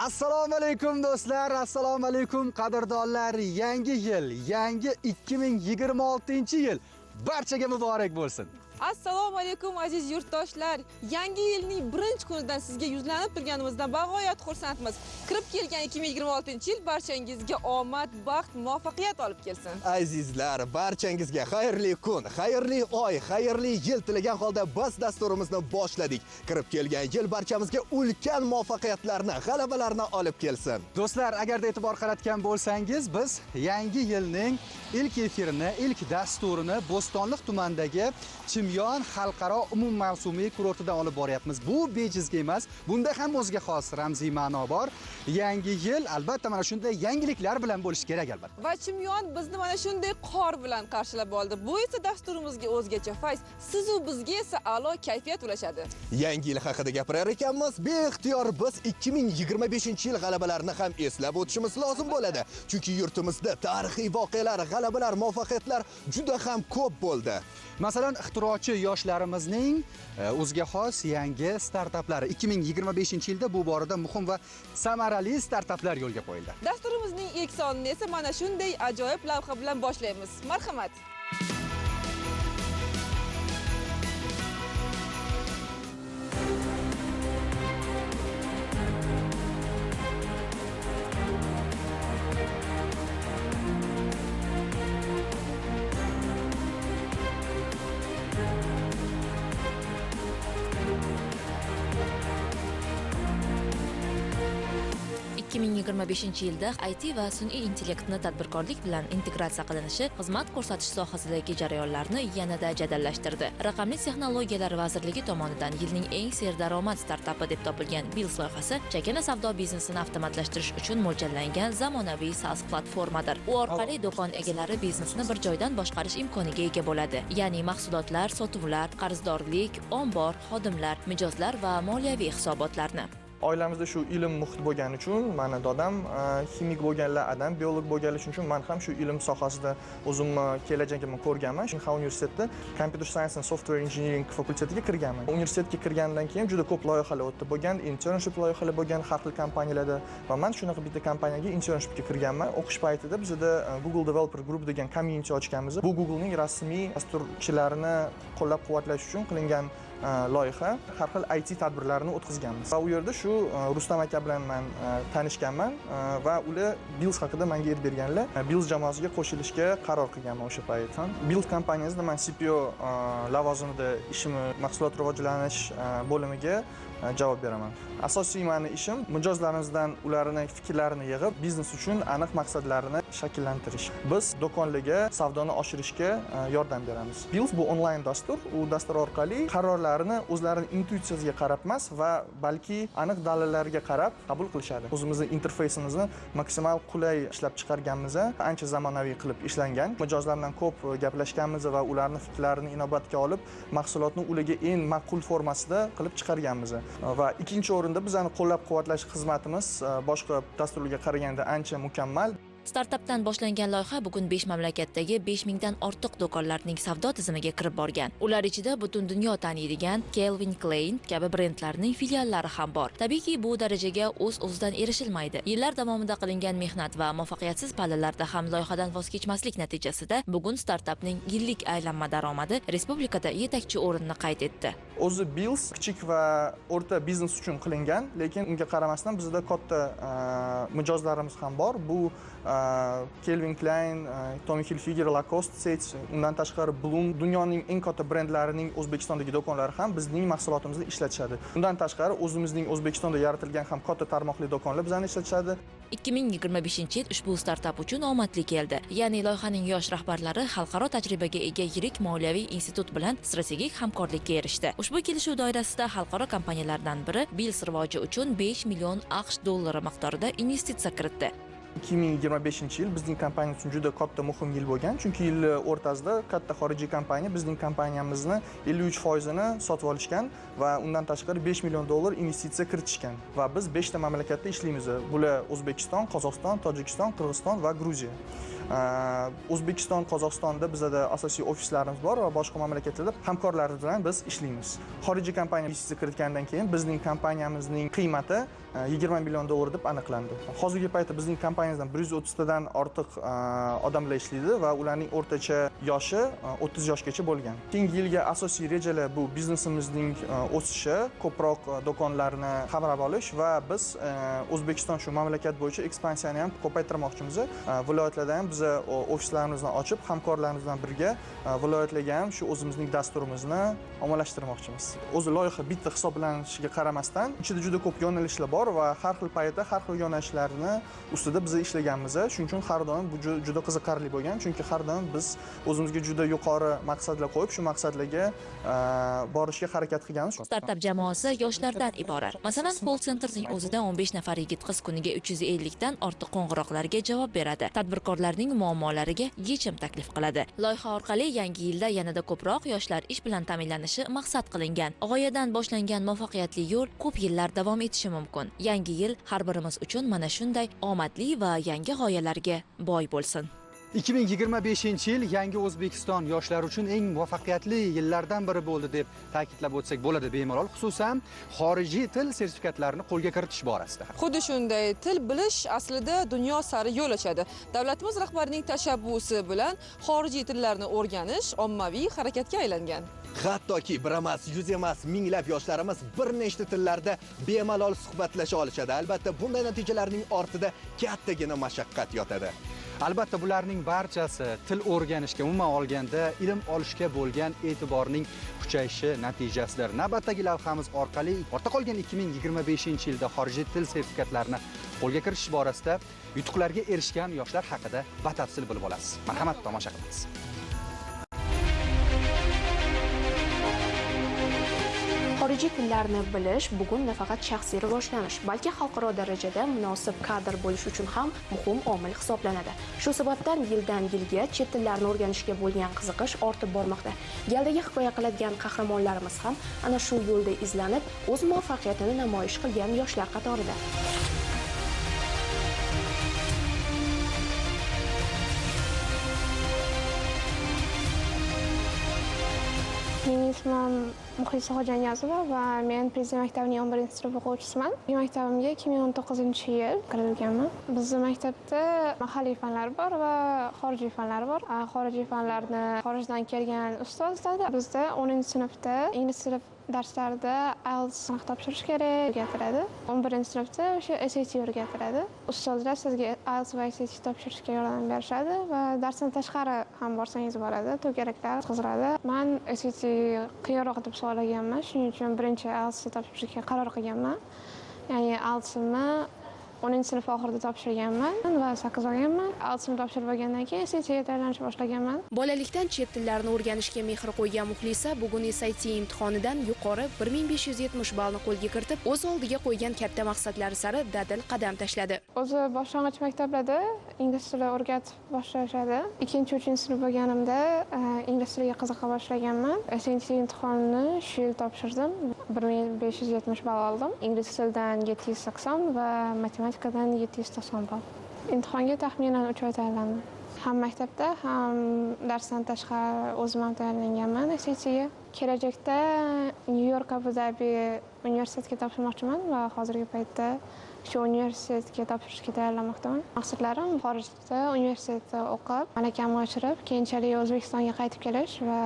Assalomu alaykum do'stlar, assalomu alaykum qadrdonlar. Yangi yil, yangi 2026-yil barchaga muborak bo'lsin. Assalomu alaykum aziz yurtdoshlar. Yangi yilning birinchi kunidan sizga yuzlanib turganimizdan bag'oyat xursandmiz. Kirib kelgan 2026-yil barchangizga omad, baxt, muvaffaqiyat olib kelsin. Azizlar, barchangizga xayrli kun, xayrli oy, xayrli yil tilagan holda biz dasturimizni boshladik. Kirib kelgan yil barchamizga ulkan muvaffaqiyatlarni, g'alabalarni olib kelsin. Do'stlar, agarda e'tibor qaratgan bo'lsangiz, biz yangi yilning ilk efirini, ilk dasturini Bo'stonliq tumanidagi Chimyon xalqaro umummavsumiy kurortidan olib boryapmiz. Bu bejizga emas, bunda ham o'ziga xos ramziy ma'no bor. Yangi yil albatta mana shunday yangiliklar bilan bo'lishi kerak albatta. Va Chimyon bizni mana shunday qor bilan qarshilab oldi. Bu esa dasturimizga o'zgacha fayz, siz u bizga esa a'lo kayfiyat ulashadi. Yangi yil haqida gapirar ekanmiz, beixtiyor biz 2025-yil g'alabalarini ham eslab o'tishimiz lozim bo'ladi. Chunki yurtimizda tarixiy voqealar, g'alabalar, muvaffaqiyatlar juda ham ko'p bo'ldi. Masalan, ixtirochi yoshlarimizning o'ziga xos yangi startaplari 2025-yilda bu borada muhim va samarali startaplar yo'lga qo'yildi. Dasturimizning ilk sonini esa mana shunday ajoyib lavha bilan boshlaymiz. Marhamat. yilda IT va sun'iy intellektni tadbirkorlik bilan integratsiya qilinishi xizmat ko'rsatish sohasidagi jarayonlarni yanada jadallashtirdi. Raqamli texnologiyalar vazirligi tomonidan yilning eng serdaromad startapi deb topilgan Bills loyihasi chakana savdo biznesini avtomatlashtirish uchun mo'ljallangan zamonaviy SaaS platformadir. U orqali do'kon egalari biznesni bir joydan boshqarish imkoniga ega bo'ladi. Ya'ni mahsulotlar, sotuvlar, qarzdorlik, ombor, xodimlar, mijozlar va moliyaviy hisobotlarni. Oilamizda shu ilm muhit bo'lgani uchun, meni dodam ximik bo'lganlar, adam biolog bo'lganlar, shuning uchun men ham shu ilm sohasida o'zimni kelajagimni ko'rganman. Shinxay universitetida Computer Science and Software Engineering fakultetiga kirganman. Universitetga kirgandan keyin juda ko'p loyihalar o'tdi bo'lgan, internship loyihalar bo'lgan har xil kompaniyalarda va men shunaqa bitta kompaniyaga internshipga kirganman. O'qish paytida bizda Google Developer Group degan community ochganmiz. Bu Googlening rasmiy dasturchilarini qo'llab-quvvatlash uchun qilingan loyiha. Har xil IT tadbirlarini o'tkazganmiz. Va u yerda shu Rustam aka bilan men tanishganman va ular Bills haqida menga aytib berganlar. Bills jamoasiga qo'shilishga qaror qilganman o'sha payt. Bills kompaniyasida men CPO lavozimida ishimni mahsulot rivojlanish bo'limiga javob beraman. Asosiy meni ishim mijozlarimizdan ularning fikrlarini yig'ib, biznes uchun aniq maqsadlarini shakllantirish. Biz do'konlarga savdoni oshirishga yordam beramiz. Bills bu onlayn dastur. U dastur orqali qarorlarni o'zlarining intuitsiyasiga qarab emas va balki aniq dalillarga qarab qabul qilishadi. O'zimizning interfeysimizni maksimal qulay ishlab chiqarganmiz, ancha zamonaviy qilib ishlangan. Mijozlar bilan ko'p gaplashganmiz va ularning fikrlarini inobatga olib, mahsulotni ularga eng ma'qul formasida qilib chiqarganmiz. Va ikkinchi o'rinda bizani qo'llab-quvvatlash xizmatimiz boshqa dasturlarga qaraganda ancha mukammal. Startapdan boshlangan loyiha bugun 5 mamlakatdagi 5000 dan ortiq do'konlarning savdo tizimiga kirib borgan. Ular ichida butun dunyo taniydigan Calvin Klein kabi brendlarning filiallari ham bor. Tabiiyki, bu darajaga o'z-o'zidan erishilmaydi. Yillar davomida qilingan mehnat va muvaffaqiyatsiz pallalarda ham loyihadan voz kechmaslik natijasida bugun startapning yillik aylanma daromadi respublikada yetakchi o'rinni qayd etdi. O'zi Bills kichik va o'rta biznes uchun qilingan, lekin unga qaramasdan bizda katta mijozlarimiz ham bor. Bu Calvin Klein, Tommy Hilfiger, Lacoste sets, undan tashqari Bloom, dunyoning eng katta brendlarining O'zbekistondagi do'konlari ham bizning mahsulotimizni ishlatishadi. Undan tashqari o'zimizning O'zbekistonda yaratilgan ham katta tarmoqli do'konlar bizani ishlatishadi. 2025-yil ushbu startap uchun omadli keldi. Ya'ni loyihaning yosh rahbarlari xalqaro tajribaga ega yirik moliyaviy institut bilan strategik hamkorlikka erishdi. Ushbu kelishuv doirasida xalqaro kompaniyalardan biri Bills rivoji uchun 5 million AQSh dollari miqdorida investitsiya kiritdi. 2025-yil bizning kompaniya uchun juda katta muhim yil bo'lgan, chunki yil o'rtasida katta xorijiy kompaniya bizning kompaniyamizni 53%ni sotib olishgan va undan tashqari 5 million dollar investitsiya kiritishgan va biz 5 ta mamlakatda ishlaymiz. Bular O'zbekiston, Qozog'iston, Tojikiston, Qirg'iziston va Gruziya. O'zbekiston, Qozog'istonda bizda asosiy ofislarimiz bor va boshqa mamlakatlarda hamkorlarimiz bilan biz ishlaymiz. Xorijiy kompaniya investitsiya kiritgandan keyin bizning kompaniyamizning qiymati 20 million dollar deb aniqlandi. Hozirgi paytda bizning kompaniyamizdan 130 tadan ortiq odamlar ishlaydi va ularning o'rtacha yoshi 30 yoshgacha bo'lgan. Keyingi yilga asosiy rejalar bu biznesimizning o'sishi, ko'proq do'konlarni qamrab olish va biz O'zbekiston shu mamlakat bo'yicha ekspansiyani ham ko'paytirmoqchimiz. Viloyatlarda ham biz ofislarimizni ochib, hamkorlarimiz bilan birga viloyatlarga ham shu o'zimizning dasturimizni ommalashtirmoqchimiz. O'zi loyiha bitta hisoblanishiga qaramasdan, ichida juda ko'p yo'nalishlar bor va har xil paytda har xil yo'nalishlarni ustida biz ishlaganmiz. Shuning uchun har doim bu juda qiziqarli bo'lgan, chunki har doim biz o'zimizga juda yuqori maqsadlar qo'yib, shu maqsadlarga borishga harakat qilganmiz. Startap jamoasi yoshlardan iborat. Masalan, call centerning o'zida 15 nafar yigit-qiz kuniga 350 dan ortiq qo'ng'iroqlarga javob beradi. Tadbirkorlarning muammolariga yechim taklif qiladi. Loyiha orqali yangi yilda yanada ko'proq yoshlar ish bilan ta'minlanishi maqsad qilingan. G'oyadan boshlangan muvaffaqiyatli yo'l ko'p yillar davom etishi mumkin. Yangi yil har birimiz uchun mana shunday omadli va yangi g'oyalarga boy bo'lsin. 2025-yil yangi O'zbekiston yoshlari uchun eng muvaffaqiyatli yillardan biri bo'ldi deb ta'kidlab o'tsak bo'ladi bemalol, xususan xorijiy til sertifikatlarini qo'lga kiritish borasida. Xuddi shunday, til bilish aslida dunyo sari yo'l ochadi. Davlatimiz rahbarining tashabbusi bilan xorijiy tillarni o'rganish ommaviy harakatga aylangan. Hattoki bir emas, yuz emas, minglab yoshlarimiz bir nechta tillarda bemalol suhbatlasha olishadi. Albatta, bunday natijalarning ortida kattagina mashaqqat yotadi. Albatta, bularning barchasi til o'rganishga, umuman olganda ilm olishga bo'lgan e'tiborning kuchayishi natijasidir. Navbatdagi lavhamiz orqali ortda qolgan 2025-yilda xorijiy til sertifikatlarini qo'lga kiritish borasida yutuqlarga erishgan yoshlar haqida batafsil bilib olasiz. Marhamat, tomosha qilamiz. Xorijiy tillarni bilish bugun nafaqat shaxsiy rivojlanish, balki xalqaro darajada munosib kadr bo'lish uchun ham muhim omil hisoblanadi. Shu sababdan yildan yilga chet tillarni o'rganishga bo'lgan qiziqish ortib bormoqda. Galdagi hikoya qiladigan qahramonlarimiz ham ana shu yo'lda izlanib, o'z muvaffaqiyatini namoyish qilgan yoshlar qatorida. Mening ismim Muxlisa Xo'janiyazova va men Prezident maktabining 11-sinf o'quvchisiman. Maktabimga 2019-yil kirilganman. Bizning maktabda mahalliy fanlar bor va xorijiy fanlar bor. Xorijiy fanlarni xorijdan kelgan ustoz o'tadi. Bizda 10-sinfda ingliz tili darslarida IELTS sinov topshirish kerak o'rgatiladi. 11-sinfda o'sha SAT o'rgatiladi. Ustozlar sizga IELTS va SAT topshirishga yordam berishadi va darsdan tashqari ham borsangiz bo'ladi, to'garaklar o'tkaziladi. Men SAT qiyinroq deb hisoblaganman, shuning uchun birinchi IELTS topshirishga qaror qilganman. Ya'ni IELTSni 10-sinf oxirida topshirganman va 8 olganman. IELTSni topshirib olgandan keyin SATga tayyorlanishni boshlaganman. Bolalikdan chet tillarini o'rganishga mehr qo'ygan Muxlisa bugun SAT imtihonidan yuqori 1570 ballni qo'lga kiritib, o'z oldiga qo'ygan katta maqsadlari sari dadil qadam tashladi. O'zi boshlang'ich maktablarda ingliz tili o'rgatib boshlashadi. 2-3-sinf bo'lganimda ingliz tiliga qiziqa boshlaganman. SAT imtihonini shu yil topshirdim. 1570 ball oldim. Ingliz tilidan 780 va matematikadan 790 ball. Imtihonga taxminan 3 oy tayyorlandim. Ham maktabda, ham darsdan tashqari o'zim ham tayyorlanganman SATga. Kelajakda New York Abu Dhabi universitetiga topshirmoqchiman va hozirgi paytda shu universitetga topshirishga tayyorlanmoqdaman. Maqsadlarim xorijda universitetda o'qib, malakamni oshirib, keyinchalik O'zbekistonga qaytib kelish va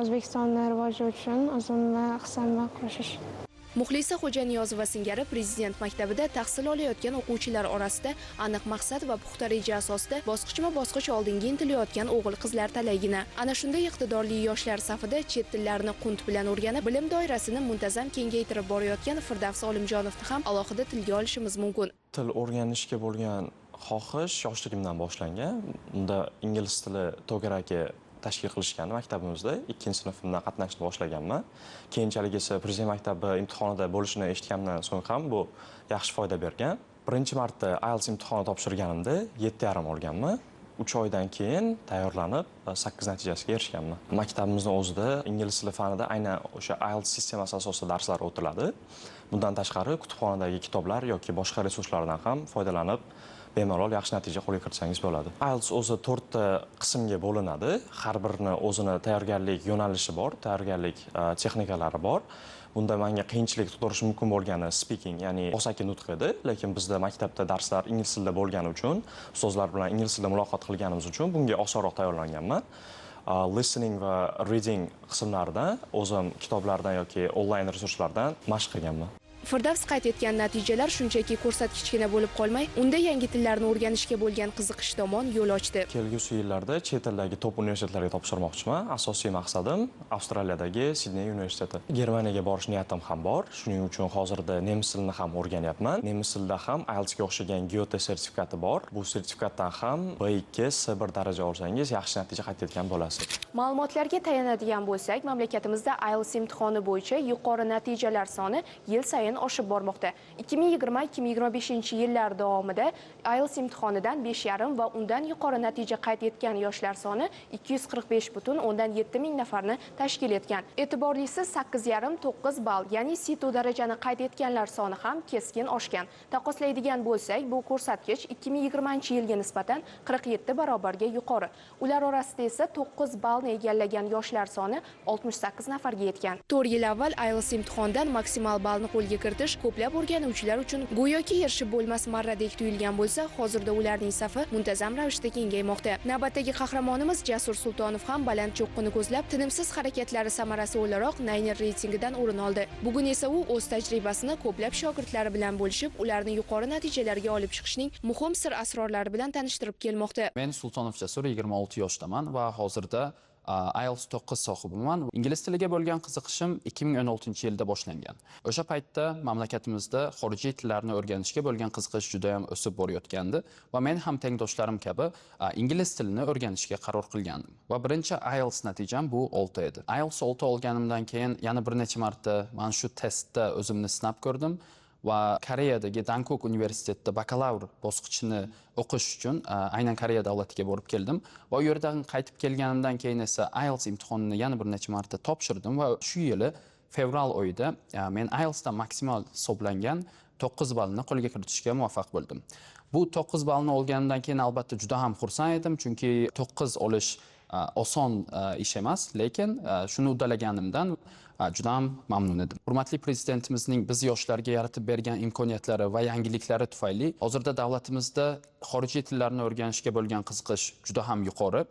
O'zbekistonni rivoji uchun o'zimni hissamni qo'shish. Muxlisa Xo'janiyozova singari Prezident maktabida tahsil olayotgan o'quvchilar orasida aniq maqsad va puxta reja asosida bosqichma-bosqich oldinga intilayotgan o'g'il-qizlar talaygina. Ana shunday iqtidorli yoshlar safida chet tillarini qunt bilan o'rganib, bilim doirasini muntazam kengaytirib borayotgan Firdavs Olimjonovni ham alohida tilga olishimiz mumkin. Til o'rganishga bo'lgan xohish yoshligimdan boshlangan. Unda ingliz tili to'garagi tashkil qilishgani maktabimizda 2-sinfimdan qatnashni boshlaganman. Keyinchalik esa Prezident maktabi imtihonida bo'lishini eshitganimdan so'ng ham bu yaxshi foyda bergan. Birinchi marta IELTS imtihoni topshirganimda 7.5 olganman. 3 oydan keyin tayyorlanib 8 natijasiga erishganman. Maktabimizning o'zida ingliz tili fanida aynan o'sha IELTS sistemasi asosida darslar o'tiladi. Bundan tashqari kutubxonadagi kitoblar yoki boshqa resurslardan ham foydalanib bemalol yaxshi natija qo'lga kiritsangiz bo'ladi. IELTS o'zi 4 ta qismga bo'linadi. Har birini o'zini tayyorgarlik yo'nalishi bor, tayyorgarlik texnikalari bor. Bunda menga qiyinchilik tug'dirishi mumkin bo'lgani speaking, ya'ni og'zaki nutq edi, lekin bizda maktabda darslar ingliz tilida bo'lgani uchun, ustozlar bilan ingliz tilida muloqot qilganimiz uchun bunga osonroq tayyorlanganman. Listening va reading qismlaridan o'zim kitoblardan yoki onlayn resurslardan mashq qilganman. Firdavs qayd etgan natijalar shunchaki ko'rsatkichgina bo'lib qolmay, unda yangi tillarni o'rganishga bo'lgan qiziqish tomon yo'l ochdi. Kelgusi yillarda chet eldagi top universitetlarga topshirmoqchiman. Asosiy maqsadim Avstraliyadagi Sidney universiteti. Germaniyaga borish niyatim ham bor. Shuning uchun hozirda nemis tilini ham o'rganyapman. Nemis tilida ham IELTS ga o'xshagan Goethe sertifikati bor. Bu sertifikatdan ham B2, C1 daraja olsangiz yaxshi natija qayd etgan bo'lasiz. Ma'lumotlarga tayanadigan bo'lsak, mamlakatimizda IELTS imtihoni bo'yicha yuqori natijalar soni yil sayin oshib bormoqda. 2020-2025 yillar davomida IELTS imtihonidan 5,5 va undan yuqori natija qayd etgan yoshlar soni 245,7 ming nafarni tashkil etgan. E'tiborlisi 8,5-9 ball, ya'ni C2 darajani qayd etganlar soni ham keskin oshgan. Taqqoslaydigan bo'lsak, bu ko'rsatkich 2020-yilga nisbatan 47 barobarga yuqori. Ular orasida esa 9 ballni egallagan yoshlar soni 68 nafarga yetgan. 4 yil avval IELTS imtihonidan maksimal ballni qo'lga kiritish ko'plab o'rganuvchilar uchun go'yoki erishib bo'lmas marradek tuyulgan bo'lsa, hozirda ularning safi muntazam ravishda kengaymoqda. Navbatdagi qahramonimiz Jasur Sultonov ham baland cho'qqini ko'zlab, tinimsiz harakatlari samarasi o'laroq Niner reytingidan o'rin oldi. Bugun esa u o'z tajribasini ko'plab shogirdlari bilan bo'lishib, ularni yuqori natijalarga olib chiqishning muhim sir asrorlari bilan tanishtirib kelmoqda. Men Sultonov Jasur, 26 yoshdaman va hozirda IELTS 9 sohibiman. Ingliz tiliga bo'lgan qiziqishim 2016-yilda boshlangan. O'sha paytda mamlakatimizda xorijiy tillarni o'rganishga bo'lgan qiziqish juda ham o'sib borayotgandi va men ham tengdoshlarim kabi ingliz tilini o'rganishga qaror qilgandim. Va birinchi IELTS natijam bu 6 edi. IELTS 6 olganimdan keyin yana bir necha marta mana shu testda o'zimni sinab ko'rdim va Koreyadagi Dankuk universitetida bakalavr bosqichini o'qish uchun aynan Koreya davlatiga borib keldim va u yerdan qaytib kelganimdan keyin esa IELTS imtihonini yana bir necha marta topshirdim va shu yili fevral oyida men IELTSdan maksimal hisoblangan 9 ballni qo'lga kiritishga muvaffaq bo'ldim. Bu 9 ballni olganimdan keyin albatta juda ham xursand edim, chunki 9 olish oson ish emas, lekin shuni uddalaganimdan juda ham mamnun edim. Hurmatli prezidentimizning biz yoshlarga yaratib bergan imkoniyatlari va yangiliklari tufayli hozirda davlatimizda xorijiy tillarni o'rganishga bo'lgan qiziqish juda ham yuqori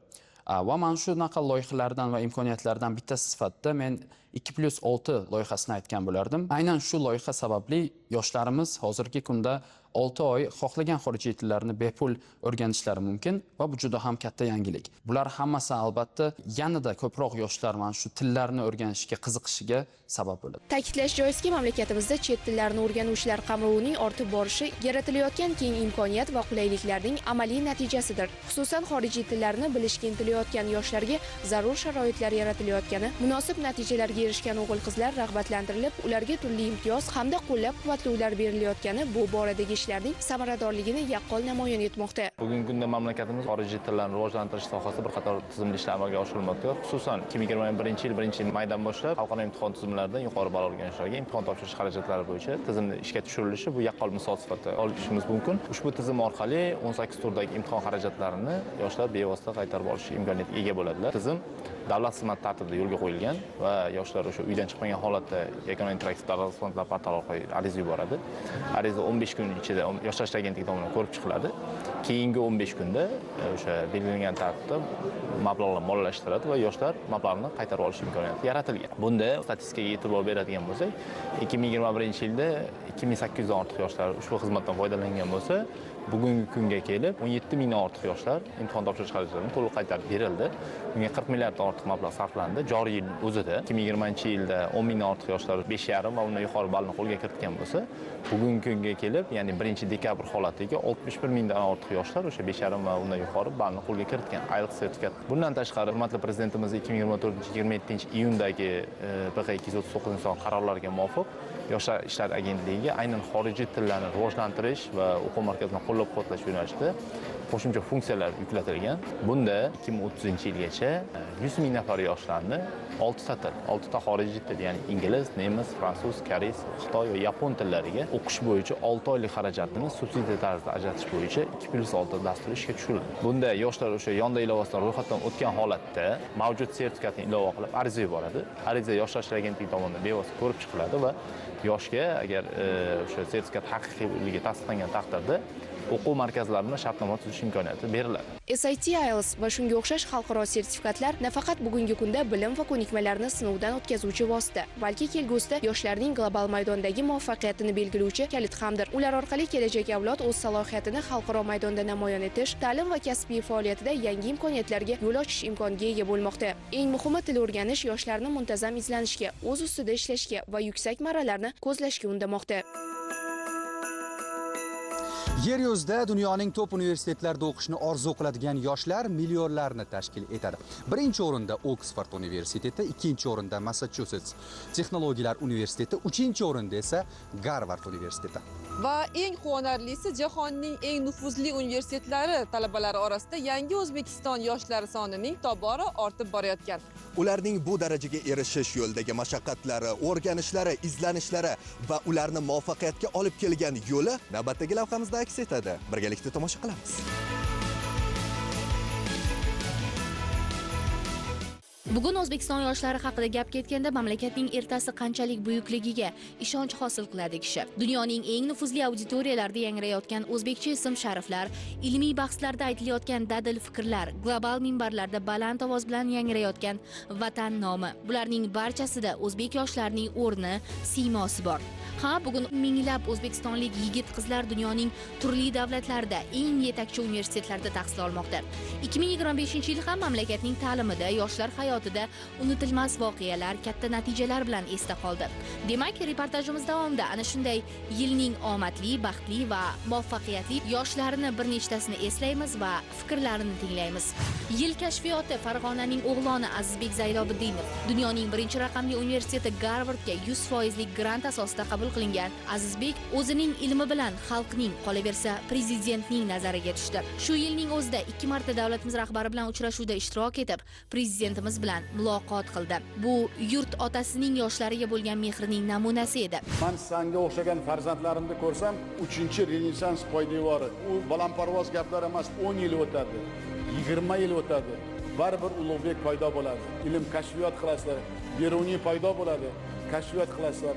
va mana shunaqa loyihalardan va imkoniyatlardan bittasi sifatida men 2+6 loyihasini aytgan bo'lardim. Aynan shu loyiha sababli yoshlarimiz hozirgi kunda 6 oy xohlagan xorijiy tillarni bepul o'rganishlari mumkin va bu juda ham katta yangilik. Bular hammasi albatta yanada ko'proq yoshlar mana shu tillarni o'rganishga qiziqishiga sabab bo'ladi. Ta'kidlash joizki, mamlakatimizda chet tillarini o'rganuvchilar qamrovining ortib borishi yaratilayotgan keng imkoniyat va qulayliklarning amaliy natijasidir. Xususan, xorijiy tillarni bilishga intilayotgan yoshlarga zarur sharoitlar yaratilayotgani, munosib natijalarga erishgan o'g'il-qizlar rag'batlantirilib, ularga turli imtiyoz hamda qo'llab-quvvatlovlar berilayotgani bu boradagi ishlarning samaradorligini yaqqol namoyon etmoqda. Bugungi kunda mamlakatimiz xorijiy tillarni rivojlantirish sohasida bir qator tizimli ishlar amalga oshirilmoqda. Xususan, 2021-yil 1-maydan boshlab xalqaro imtihon tizimlaridan yuqori ball olgan yoshlarga imtihon topshirish xarajatlari bo'yicha tizimni ishga tushirilishi bu yaqqol misol sifatida olishimiz mumkin. Ushbu tizim orqali 18 turdagi imtihon xarajatlarini yoshlar bevosita qaytarib olish imkoniyatiga ega bo'ladilar. Tizim davlat xizmati tartibida yo'lga qo'yilgan va yoshlar o'sha uydan chiqmagan holatda yagona interaktiv davlat xizmatlari portali orqali ariza yuboradi. Ariza 15 kun ichida Yoshlar ishlari agentligi tomonidan ko'rib chiqiladi. Keyingi 15 kunda o'sha belgilangan tartibda mablag'lar moliyalashtiriladi va yoshlar mablag'ni qaytarib olish imkoniyati yaratilgan. Bunda statistikaga e'tibor beradigan bo'lsak, 2021-yilda 2800 dan ortiq yoshlar ushbu xizmatdan foydalangan bo'lsa, bugungi kunga kelib 17 mingdan ortiq yoshlar imtihon topshirish xarajatlarini to'liq qaytarib berildi. Bunga 40 milliarddan ortiq mablag' sarflandi. Joriy yil o'zida 2020-yilda 10 mingdan ortiq yoshlar 5,5 va undan yuqori ballni qo'lga kiritgan bo'lsa, bugungi kunga kelib, ya'ni 1-dekabr holatiga 61 mingdan ortiq yoshlar o'sha 5,5 va undan yuqori ballni qo'lga kiritgan IELTS sertifikat. Bundan tashqari, hurmatli prezidentimiz 2024-27 iyundagi PQ 239 son qarorlariga muvofiq Yoshlar ishlari agentligiga aynan xorijiy tillarni rivojlantirish va o'quv markazini qo'llab-quvvatlash yo'nalishida qo'shimcha funksiyalar yuklatilgan. Bunda 2030-yilgacha 100 ming nafar yoshlarni 6 ta til, 6 ta xorijiy til, ya'ni ingliz, nemis, fransuz, koreys, xitoy va yapon tillariga o'qish bo'yicha 6 oylik xarajatini subsidiya tarzida ajratish bo'yicha 2+6 dasturi ishga tushirildi. Bunda yoshlar o'sha yonda ilovasidan ro'yxatdan o'tgan holatda mavjud sertifikatni ilova qilib ariza yuboradi. Ariza Yoshlar ishlari agentligi tomonidan bevosita ko'rib chiqiladi va yoshga agar o'sha sertifikat haqiqiyligi tasdiqlangan taqdirda o'quv markazlari bilan shartnoma tuzish imkoniyati beriladi. SAT, IELTS va shunga o'xshash xalqaro sertifikatlar nafaqat bugungi kunda bilim va ko'nikmalarni sinovdan o'tkazuvchi vosita, balki kelgusida yoshlarning global maydondagi muvaffaqiyatini belgilovchi kalit hamdir. Ular orqali kelajak avlod o'z salohiyatini xalqaro maydonda namoyon etish, ta'lim va kasbiy faoliyatida yangi imkoniyatlarga yo'l ochish imkoniga ega bo'lmoqda. Eng muhimi, til o'rganish yoshlarni muntazam izlanishga, o'z ustida ishlashga va yuksak marralarni ko'zlashga undamoqda. Yer yuzida dunyoning top universitetlarida o'qishni orzu qiladigan yoshlar millionlarni tashkil etadi. Birinchi o'rinda Oksford universiteti, ikkinchi o'rinda Massachusets texnologiyalar universiteti, uchinchi o'rinda esa Garvard universiteti. Va eng quvonarlisi, jahonning eng nufuzli universitetlari talabalari orasida yangi O'zbekiston yoshlari sonining tobora ortib borayotgan. Ularning bu darajaga erishish yo'lidagi mashaqqatlari, o'rganishlari, izlanishlari va ularni muvaffaqiyatga olib kelgan yo'li navbatdagi lavhamizda aks etadi. Birgalikda tomosha qilamiz. Bugun O'zbekiston yoshlari haqida gap ketganda mamlakatning ertasi qanchalik buyukligiga ishonch hosil qiladi kishi. Dunyoning eng nufuzli auditoriyalarida yangrayotgan o'zbekcha ism-shariflar, ilmiy bahslarda aytilayotgan dadil fikrlar, global minbarlarda baland ovoz bilan yangrayotgan vatan nomi. Bularning barchasida o'zbek yoshlarining o'rni, siymosi bor. Ha, bugun minglab o'zbekistonlik yigit-qizlar dunyoning turli davlatlarida eng yetakchi universitetlarda tahsil olmoqda. 2025-yil ham mamlakatning ta'limida, yoshlar hayotida unutilmas voqealar, katta natijalar bilan esda qoldi. Demak, reportajimiz davomida ana shunday yilning omadli, baxtli va muvaffaqiyatli yoshlarini bir nechtasini eslaymiz va fikrlarini tinglaymiz. Yil kashfiyoti Farg'onaning o'g'loni Azizbek Zaylobiddinov dunyoning birinchi raqamli universiteti Garvardga 100% grant asosida qabul qilingan Azizbek o'zining ilmi bilan xalqning, qolaversa prezidentning nazariga tushdi. Shu yilning o'zida 2 marta davlatimiz rahbari bilan uchrashuvda ishtirok etib, prezidentimiz bilan muloqot qildi. Bu yurt otasining yoshlariga bo'lgan mehrining namunasi edi. Men sanga o'xshagan farzandlarimni ko'rsam, 3-Renessans poydevori. U balandparvoz gaplar emas, 10 yil o'tadi, 20 yil o'tadi. Baribir Ulug'bek paydo bo'ladi. Ilm kashfiyot qilasizlar, Beruniy paydo bo'ladi, kashfiyot qilasizlar.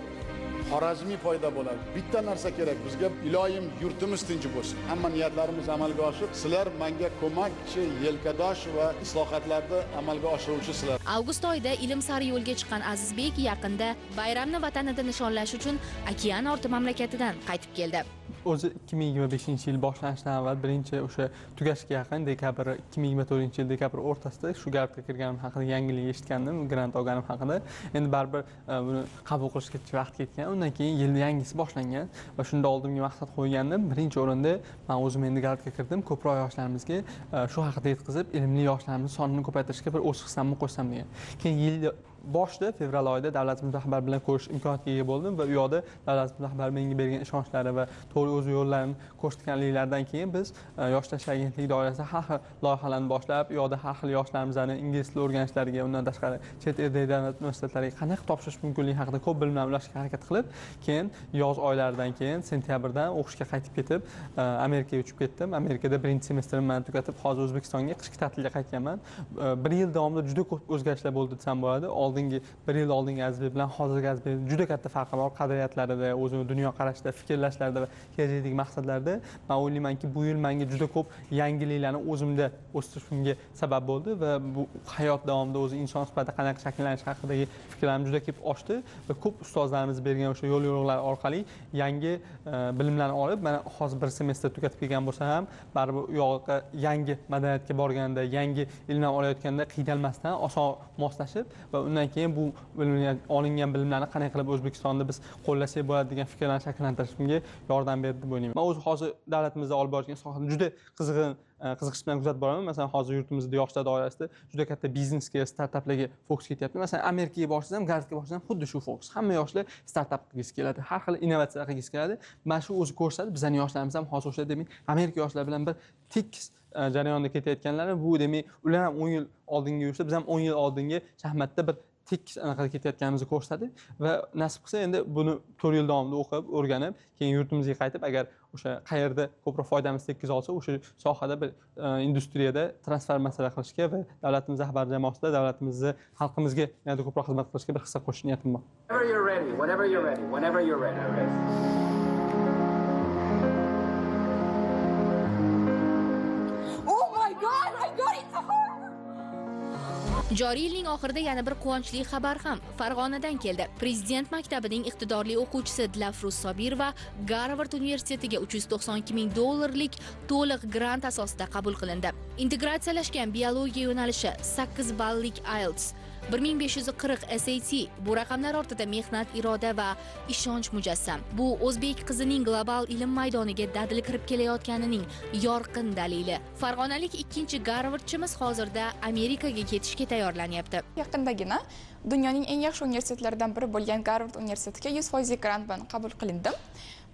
Xorazmiy paydo bo'ladi. Bitta narsa kerak bizga, iloyim yurtimiz tinch bo'lsin. Hamma niyatlarimiz amalga oshib, sizlar menga ko'makchi, yelkadosh va islohotlarni amalga oshiruvchi sizlar. Avgust oyida ilm sari yo'lga chiqqan Azizbek yaqinda bayramni vatanida nishonlash uchun okean orti mamlakatidan qaytib keldi. O'zi 2025-yil boshlanishidan avval birinchi o'sha tugashga yaqin dekabr 2024-yil dekabr o'rtasida shu Garvardga kirganim haqida yangilik eshitgandim, grant olganim haqida. Endi baribir buni qabul qilishga vaqt ketgan. Undan keyin yil yangisi boshlangan va shunda oldimga maqsad qo'ygandim. Birinchi o'rinda men o'zim endi Garvardga kirdim, ko'proq yoshlarimizga shu haqida yetkazib, ilmli yoshlarimiz sonini ko'paytirishga bir o'z hissamni qo'shsam degan. Keyin yil boshida fevral oyida davlatimiz rahbari bilan ko'rish imkoniyatiga ega bo'ldim va u yoqda davlatimiz rahbari menga bergan ishonchlari va to'g'ri o'z yo'llarini ko'rsatganliklaridan keyin biz Yoshlar ishlari agentligi doirasida har xil loyihalarni boshlab, u yoqda har xil yoshlarimizni ingliz tili o'rganishlariga, undan tashqari chet eldagi davlat universitetlariga qanday topshirish mumkinligi haqida ko'p bilimlar ulashishga harakat qilib, keyin yoz oylaridan keyin sentyabrdan o'qishga qaytib ketib, Amerikaga uchib ketdim. Amerikada birinchi semestrimni man tugatib, hozir O'zbekistonga qishki ta'tilga qaytganman. Bir yil davomida juda ko'p o'zgarishlar bo'ldi desam bo'ladi. Oldingi bir yil oldingi Azizbek bilan hozirgi Azizbek juda katta farqi bor qadriyatlarida, o'zini dunyoqarashida, fikrlashlarida va kelajakdagi maqsadlarda. Men o'ylaymanki, bu yil menga juda ko'p yangiliklarni o'zimda o'stirishimga sabab bo'ldi va bu hayot davomida o'zi inson sifatida qanaqa shakllanish haqidagi fikrlarim juda ko'p oshdi va ko'p ustozlarimiz bergan o'sha yo'l yo'riqlar orqali yangi bilimlarni olib, mana hozir bir semestr tugatib kelgan bo'lsa ham, baribir u yoqqa yangi madaniyatga borganda, yangi ilmlar olayotganda qiynalmasdan oson moslashib va undan keyin bu olingan bilimlarni qanday qilib O'zbekistonda biz qo'llasak bo'ladi degan fikrlarni shakllantirishimga yordam berdi deb o'ylayman. Men o'zi hozir davlatimizda olib borgan sohada juda qizg'in qiziqish bilan kuzatib boraman. Masalan, hozir yurtimizda yoshlar doirasida juda katta biznesga, startaplarga fokus ketyapti. Masalan, Amerikaga borsangiz ham, Garvardga borsangiz ham xuddi shu fokus. Hamma yoshlar startap qilgisi keladi, har xil innovatsiyalar qilgisi keladi. Mana shu o'zi ko'rsatadi, bizning yoshlarimiz ham hozir o'sha demak, Amerika yoshlari bilan bir tekis jarayonda ketayotganlari, bu demak, ular ham 10 yil oldinga yursa, biz ham 10 yil oldinga shaxmatda bir tekis anaqa ketayotganimizni ko'rsatadi va nasib qilsa endi buni 4 yil davomida o'qib, o'rganib, keyin yurtimizga qaytib, agar o'sha qayerda ko'proq foydamiz tekkiza olsa, o'sha sohada bir industriyada transformatsiya qilishga va davlatimiz rahbar jamoasida davlatimizni xalqimizga yanada ko'proq xizmat qilishga bir hissa qo'shish niyatim bor. Whenever you're ready, whenever you're ready, whenever you're ready. Oh my God, I got it to her! Joriy yilning oxirida yana bir quvonchli xabar ham Farg'onadan keldi. Prezident maktabining iqtidorli o'quvchisi Dilafruz Sobirova Garvard universitetiga $392 ming to'liq grant asosida qabul qilindi. Integratsiyalashgan biologiya yo'nalishi, 8 ballik IELTS, 1540 SAT, bu raqamlar ortida mehnat, iroda va ishonch mujassam. Bu o'zbek qizining global ilm maydoniga dadil kirib kelayotganining yorqin dalili. Farg'onalik ikkinchi Garvardchimiz hozirda Amerikaga ketishga tayyorlanyapti. Yaqindagina dunyoning eng yaxshi universitetlaridan biri bo'lgan Garvard universitetiga 100% grant bilan qabul qilindim.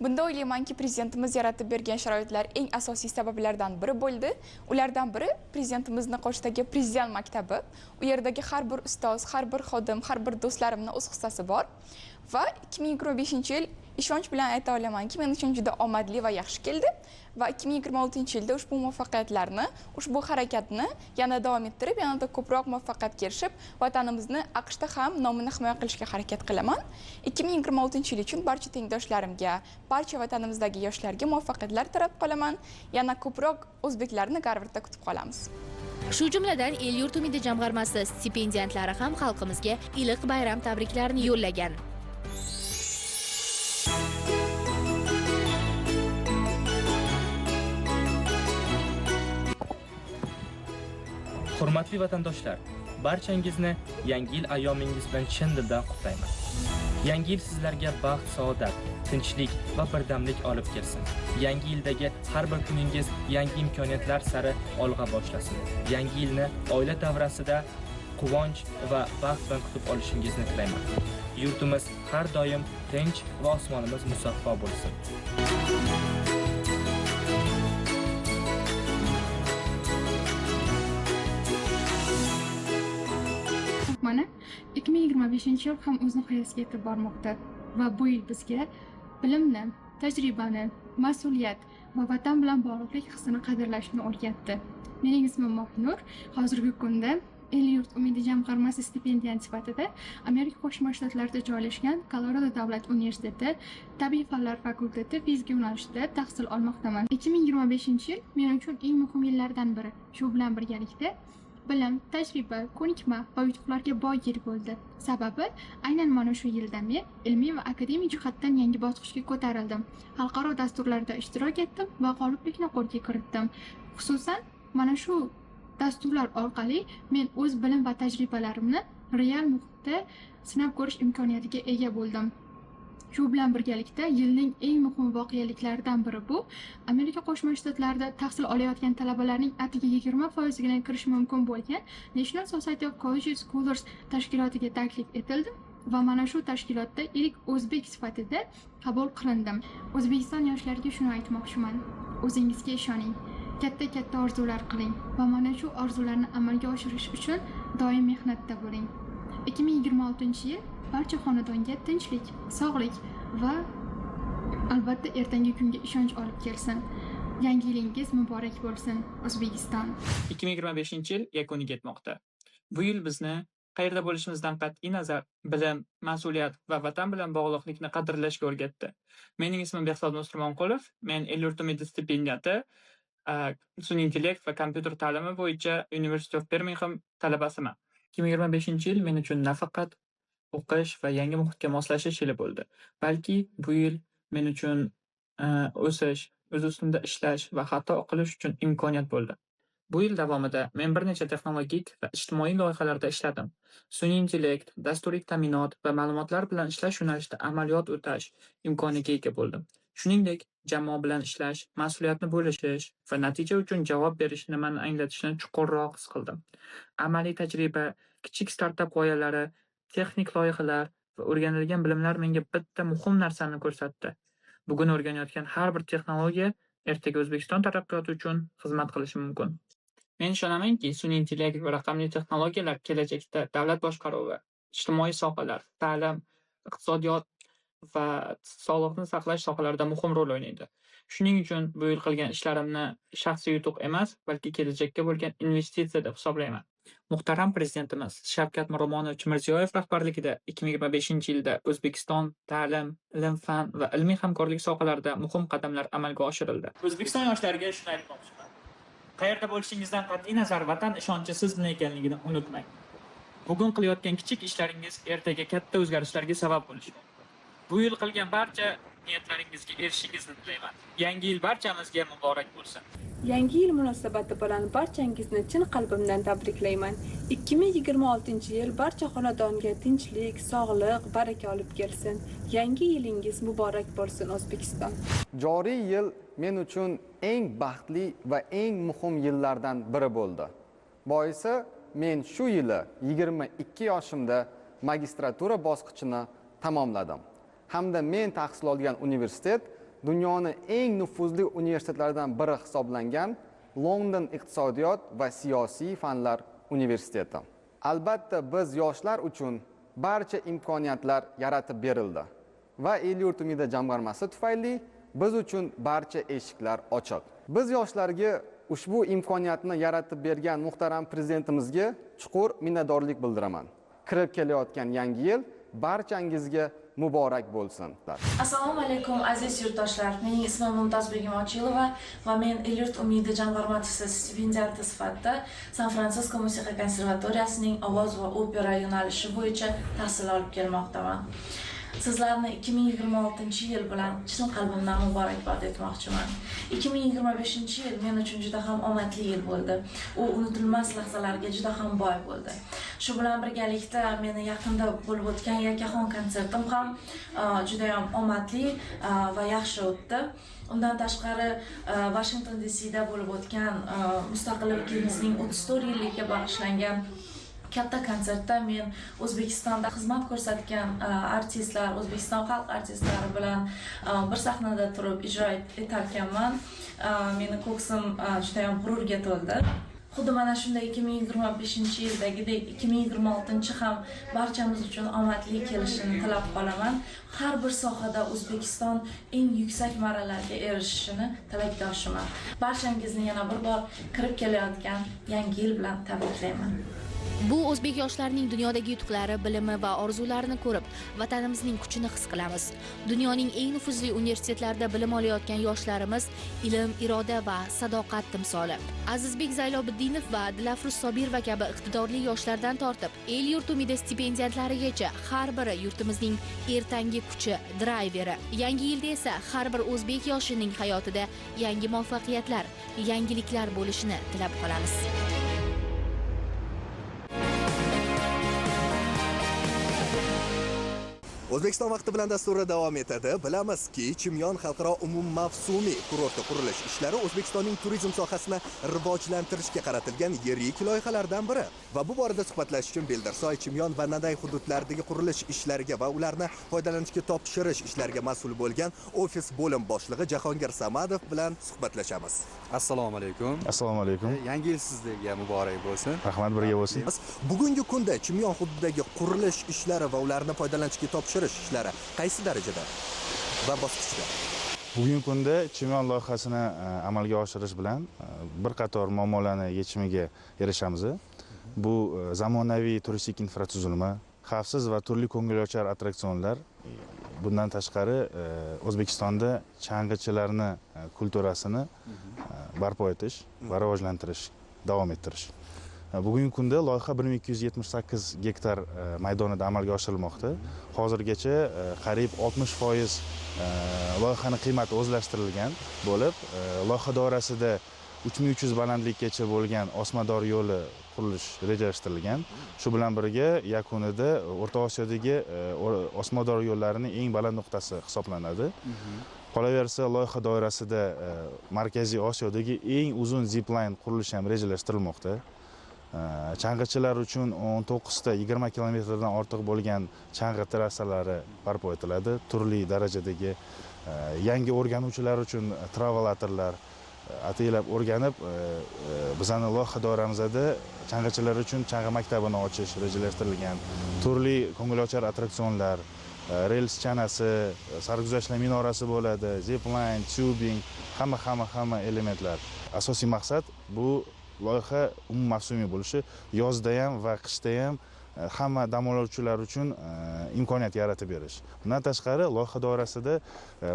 Bunda o'ylaymanki, prezidentimiz yaratib bergan sharoitlar eng asosiy sabablardan biri bo'ldi. Ulardan biri prezidentimizni qo'shidagi prezident maktabi. U yerdagi har bir ustoz, har bir xodim, har bir do'stlarimning o'z hissasi bor. Va 2025-yil ishonch bilan ayta olamanki, men uchun juda omadli va yaxshi keldi va 2026-yilda ushbu muvaffaqiyatlarni, ushbu harakatni yana davom ettirib, yanada ko'proq muvaffaqiyatga erishib, vatanimizni AQShda ham nomini himoya qilishga harakat qilaman. 2026-yil uchun barcha tengdoshlarimga, barcha vatanimizdagi yoshlarga muvaffaqiyatlar tilab qolaman. Yana ko'proq o'zbeklarni Garvardda kutib qolamiz. Shu jumladan El-yurt umidi jamg'armasi stipendiantlari ham xalqimizga iliq bayram tabriklarini yo'llagan. Hurmatli vatandoshlar, barchangizni yangi yil ayyomingiz bilan chin dildan qutlayman. Yangi yil sizlarga baxt, saodat, tinchlik va birdamlik olib kelsin. Yangi yildagi har bir kuningiz yangi imkoniyatlar sari olg'a boshlasin. Yangi yilni oila davrasida quvonch va baxt bilan kutib olishingizni tilayman. Yurtimiz har doim tinch va osmonimiz musaffo bo'lsin. Mana 2025-yil ham o'z nihoyasiga yetib bormoqda va bu yil bizga bilimni, tajribani, mas'uliyat va vatan bilan bog'liqlik hissini qadrlashni o'rgatdi. Mening ismim Mohinur. Hozirgi kunda El-yurt umidi jamg'armasi stipendiant sifatida Amerika Qo'shma Shtatlarida joylashgan Kolorado davlat universiteti tabiiy fanlar fakulteti fizika yo'nalishida tahsil olmoqdaman. 2025-yil men uchun eng muhim yillardan biri. Shu bilan birgalikda bilim, tajriba, ko'nikma va yutuqlarga boy yil bo'ldi. Sababi aynan mana shu yilda men ilmiy va akademik jihatdan yangi bosqichga ko'tarildim. Xalqaro dasturlarda ishtirok etdim va g'oliblikni qo'lga kiritdim. Xususan, mana shu dasturlar orqali men o'z bilim va tajribalarimni real muhitda sinab ko'rish imkoniyatiga ega bo'ldim. Shu bilan birgalikda yilning eng muhim voqeliklaridan biri bu Amerika Qo'shma Shtatlarida tahsil olayotgan talabalarning atigi 20%gina kirish mumkin bo'lgan National Society of College Scholars tashkilotiga taklif etildim va mana shu tashkilotda ilk o'zbek sifatida qabul qilindim. O'zbekiston yoshlariga shuni aytmoqchiman: o'zingizga ishoning, katta-katta orzular qiling va mana shu orzularni amalga oshirish uchun doim mehnatda bo'ling. 2026-yil barcha xonadonga tinchlik, sog'lik va albatta ertangi kunga ishonch olib kelsin. Yangi yilingiz muborak bo'lsin, O'zbekiston. 2025-yil yakuniga yetmoqda. Bu yil bizni qayerda bo'lishimizdan qat'iy nazar bilim, mas'uliyat va vatan bilan bog'liqlikni qadrlashga o'rgatdi. Mening ismim Behzod Musulmonqulov, men El-yurt umidi stipendiati, sun'iy intellekt va kompyuter ta'limi bo'yicha University of Birmingham talabasiman. 2025-yil men uchun nafaqat o'qish va yangi muhitga moslashish yili bo'ldi, balki bu yil men uchun o'sish, o'z ustimda ishlash va xato qilish uchun imkoniyat bo'ldi. Bu yil davomida men bir necha texnologik va ijtimoiy loyihalarda ishladim. Sun'iy intellekt, dasturiy ta'minot va ma'lumotlar bilan ishlash yo'nalishida amaliyot o'tash imkoniga ega bo'ldim. Shuningdek, jamoa bilan ishlash, mas'uliyatni bo'lishish va natija uchun javob berish nimani anglatishini chuqurroq his qildim. Amaliy tajriba, kichik startap g'oyalari, texnik loyihalar va o'rganilgan bilimlar menga bitta muhim narsani ko'rsatdi. Bugun o'rganayotgan har bir texnologiya ertaga O'zbekiston taraqqiyoti uchun xizmat qilishi mumkin. Men ishonamanki, sun'iy intellekt va raqamli texnologiyalar kelajakda davlat boshqaruvi, ijtimoiy sohalar, ta'lim, iqtisodiyot va sog'liqni saqlash sohalarida muhim rol o'ynaydi. Shuning uchun bu yil qilgan ishlarimni shaxsiy yutuq emas, balki kelajakka bo'lgan investitsiya deb hisoblayman. Muhtaram Prezidentimiz Shavkat Miromonovich Mirziyoyev rahbarligida 2025-yilda O'zbekiston ta'lim, ilm-fan va ilmiy hamkorlik sohalarida muhim qadamlar amalga oshirildi. O'zbekiston yoshlariga shuni aytmoqchiman. Qayerda bo'lishingizdan qat'iy nazar vatan ishonchi siz bilan ekanligini unutmang. Bugun qilayotgan kichik ishlaringiz ertaga katta o'zgarishlarga sabab bo'lishi mumkin. Bu yil qilgan barcha niyatlaringizga erishishingizni tilayman. Yangi yil barchamizga muborak bo'lsin. Yangi yil munosabati bilan barchangizni chin qalbimdan tabriklayman. 2026-yil barcha xonadonga tinchlik, sog'lik, baraka olib kelsin. Yangi yilingiz muborak bo'lsin, O'zbekiston. Joriy yil men uchun eng baxtli va eng muhim yillardan biri bo'ldi. Boisi, men shu yili 22 yoshimda magistratura bosqichini tamomladim. Hamda men tahsil olgan universitet dunyoni eng nufuzli universitetlaridan biri hisoblangan London iqtisodiyot va siyosiy fanlar universiteti. Albatta, biz yoshlar uchun barcha imkoniyatlar yaratib berildi va El-yurt umidi jamg'armasi tufayli biz uchun barcha eshiklar ochiq. Biz yoshlarga ushbu imkoniyatni yaratib bergan muhtaram prezidentimizga chuqur minnatdorlik bildiraman. Kirib kelayotgan yangi yil barchangizga muborak bo'lsin. Assalomu alaykum aziz yurtdoshlar. Mening ismim Mumtozbegim Ochilova va men El-yurt umidi jamg'armasi stipendiati sifatida San Fransisko musiqa konservatoriyasining ovoz va opera yo'nalishi bo'yicha tahsil olib kelmoqdaman. Sizlarni 2026-yil bilan chin qalbimdan muborakbod etmoqchiman. 2025-yil men uchun juda ham omadli yil bo'ldi. U unutilmas lahzalarga juda ham boy bo'ldi. Shu bilan birgalikda meni yaqinda bo'lib o'tgan yakkaxon konsertim ham juda ham omadli va yaxshi o'tdi. Undan tashqari Washington DC'da bo'lib o'tgan mustaqilligimizning 34 yilligiga bag'ishlangan katta konsertda men O'zbekistonda xizmat ko'rsatgan artistlar, O'zbekiston xalq artistlari bilan bir sahnada turib ijro etarkanman. Meni ko'ksim juda ham g'ururga to'ldi. Xuddi mana shunday 2025-yildagidek 2026 ham barchamiz uchun omadli kelishini tilab qolaman. Har bir sohada O'zbekiston eng yuksak marralarga erishishini tilakdoshiman. Barchangizni yana bir bor kirib kelayotgan yangi yil bilan tabriklayman. Bu o'zbek yoshlarining dunyodagi yutuqlari, bilimi va orzularini ko'rib, vatanimizning kuchini his qilamiz. Dunyoning eng nufuzli universitetlarida bilim olayotgan yoshlarimiz ilm, iroda va sadoqat timsoli. Azizbek Zaylobiddinov va Dilafruz Sobirova kabi iqtidorli yoshlardan tortib, El-yurt umidi stipendiatlarigacha har biri yurtimizning ertangi kuchi, drayveri. Yangi yilda esa har bir o'zbek yoshining hayotida yangi muvaffaqiyatlar, yangiliklar bo'lishini tilab qolamiz. O'zbekiston vaqti bilan dasturi davom etadi. Bilamizki, Chimyon xalqaro umummavsumiy kurorti qurilish ishlari O'zbekistonning turizm sohasini rivojlantirishga qaratilgan yirik loyihalardan biri. Va bu borada suhbatlashish uchun Beldirsoy, Chimyon va Nanay hududlaridagi qurilish ishlariga va ularni foydalanishga topshirish ishlariga mas'ul bo'lgan ofis bo'lim boshlig'i Jahongir Samadov bilan suhbatlashamiz. Assalomu alaykum. Assalomu alaykum. Yangi yil sizlarga muborak bo'lsin. Rahmat, birga bo'lsin. Bugungi kunda Chimyon hududidagi qurilish ishlari va ularni foydalanishga topshirish ishlari qaysi darajada va bosqichda? Bugungi kunda Chimyon loyihasini amalga oshirish bilan bir qator muammolarni yechimiga erishamiz. Bu zamonaviy turistik infratuzilma, xavfsiz va turli ko'ngilochar attraksionlar. Bundan tashqari O'zbekistonda chang'ichilarni kulturasini barpo etish va rivojlantirish, davom ettirish. Bugungi kunda loyiha 1278 gektar maydonida amalga oshirilmoqda. Hozirgacha qariyb 60% loyihaning qiymati o'zlashtirilgan bo'lib, loyiha doirasida 3300 balandlikkacha bo'lgan osmador yo'li qurilish rejalashtirilgan. Shu bilan birga yakunida O'rta Osiyodagi osmador yo'llarining eng baland nuqtasi hisoblanadi. Qolaversa, loyiha doirasida Markaziy Osiyodagi eng uzun zipline qurilishi ham rejalashtirilmoqda. Chang'ichilar uchun 19 ta 20 kilometrdan ortiq bo'lgan chang'i trassalari barpo etiladi. Turli darajadagi yangi o'rganuvchilar uchun travelatorlar ataylab o'rganib, bizani loyiha doiramizda chang'ichilar uchun chang'i maktabini ochish rejalashtirilgan. Turli ko'ngilochar attraksionlar, rels chanasi, sarguzashtlar minorasi bo'ladi, zipline, tubing, hamma elementlar. Asosiy maqsad bu loyiha umummavsumiy bo'lishi, yozda ham va qishda ham hamma dam oluvchilar uchun imkoniyat yaratib berish. Bundan tashqari, loyiha doirasida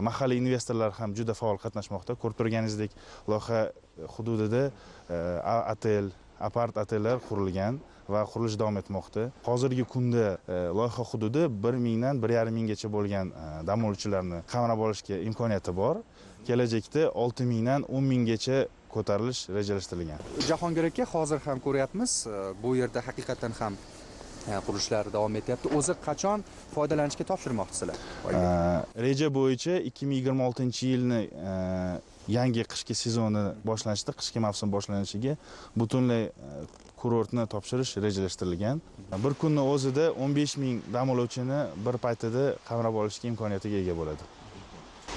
mahalliy investorlar ham juda faol qatnashmoqda. Ko'rib turganingizdek, loyiha hududida otel, apart otellar qurilgan va qurilish davom etmoqda. Hozirgi kunda loyiha hududi 1000 dan 1,5 minggacha bo'lgan dam oluvchilarni qamrab olishga imkoniyati bor. Kelajakda 6000 dan 10 minggacha ko'tarilish rejalashtirilgan. Jahongir aka, hozir ham ko'ryapmiz, bu yerda haqiqatan ham qurilishlar davom etyapti. O'zi qachon foydalanishga topshirmoqchisizlar? Reja bo'yicha 2026-yilni yangi qishki sezoni boshlanishida, qishki mavsum boshlanishiga butunlay kurortni topshirish rejalashtirilgan. Bir kunni o'zida 15 ming dam oluvchini bir paytida qamrab olishga imkoniyatiga ega bo'ladi.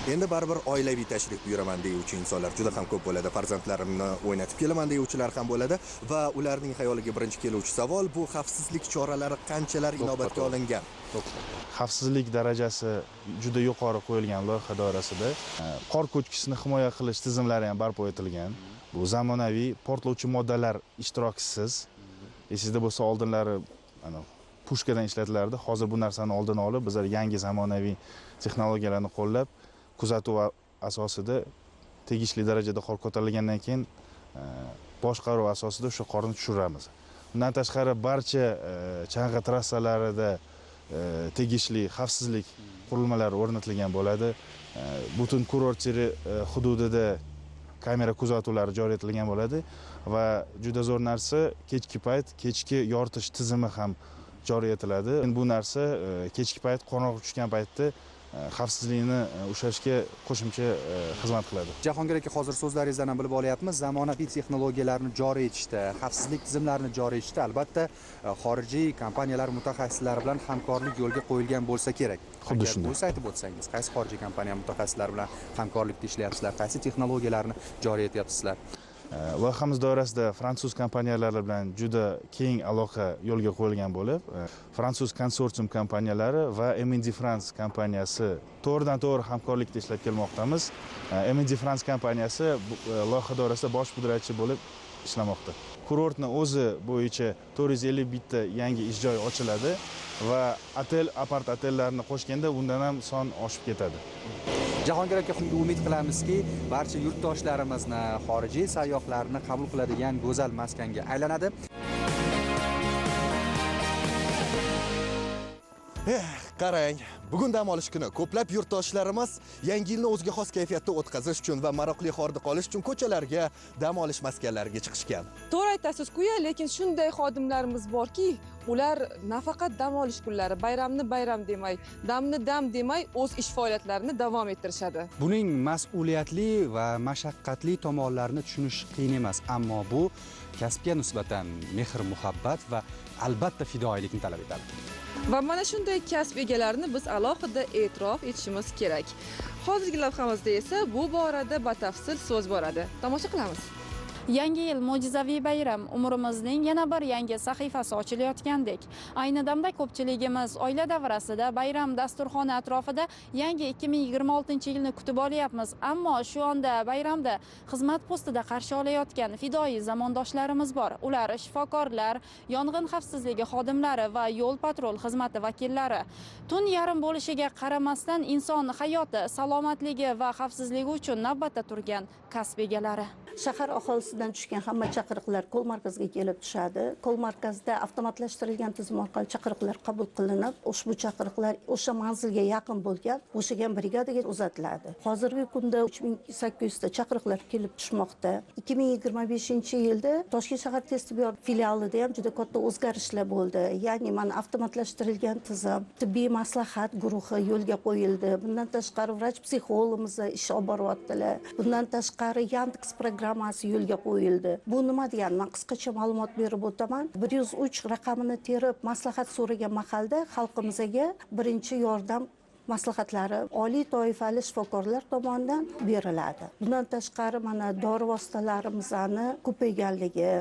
Endi baribir oilaviy tashrif buyuraman deyuvchi insonlar juda ham ko'p bo'ladi. Farzandlarimni o'ynatib kelaman deyuvchilar ham bo'ladi va ularning xayoliga birinchi keluvchi savol bu xavfsizlik choralari qanchalar inobatga olingan? Xavfsizlik darajasi juda yuqori qo'yilgan loyiha doirasida. Qor ko'chkisini himoya qilish tizimlari ham barpo etilgan. Bu zamonaviy portlovchi moddalar ishtirokisiz. Esingizda bo'lsa, oldinlari pushkadan ishlatilardi. Hozir bu narsani oldini olib, bizlar yangi zamonaviy texnologiyalarni qo'llab, kuzatuv asosida tegishli darajada qor ko'tarilgandan keyin boshqaruv asosida o'sha qorni tushiramiz. Bundan tashqari barcha chang'i trassalarida tegishli xavfsizlik qurilmalari o'rnatilgan bo'ladi. Butun kurort hududida kamera kuzatuvlari joriy etilgan bo'ladi va juda zo'r narsa, kechki payt kechki yoritish tizimi ham joriy etiladi. Bu narsa kechki payt qorong'i tushgan paytda xavfsizlikni ushlashga qo'shimcha xizmat qiladi. Jahongir aka, hozir so'zlaringizdan ham bilib olyapmiz, zamonaviy texnologiyalarni joriy etishda, xavfsizlik tizimlarini joriy etishda albatta xorijiy kompaniyalar mutaxassislari bilan hamkorlik yo'lga qo'yilgan bo'lsa kerak. Xuddi shunday. Bo'lsa aytib o'tsangiz, qaysi xorijiy kompaniya mutaxassislari bilan hamkorlikda ishlayapsizlar, qaysi texnologiyalarni joriy etyapsizlar? Loyihamiz doirasida fransuz kompaniyalari bilan juda keng aloqa yo'lga qo'yilgan bo'lib, fransuz konsorsium kompaniyalari va MND France kompaniyasi to'g'ridan-to'g'ri hamkorlikda ishlab kelmoqdamiz. MND France kompaniyasi loyiha doirasida bosh pudratchi bo'lib ishlamoqda. Kurortni o'zi bo'yicha 451 ta yangi ish joyi ochiladi va otel, apart otellarni qo'shganda undan ham son oshib ketadi. Jahongir aka, umid qilamizki, barcha yurtdoshlarimizni, xorijiy sayyohlarni qabul qiladigan go'zal maskanga aylanadi. Qarang, bugun dam olish kuni. Ko'plab yurtdoshlarimiz yangi yilni o'ziga xos kayfiyatda o'tkazish uchun va maroqli hordiq olish uchun ko'chalarga, dam olish maskanlariga chiqishgan. To'g'ri aytasiz-ku, lekin shunday xodimlarimiz borki, ular nafaqat dam olish kunlari, bayramni bayram demay, damni dam demay o'z ish faoliyatlarini davom ettirishadi. Buning mas'uliyatli va mashaqqatli tomonlarini tushunish qiyin emas, ammo bu kasbga nisbatan mehr-muhabbat va albatta fidoyilikni talab etadi. Va mana shunday kasb egalarini biz alohida e'tirof etishimiz kerak. Hozirgi lavhamizda esa bu borada batafsil so'z boradi. Tomosha qilamiz. Yangi yil mo'jizaviy bayram, umrimizning yana bir yangi sahifasi ochilayotgandek. Ayni damda ko'pchiligimiz oila davrasida bayram dasturxoni atrofida yangi 2026-yilni kutib olyapmiz. Ammo shu onda bayramda xizmat postida qarshi olayotgan fidoyi zamondoshlarimiz bor. Ular shifokorlar, yong'in xavfsizligi xodimlari va yo'l patrul xizmati vakillari. Tun yarim bo'lishiga qaramasdan inson hayoti, salomatligi va xavfsizligi uchun navbatda turgan kasb egalari. Shahar aholisidan tushgan hamma chaqiriqlar kol markazga kelib tushadi. Kol markazda avtomatlashtirilgan tizim orqali chaqiriqlar qabul qilinib, ushbu chaqiriqlar o'sha manzilga yaqin bo'lgan bo'shagan brigadaga uzatiladi. Hozirgi kunda 3800 ta chaqiriqlar kelib tushmoqda. 2025-yilda Toshkent shahar tez tibbiyot filialida ham juda katta o'zgarishlar bo'ldi. Ya'ni mana avtomatlashtirilgan tizim, tibbiy maslahat guruhi yo'lga qo'yildi. Bundan tashqari vrach psixologimiz ish olib boryaptilar. Bundan tashqari Yandex programmasi yo'lga qo'yildi. Bu nima degani? Men qisqacha ma'lumot berib o'taman. 103 raqamini terib maslahat so'ragan mahalda xalqimizga birinchi yordam maslahatlari oliy toifali shifokorlar tomonidan beriladi. Bundan tashqari mana dori vositalarimizni ko'payganligi,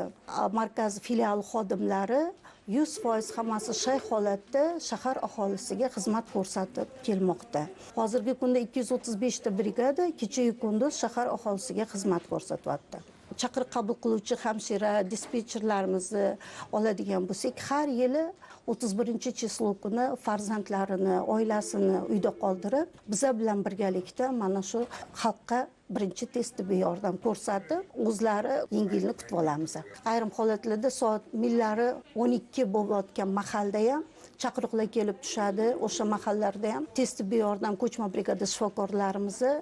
markaz filiali xodimlari 100% hammasi shay holatda shahar aholisiga xizmat ko'rsatib kelmoqda. Hozirgi kunda 235 ta brigada kecha-yu kunduz shahar aholisiga xizmat ko'rsatyapti. Chaqiriq qabul qiluvchi hamshira, dispetcherlarimizni oladigan bo'lsak, har yili 31-число kuni farzandlarini, oilasini uyda qoldirib, biza bilan birgalikda mana shu xalqqa birinchi tez tibbiy yordam ko'rsatib, o'zlari yangi yilni kutib olamiz. Ayrim holatlarda soat millari 12 bo'layotgan mahalda ham chaqiriqlar kelib tushadi. O'sha mahallarda ham tez tibbiy yordam ko'chma brigada shifokorlarimizni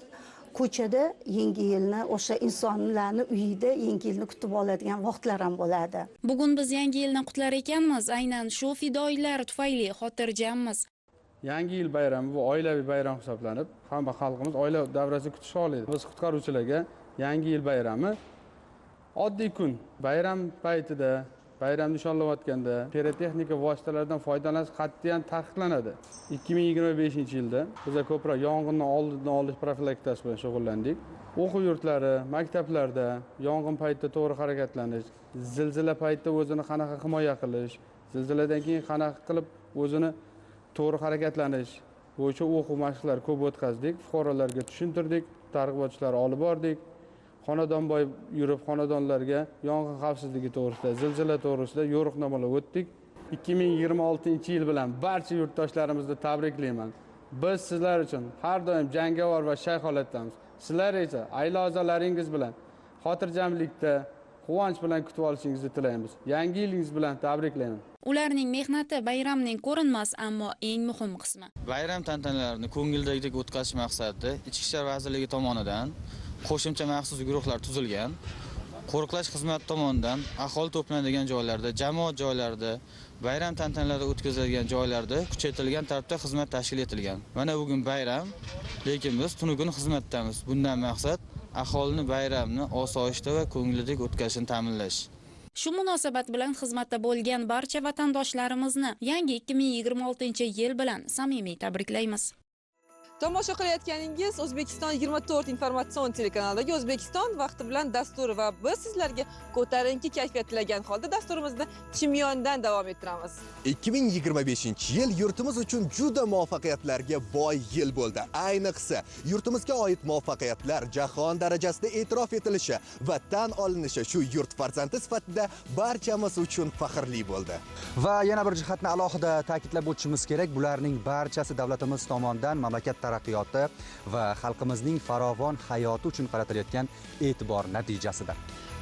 ko'chada yangi yilni, o'sha insonlarni uyida yangi yilni kutib oladigan vaqtlar ham bo'ladi. Bugun biz yangi yilni qutlar ekanmiz, aynan shu fidoyilar tufayli xotirjammiz. Yangi yil bayrami bu oilaviy bayram hisoblanib, hamma xalqimiz oila davrasida kutish oladi. Biz qutqaruvchilarga yangi yil bayrami oddiy kun, bayram paytida, bayram nishonlayotganda pirotexnika vositalaridan foydalanish qat'iyan taqiqlanadi. 2025-yilda biz ko'proq yong'inni oldini olish profilaktikasi bilan shug'ullandik. O'quv yurtlari, maktablarda yong'in paytida to'g'ri harakatlanish, zilzila paytida o'zini qanaqa himoya qilish, zilziladan keyin qanaqa qilib o'zini to'g'ri harakatlanish bo'yicha o'quv mashqlar ko'p o'tkazdik, fuqarolarga tushuntirdik, targ'ibotchilar olib bordik. Xonadonboy yurib xonadonlarga yong'in xavfsizligi to'g'risida, zilzila to'g'risida yo'riqnomalar o'tdik. 2026-yil bilan barcha yurtdoshlarimizni tabriklayman. Biz sizlar uchun har doim jangovar va shay holatdamiz. Sizlar esa oila a'zolaringiz bilan xotirjamlikda, quvonch bilan kutib olishingizni tilaymiz. Yangi yilingiz bilan tabriklayman. Ularning mehnati bayramning ko'rinmas, ammo eng muhim qismi. Bayram tantanalarini ko'ngildagidek o'tkazish maqsadida Ichki ishlar vazirligi tomonidan qo'shimcha maxsus guruhlar tuzilgan. Qo'riqlash xizmati tomonidan aholi to'planadigan joylarda, jamoat joylarida, bayram tantanalari o'tkaziladigan joylarda kuchaytirilgan tartibda xizmat tashkil etilgan. Mana bugun bayram, lekin biz tunu kun xizmatdamiz. Bundan maqsad aholini bayramni osoyishta va ko'ngildek o'tkazishini ta'minlash. Shu munosabat bilan xizmatda bo'lgan barcha vatandoshlarimizni yangi 2026-yil bilan samimiy tabriklaymiz. Tomosha qilayotganingiz O'zbekiston 24 informatsion telekanalidagi O'zbekiston vaqti bilan dasturi va biz sizlarga ko'tarinki kayfiyat tilagan holda dasturimizni Chimyondan davom ettiramiz. 2025-yil yurtimiz uchun juda muvaffaqiyatlarga boy yil bo'ldi. Ayniqsa, yurtimizga oid muvaffaqiyatlar jahon darajasida e'tirof etilishi va tan olinishi shu yurt farzandi sifatida barchamiz uchun faxrli bo'ldi. Va yana bir jihatni alohida ta'kidlab o'tishimiz kerak. Bularning barchasi davlatimiz tomonidan mamlakat taraqqiyoti va xalqimizning farovon hayoti uchun qaratilayotgan e'tibor natijasidir.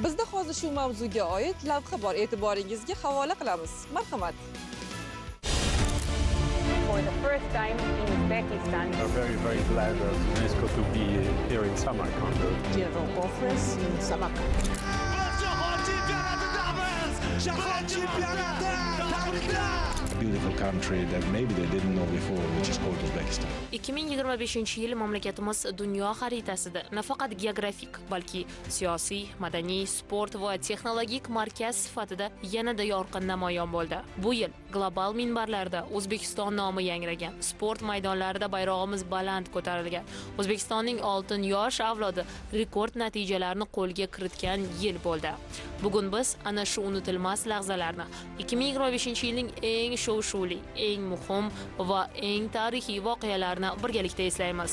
Bizda hozir shu mavzuga oid lavha bor, e'tiboringizga havola qilamiz. Marhamat. For the first time in Uzbekistan. We are very, very glad as UNESCO to be here in Samarkand. General Conference in Samarkand. Beautiful country that maybe they didn't know before, which is called Uzbekistan. 2025-yil mamlakatimiz dunyo xaritasida nafaqat geografik, balki siyosiy, madaniy, sport va texnologik markaz sifatida yanada yorqin namoyon bo'ldi. Bu yil global minbarlarda O'zbekiston nomi yangragan, sport maydonlarida bayrog'imiz baland ko'tarilgan. O'zbekistonning oltin yosh avlodi rekord natijalarni qo'lga kiritgan yil bo'ldi. Bugun biz ana shu unutilmas lahzalarni 2025-yilning eng shov-shuvli, eng muhim va eng tarixiy voqealarni birgalikda eslaymiz.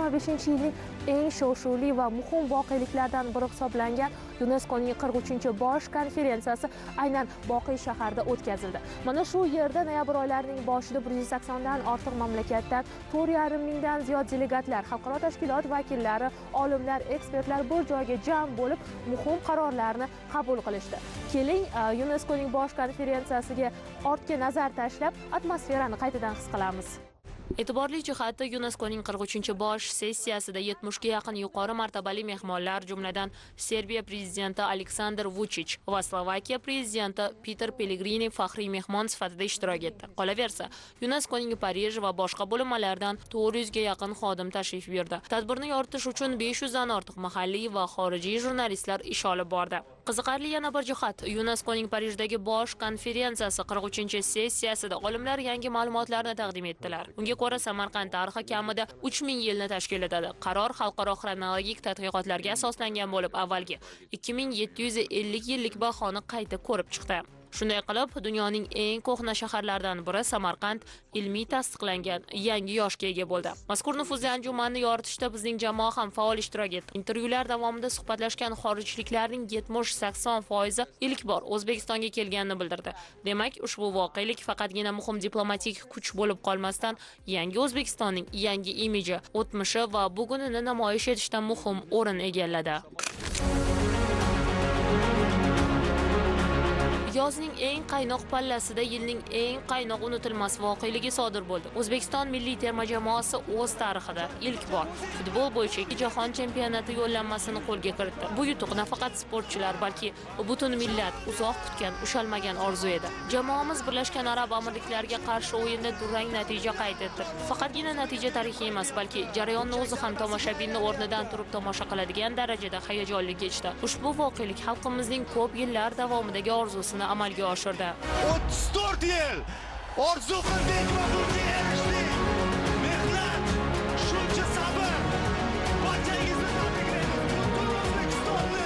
2025-yilning eng shov-shuvli va muhim voqeliklardan biri hisoblangan UNESCOning 43-bosh konferensiyasi aynan Boqiy shaharda o'tkazildi. Mana shu yerda noyabr oylarining boshida 180 dan ortiq mamlakatdan 4,5 mingdan ziyod delegatlar, xalqaro tashkilot vakillari, olimlar, ekspertlar bir joyga jam bo'lib, muhim qarorlarni qabul qilishdi. Keling, UNESCOning bosh konferensiyasiga ortga nazar tashlab, atmosferani qaytadan his qilamiz. E'tiborli jihati, UNESCOning 43-bosh sessiyasida 70 ga yaqin yuqori martabali mehmonlar, jumladan Serbiya prezidenti Aleksandr Vuchich va Slovakiya prezidenti Peter Pellegrini faxriy mehmon sifatida ishtirok etdi. Qolaversa, UNESCOning Parij va boshqa bo'linmalaridan 400 ga yaqin xodim tashrif buyurdi. Tadbirni yoritish uchun 500 dan ortiq mahalliy va xorijiy jurnalistlar ish olib bordi. Qiziqarli yana bir jihat, UNESCOning Parijdagi bosh konferensiyasi 43-sessiyasida olimlar yangi ma'lumotlarni taqdim etdilar. Unga ko'ra, Samarqand tarixi kamida 3000 yilni tashkil etadi. Qaror xalqaro xronologik tadqiqotlarga asoslangan bo'lib, avvalgi 2750 yillik bahoni qayta ko'rib chiqdi. Shunday qilib, dunyoning eng ko'hna shaharlaridan biri Samarqand ilmiy tasdiqlangan yangi yoshga ega bo'ldi. Mazkur nufuzli anjumanni yoritishda bizning jamoa ham faol ishtirok etdi. Intervyular davomida suhbatlashgan xorijliklarning 70-80% ilk bor O'zbekistonga kelganini bildirdi. Demak, ushbu voqelik faqatgina muhim diplomatik kuch bo'lib qolmasdan, yangi O'zbekistonning yangi imiji, o'tmishi va bugunini namoyish etishda muhim o'rin egalladi. Yozning eng qaynoq pallasida yilning eng qaynoq unutilmas voqeligi sodir bo'ldi. O'zbekiston milliy terma jamoasi o'z tarixida ilk bor futbol bo'yicha jahon chempionati yo'llanmasini qo'lga kiritdi. Bu yutuq nafaqat sportchilar, balki butun millat uzoq kutgan, ushalmagan orzu edi. Jamoamiz Birlashgan Arab Amirliklariga qarshi o'yinda durang natija qayd etdi. Faqatgina natija tarixiy emas, balki jarayonni o'zi ham tomoshabinni o'rnidan turib tomosha qiladigan darajada hayajonli kechdi. Ushbu voqelik xalqimizning ko'p yillar davomidagi orzusini amalga oshirdi. 34 yil orzu qildik va bunga erishdik. Mehnat, shuncha sabr. Barchangizni tabriklaymiz. Butun O'zbekistonni.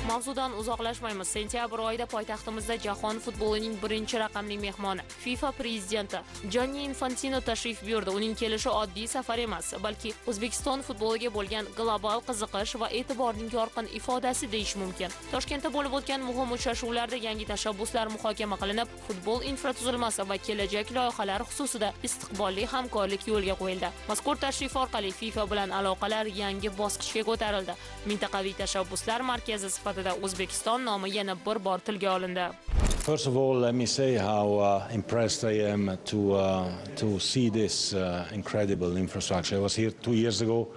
Mavzudan uzoqlashmaymiz. Sentyabr oyida poytaxtimizda jahon futbolining birinchi raqamli mehmoni FIFA prezidenti Gianni Infantino tashrif buyurdi. Uning kelishi oddiy safar emas, balki O'zbekiston futboliga bo'lgan global qiziqish va e'tiborning yorqin ifodasi deyish mumkin. Toshkentda bo'lib o'tgan muhim uchrashuvlarda yangi tashabbuslar muhokama qilinib, futbol infratuzilmasi va kelajak loyihalari xususida istiqbolli hamkorlik yo'lga qo'yildi. Mazkur tashrif orqali FIFA bilan aloqalar yangi bosqichga ko'tarildi. Mintaqaviy tashabbuslar markazi sifatida O'zbekiston nomi yana bir bor tilga olindi. First of all, let me say how impressed I am to see this incredible infrastructure. I was here 2 years ago.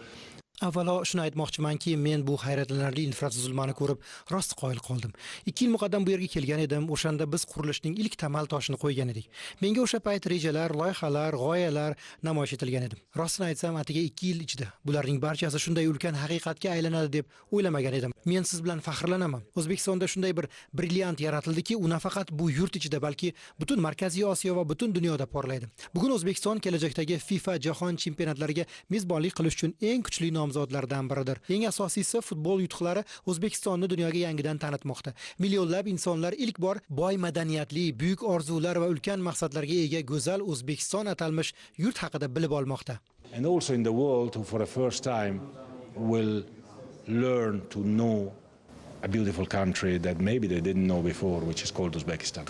Avvalo shuni aytmoqchimanki, men bu hayratlanarli infratuzilmani ko'rib rost qoyil qoldim. 2 yil muqaddam bu yerga kelgan edim. O'shanda biz qurilishning ilk tamal toshini qo'ygan edik. Menga o'sha payt rejalar, loyihalar, g'oyalar namoyish etilgan edi. Rostini aytsam, atigi 2 yil ichida bularning barchasi shunday ulkan haqiqatga aylanadi deb o'ylamagan edim. Men siz bilan faxrlanaman. O'zbekistonda shunday bir brilliant yaratildiki, u nafaqat bu yurt ichida, balki butun Markaziy Osiyo va butun dunyoda porlaydi. Bugun O'zbekiston kelajakdagi FIFA jahon chempionatlariga mezbonlik qilish uchun eng kuchli nomzodlardan biridir. Eng asosiysi, futbol yutuqlari O'zbekistonni dunyoga yangidan tanitmoqda. Millionlab insonlar ilk bor boy madaniyatli, buyuk orzular va ulkan maqsadlarga ega go'zal O'zbekiston atalmish yurt haqida bilib olmoqda. And also in the world who for the first time will learn to know a beautiful country that maybe they didn't know before, which is called Uzbekistan.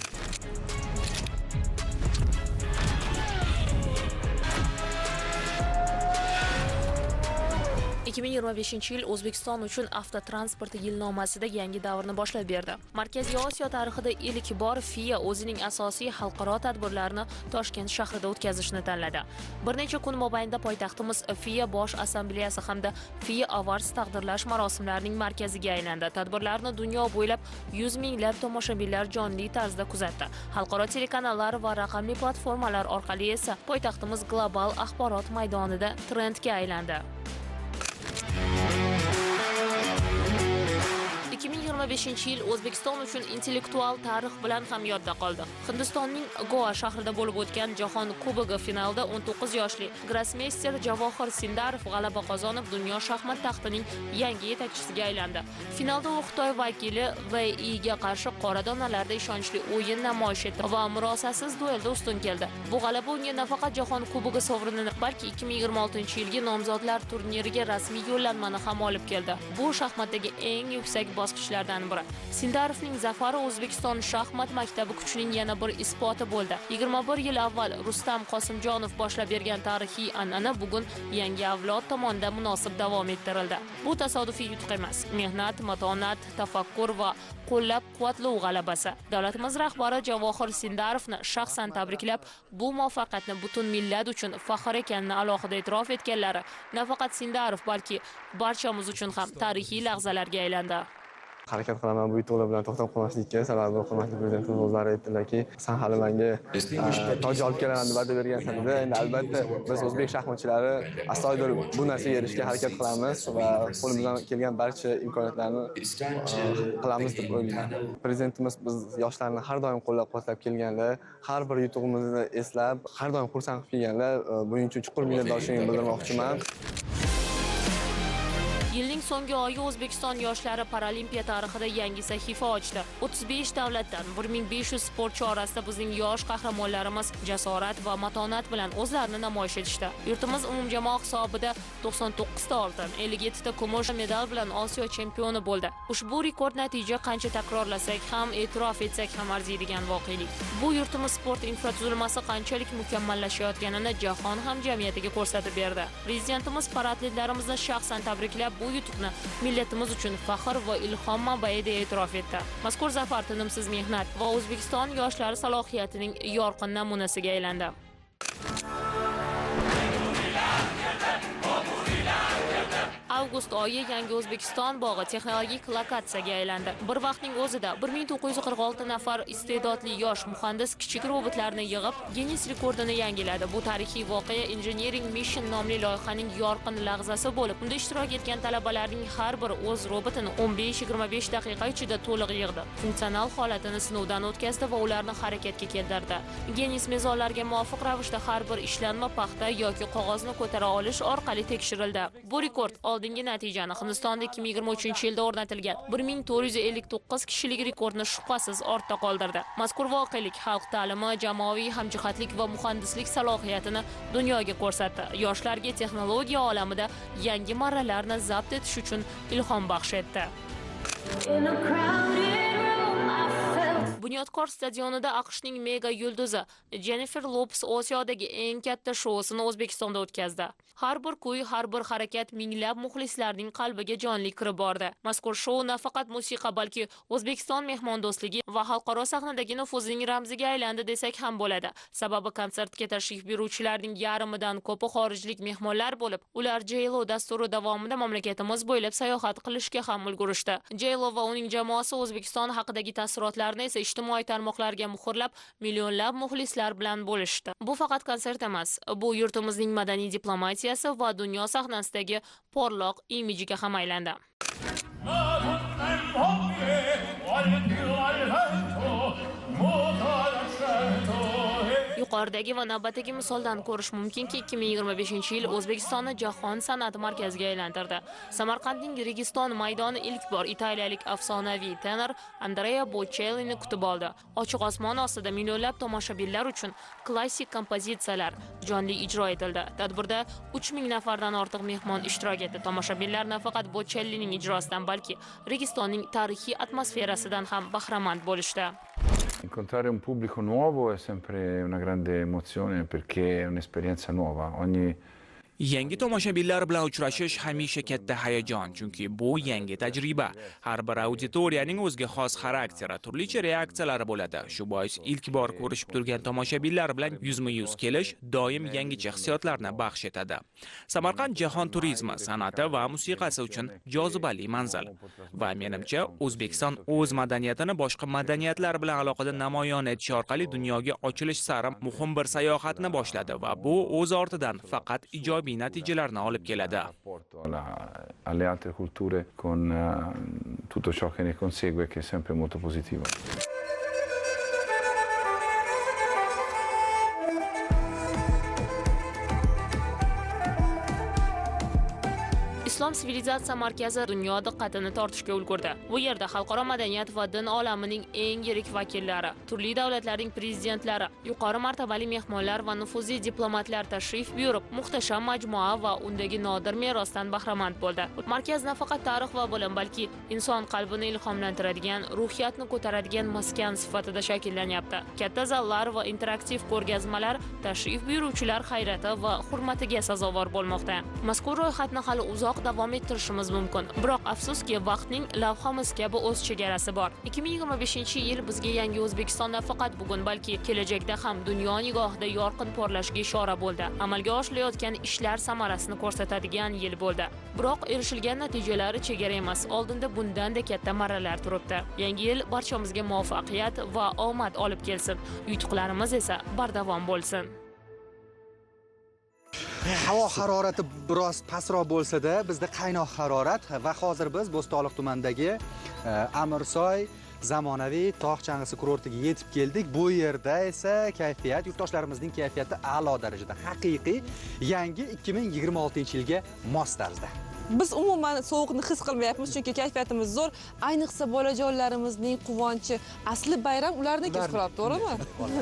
2025-yil O'zbekiston uchun avtotransport yilnomasida yangi davrni boshlab berdi. Markaziy Osiyo tarixida ilk bor FIA o'zining asosiy xalqaro tadbirlarini Toshkent shahrida o'tkazishni tanladi. Bir necha kun mobaynida poytaxtimiz FIA bosh assambleyasi hamda FIA Awards taqdirlash marosimlarining markaziga aylandi. Tadbirlarni dunyo bo'ylab 100 minglab tomoshabinlar jonli tarzda kuzatdi. Xalqaro telekanallar va raqamli platformalar orqali esa poytaxtimiz global axborot maydonida trendga aylandi. 2025-yil O'zbekiston uchun intellektual tarix bilan ham yodda qoldi. Hindistonning Goa shahrida bo'lib o'tgan Jahon Kubogi finalida 19 yoshli grossmeyster Javohir Sindarov g'alaba qozonib, dunyo shaxmat taxtining yangi yetakchisiga aylandi. Finalda u Xitoy vakili Wei Yiga qarshi qora donalarda ishonchli o'yin namoyish etdi va murosasiz duelda ustun keldi. Bu g'alaba unga nafaqat Jahon Kubogi sovrinini, balki 2026-yilgi nomzodlar turniriga rasmiy yo'llanmani ham olib keldi. Bu shaxmatdagi eng yuksak bosqichlardan biri. Sindarovning zafari O'zbekiston shaxmat maktabi kuchining yana bir isboti bo'ldi. 21 yil avval Rustam Qosimjonov boshlab bergan tarixiy an'ana bugun yangi avlod tomonidan munosib davom ettirildi. Bu tasodifiy yutuq emas. Mehnat, matonat, tafakkur va qo'llab-quvvatlov g'alabasi. Davlatimiz rahbari Javohir Sindarovni shaxsan tabriklab, bu muvaffaqiyatni butun millat uchun faxr ekanini alohida e'tirof etganlari nafaqat Sindarov, balki barchamiz uchun ham tarixiy lahzalarga aylandi. Harakat qilaman bu yutuqlar bilan to'xtab qolmaslikka, sababi hurmatli prezidentimiz o'zlari aytdilarki, san hali menga toj olib kelaman deb va'da bergansan dedi. Endi albatta biz o'zbek shaxmatchilari astoydil bu narsaga erishishga harakat qilamiz va qo'limizdan kelgan barcha imkoniyatlarni qilamiz deb o'ylayman. Prezidentimiz biz yoshlarni har doim qo'llab-quvvatlab kelganlar, har bir yutug'imizni eslab, har doim xursand qilib kelganlar. Buning uchun chuqur minnatdorchiligimni bildirmoqchiman. Yilning so'nggi oyi O'zbekiston yoshlari Paralimpiya tarixida yangi sahifa ochdi. 35 davlatdan 1500 sportchi orasida bizning yosh qahramonlarimiz jasorat va matonat bilan o'zlarini namoyish etishdi. Yurtimiz umumjamoa hisobida 99 ta oltin, 57 ta kumush medal bilan Osiyo chempioni bo'ldi. Ushbu rekord natija qancha takrorlasak ham, e'tirof etsak ham arziydigan voqelik. Bu yurtimiz sport infratuzilmasi qanchalik mukammallashayotganini jahon hamjamiyatiga ko'rsatib berdi. Prezidentimiz paraatletlarimizni shaxsan tabriklab, bu yutuqni millatimiz uchun faxr va ilhom manbai deya e'tirof etdi. Mazkur zafar tinimsiz mehnat va O'zbekiston yoshlari salohiyatining yorqin namunasiga aylandi. Avgust oyi Yangi O'zbekiston bog'i texnologik lokatsiyaga aylandi. Bir vaqtning o'zida 1946 nafar iste'dodli yosh muhandis kichik robotlarni yig'ib, Ginnes rekordini yangiladi. Bu tarixiy voqea Engineering Mission nomli loyihaning yorqin lahzasi bo'lib, unda ishtirok etgan talabalarning har biri o'z robotini 15-25 daqiqa ichida to'liq yig'di. Funksional holatini sinovdan o'tkazdi va ularni harakatga keltirdi. Ginnes mezonlariga muvofiq ravishda har bir ishlanma paxta yoki qog'ozni ko'tara olish orqali tekshirildi. Bu rekord oldingi natijani Hindistonda 2023-yilda o'rnatilgan 1459 kishilik rekordni shubhasiz ortda qoldirdi. Mazkur voqelik xalq ta'limi, jamoaviy hamjihatlik va muhandislik salohiyatini dunyoga ko'rsatdi. Yoshlarga texnologiya olamida yangi marralarni zabt etish uchun ilhom baxsh etdi. Bunyodkor stadionida AQShning mega yulduzi Jennifer Lopes Osiyodagi eng katta shousini O'zbekistonda o'tkazdi. Har bir kuy, har bir harakat minglab muxlislarning qalbiga jonli kirib bordi. Mazkur shou nafaqat musiqa, balki O'zbekiston mehmondo'stligi va xalqaro sahnadagi nufuzining ramziga aylandi desak ham bo'ladi. Sababi konsertga tashrif buyuruvchilarning yarmidan ko'pi xorijlik mehmonlar bo'lib, ular J.Lo dasturi davomida mamlakatimiz bo'ylab sayohat qilishga ham ulgurishdi. J.Lo va uning jamoasi O'zbekiston haqidagi taassurotlarni esa ijtimoiy tarmoqlarga muhrlab, millionlab muxlislar bilan bo'lishdi. Bu faqat konsert emas, bu yurtimizning madaniy diplomatiyasi va dunyo sahnasidagi porloq imijiga ham aylandi. Yuqoridagi va navbatdagi misoldan ko'rish mumkinki, 2025-yil O'zbekistonni jahon san'ati markaziga aylantirdi. Samarqandning Registon maydoni ilk bor italiyalik afsonaviy tenor Andrea Bocelli'ni kutib oldi. Ochiq osmon ostida millionlab tomoshabinlar uchun klassik kompozitsiyalar jonli ijro etildi. Tadbirda 3000 nafardan ortiq mehmon ishtirok etdi. Tomoshabinlar nafaqat Bocellining ijrosidan, balki Registonning tarixiy atmosferasidan ham bahramand bo'lishdi. Incontrare un pubblico nuovo è sempre una grande emozione perché è un'esperienza nuova. Ogni Yangi tomoshabinlar bilan uchrashish hamisha katta hayajon, chunki bu yangi tajriba. Har bir auditoriyaning o'ziga xos xarakteri, turlicha reaksiyalari bo'ladi. Shu bois ilk bor ko'rishib turgan tomoshabinlar bilan yuzma-yuz kelish doim yangicha hissiyotlarni baxsh etadi. Samarqand jahon turizmi, san'ati va musiqasi uchun jozibali manzil. Va menimcha, O'zbekiston o'z madaniyatini boshqa madaniyatlar bilan aloqada namoyon etish orqali dunyoga ochilish sari muhim bir sayohatni boshladi va bu o'z ortidan faqat ijobiy ijobiy natijalarni olib keladi. Alle altre culture con tutto ciò che ne consegue, che è sempre molto positivo. Islom sivilizatsiya markazi dunyo diqqatini tortishga ulgurdi. Bu yerda xalqaro madaniyat va din olamining eng yirik vakillari, turli davlatlarning prezidentlari, yuqori martabali mehmonlar va nufuzli diplomatlar tashrif buyurib, muhtasham majmua va undagi nodir merosdan bahramand bo'ldi. Markaz nafaqat tarix va bilim, balki inson qalbini ilhomlantiradigan, ruhiyatni ko'taradigan maskan sifatida shakllanyapti. Katta zallar va interaktiv ko'rgazmalar tashrif buyuruvchilar hayrati va hurmatiga sazovor bo'lmoqda. Mazkur ro'yxatni hali uzoq davom ettirishimiz mumkin. Biroq afsuski, vaqtning lavhamiz kabi o'z chegarasi bor. 2025-yil bizga yangi O'zbekiston nafaqat bugun, balki kelajakda ham dunyo nigohida yorqin porlashiga ishora bo'ldi. Amalga oshirilayotgan ishlar samarasini ko'rsatadigan yil bo'ldi. Biroq erishilgan natijalari chegara emas, oldinda bundan-da katta marralar turibdi. Yangi yil barchamizga muvaffaqiyat va omad olib kelsin. Yutuqlarimiz esa bardavom bo'lsin. Havo harorati biroz pastroq bo'lsa-da, bizda qaynoq harorat va hozir biz Bo'stonliq tumanidagi Amirsoy zamonaviy tog' chang'isi kurortiga yetib keldik. Bu yerda esa kayfiyat, yurtdoshlarimizning kayfiyati a'lo darajada, haqiqiy yangi 2026-yilga mos tarzda. Biz umuman sovuqni his qilmayapmiz, chunki kayfiyatimiz zo'r. Ayniqsa bolajonlarimizning quvonchi, asli bayram ularniki suhrab, to'g'rimi?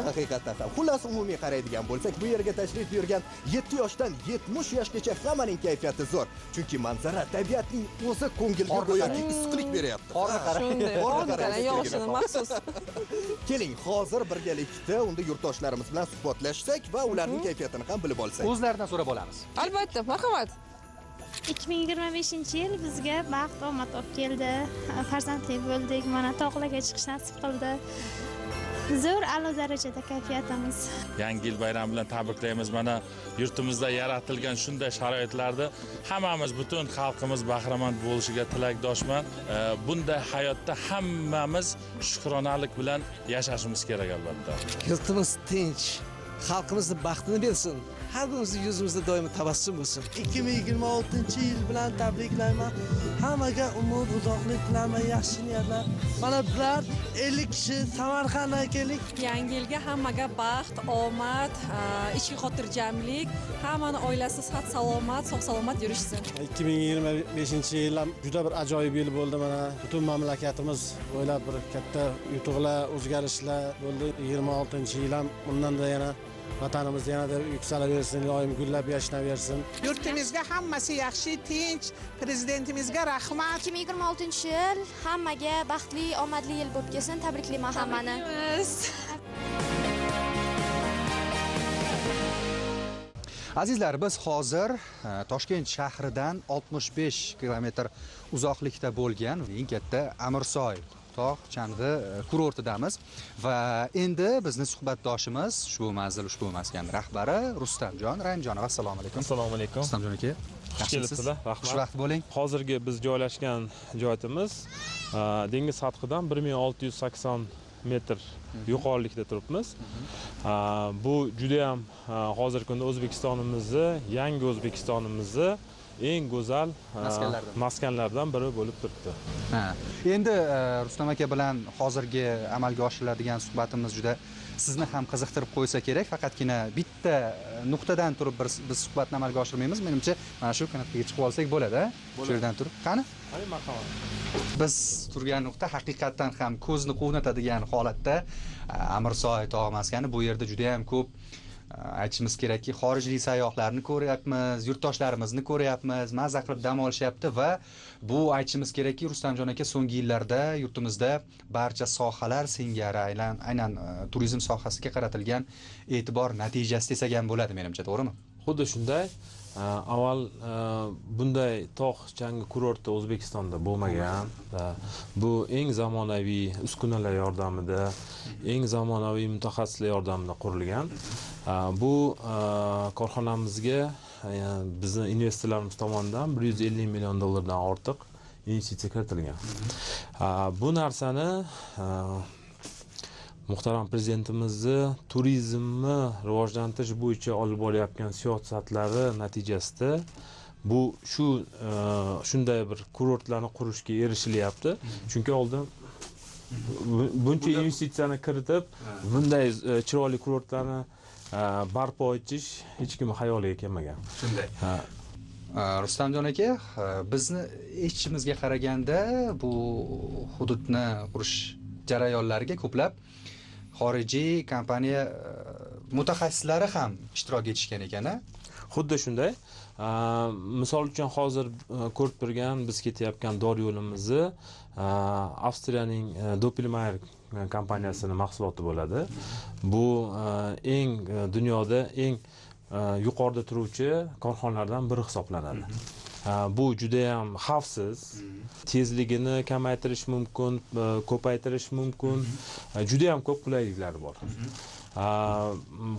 Haqiqatan ham. Xullas, umumiy qaraydigan bo'lsak, bu yerga tashrif buyurgan 7 yoshdan 70 yoshgacha hammaning kayfiyati zo'r. Chunki manzara, tabiatning o'zi ko'ngilga go'yoki issiqlik beryapti. Qorni qarang, qorni qarang, yog'ishini maxsus. Keling, hozir birgalikda unda yurtdoshlarimiz bilan suhbatlashsak va ularning kayfiyatini ham bilib olsak. O'zlaridan so'rab olamiz. Albatta, marhamat. 2025-yil bizga baxt, omad olib keldi. Farzandli bo'ldik, mana tog'larga chiqish nasib qildi. Zo'r, a'lo darajada kayfiyatimiz. Yangi yil bayrami bilan tabriklaymiz. Mana yurtimizda yaratilgan shunday sharoitlarda hammamiz, butun xalqimiz bahramand bo'lishiga tilakdoshman. Bunday hayotda hammamiz shukronalik bilan yashashimiz kerak albatta. Yurtimiz tinch, xalqimizni baxtini bersin. Har birimizning yuzimizda doimo tabassum bo'lsin. 2026-yil bilan tabriklayman. Hammaga umr, uzoqlik tilayman, yaxshi niyatlar. Mana bizlar 50 kishi Samarqanddan keldik. Yangi yilga hammaga baxt, omad, ichki xotirjamlik, hammani oilasi sihat salomat, sog' salomat yurishsin. 2025-yil ham juda bir ajoyib yil bo'ldi mana. Butun mamlakatimiz bo'ylab bir katta yutuqlar, o'zgarishlar bo'ldi. 26-yil ham bundan da yana vatanimiz yanada yuksalaversin, iloyim gullab yashnaversin. Yurtimizga hammasi yaxshi, tinch, prezidentimizga rahmat. 2026-yil hammaga baxtli, omadli yil bo'lib kelsin. Tabriklayman hammani. Azizlar, biz hozir Toshkent shahridan 65 kilometr uzoqlikda bo'lgan eng katta Amirsoy tog' chang'i kurortidamiz va endi bizni suhbatdoshimiz ushbu manzil, ushbu maskan rahbari Rustamjon Rahimjonov. Assalomu alaykum. Assalomu alaykum. Rustamjon aka, xush kelibsizlar. Rahmat. Xushvaqt bo'ling. Hozirgi biz joylashgan joyimiz dengiz sathidan 1680 metr yuqorilikda turibmiz. Bu juda ham hozirgi kunda O'zbekistonimizni, yangi O'zbekistonimizni eng go'zal maskanlardan biri bo'lib turibdi. Endi Rustam aka bilan hozirgi amalga oshiriladigan suhbatimiz juda sizni ham qiziqtirib qo'ysa kerak. Faqatgina bitta nuqtadan turib biz suhbatni amalga oshirmaymiz. Menimcha, mana shu kanatga chiqib olsak bo'ladi, Shu yerdan turib. Qani? Qani, marhamat. Biz turgan nuqta haqiqatdan ham ko'zni quvnatadigan holatda Amirsoy tog' maskani. Bu yerda juda ham ko'p aytishimiz kerakki, xorijlik sayyohlarni ko'ryapmiz, yurtdoshlarimizni ko'ryapmiz, maza qilib dam olishyapti va bu aytishimiz kerakki, Rustamjon aka, so'nggi yillarda yurtimizda barcha sohalar singari aynan turizm sohasiga qaratilgan e'tibor natijasi desak ham bo'ladi menimcha, to'g'rimi? Xuddi shunday. Avval bunday tog' chang'i kurorti O'zbekistonda bo'lmagan. Bu eng zamonaviy uskunalar yordamida, eng zamonaviy mutaxassislar yordamida qurilgan. Bu korxonamizga bizni investorlarimiz tomonidan 150 million dollardan ortiq investitsiya kiritilgan. Bu narsani Muhtaram prezidentimizni turizmni rivojlantirish bo'yicha olib borayotgan siyosatlari natijasida bu shunday bir kurortlarni qurishga erishilyapti. Chunki oldin buncha investitsiyani kiritib, bunday chiroyli kurortlarni barpo etish hech kim xayoliga kelmagan. Shunday. Rustamjon aka, bizni eshitishimizga qaraganda bu hududni qurish jarayonlariga ko'plab xorijiy kompaniya mutaxassislari ham ishtirok etishgan ekan, a? Xuddi shunday. Misol uchun hozir ko'rib turgan biz ketayotgan dor yo'limizni Avstriyaning Doppelmayr kompaniyasining mahsuloti bo'ladi. Bu eng dunyoda eng yuqorida turuvchi korxonalardan biri hisoblanadi. Bu juda ham xavfsiz, tezligini kamaytirish mumkin, ko'paytirish mumkin, juda ham ko'p qulayliklari bor.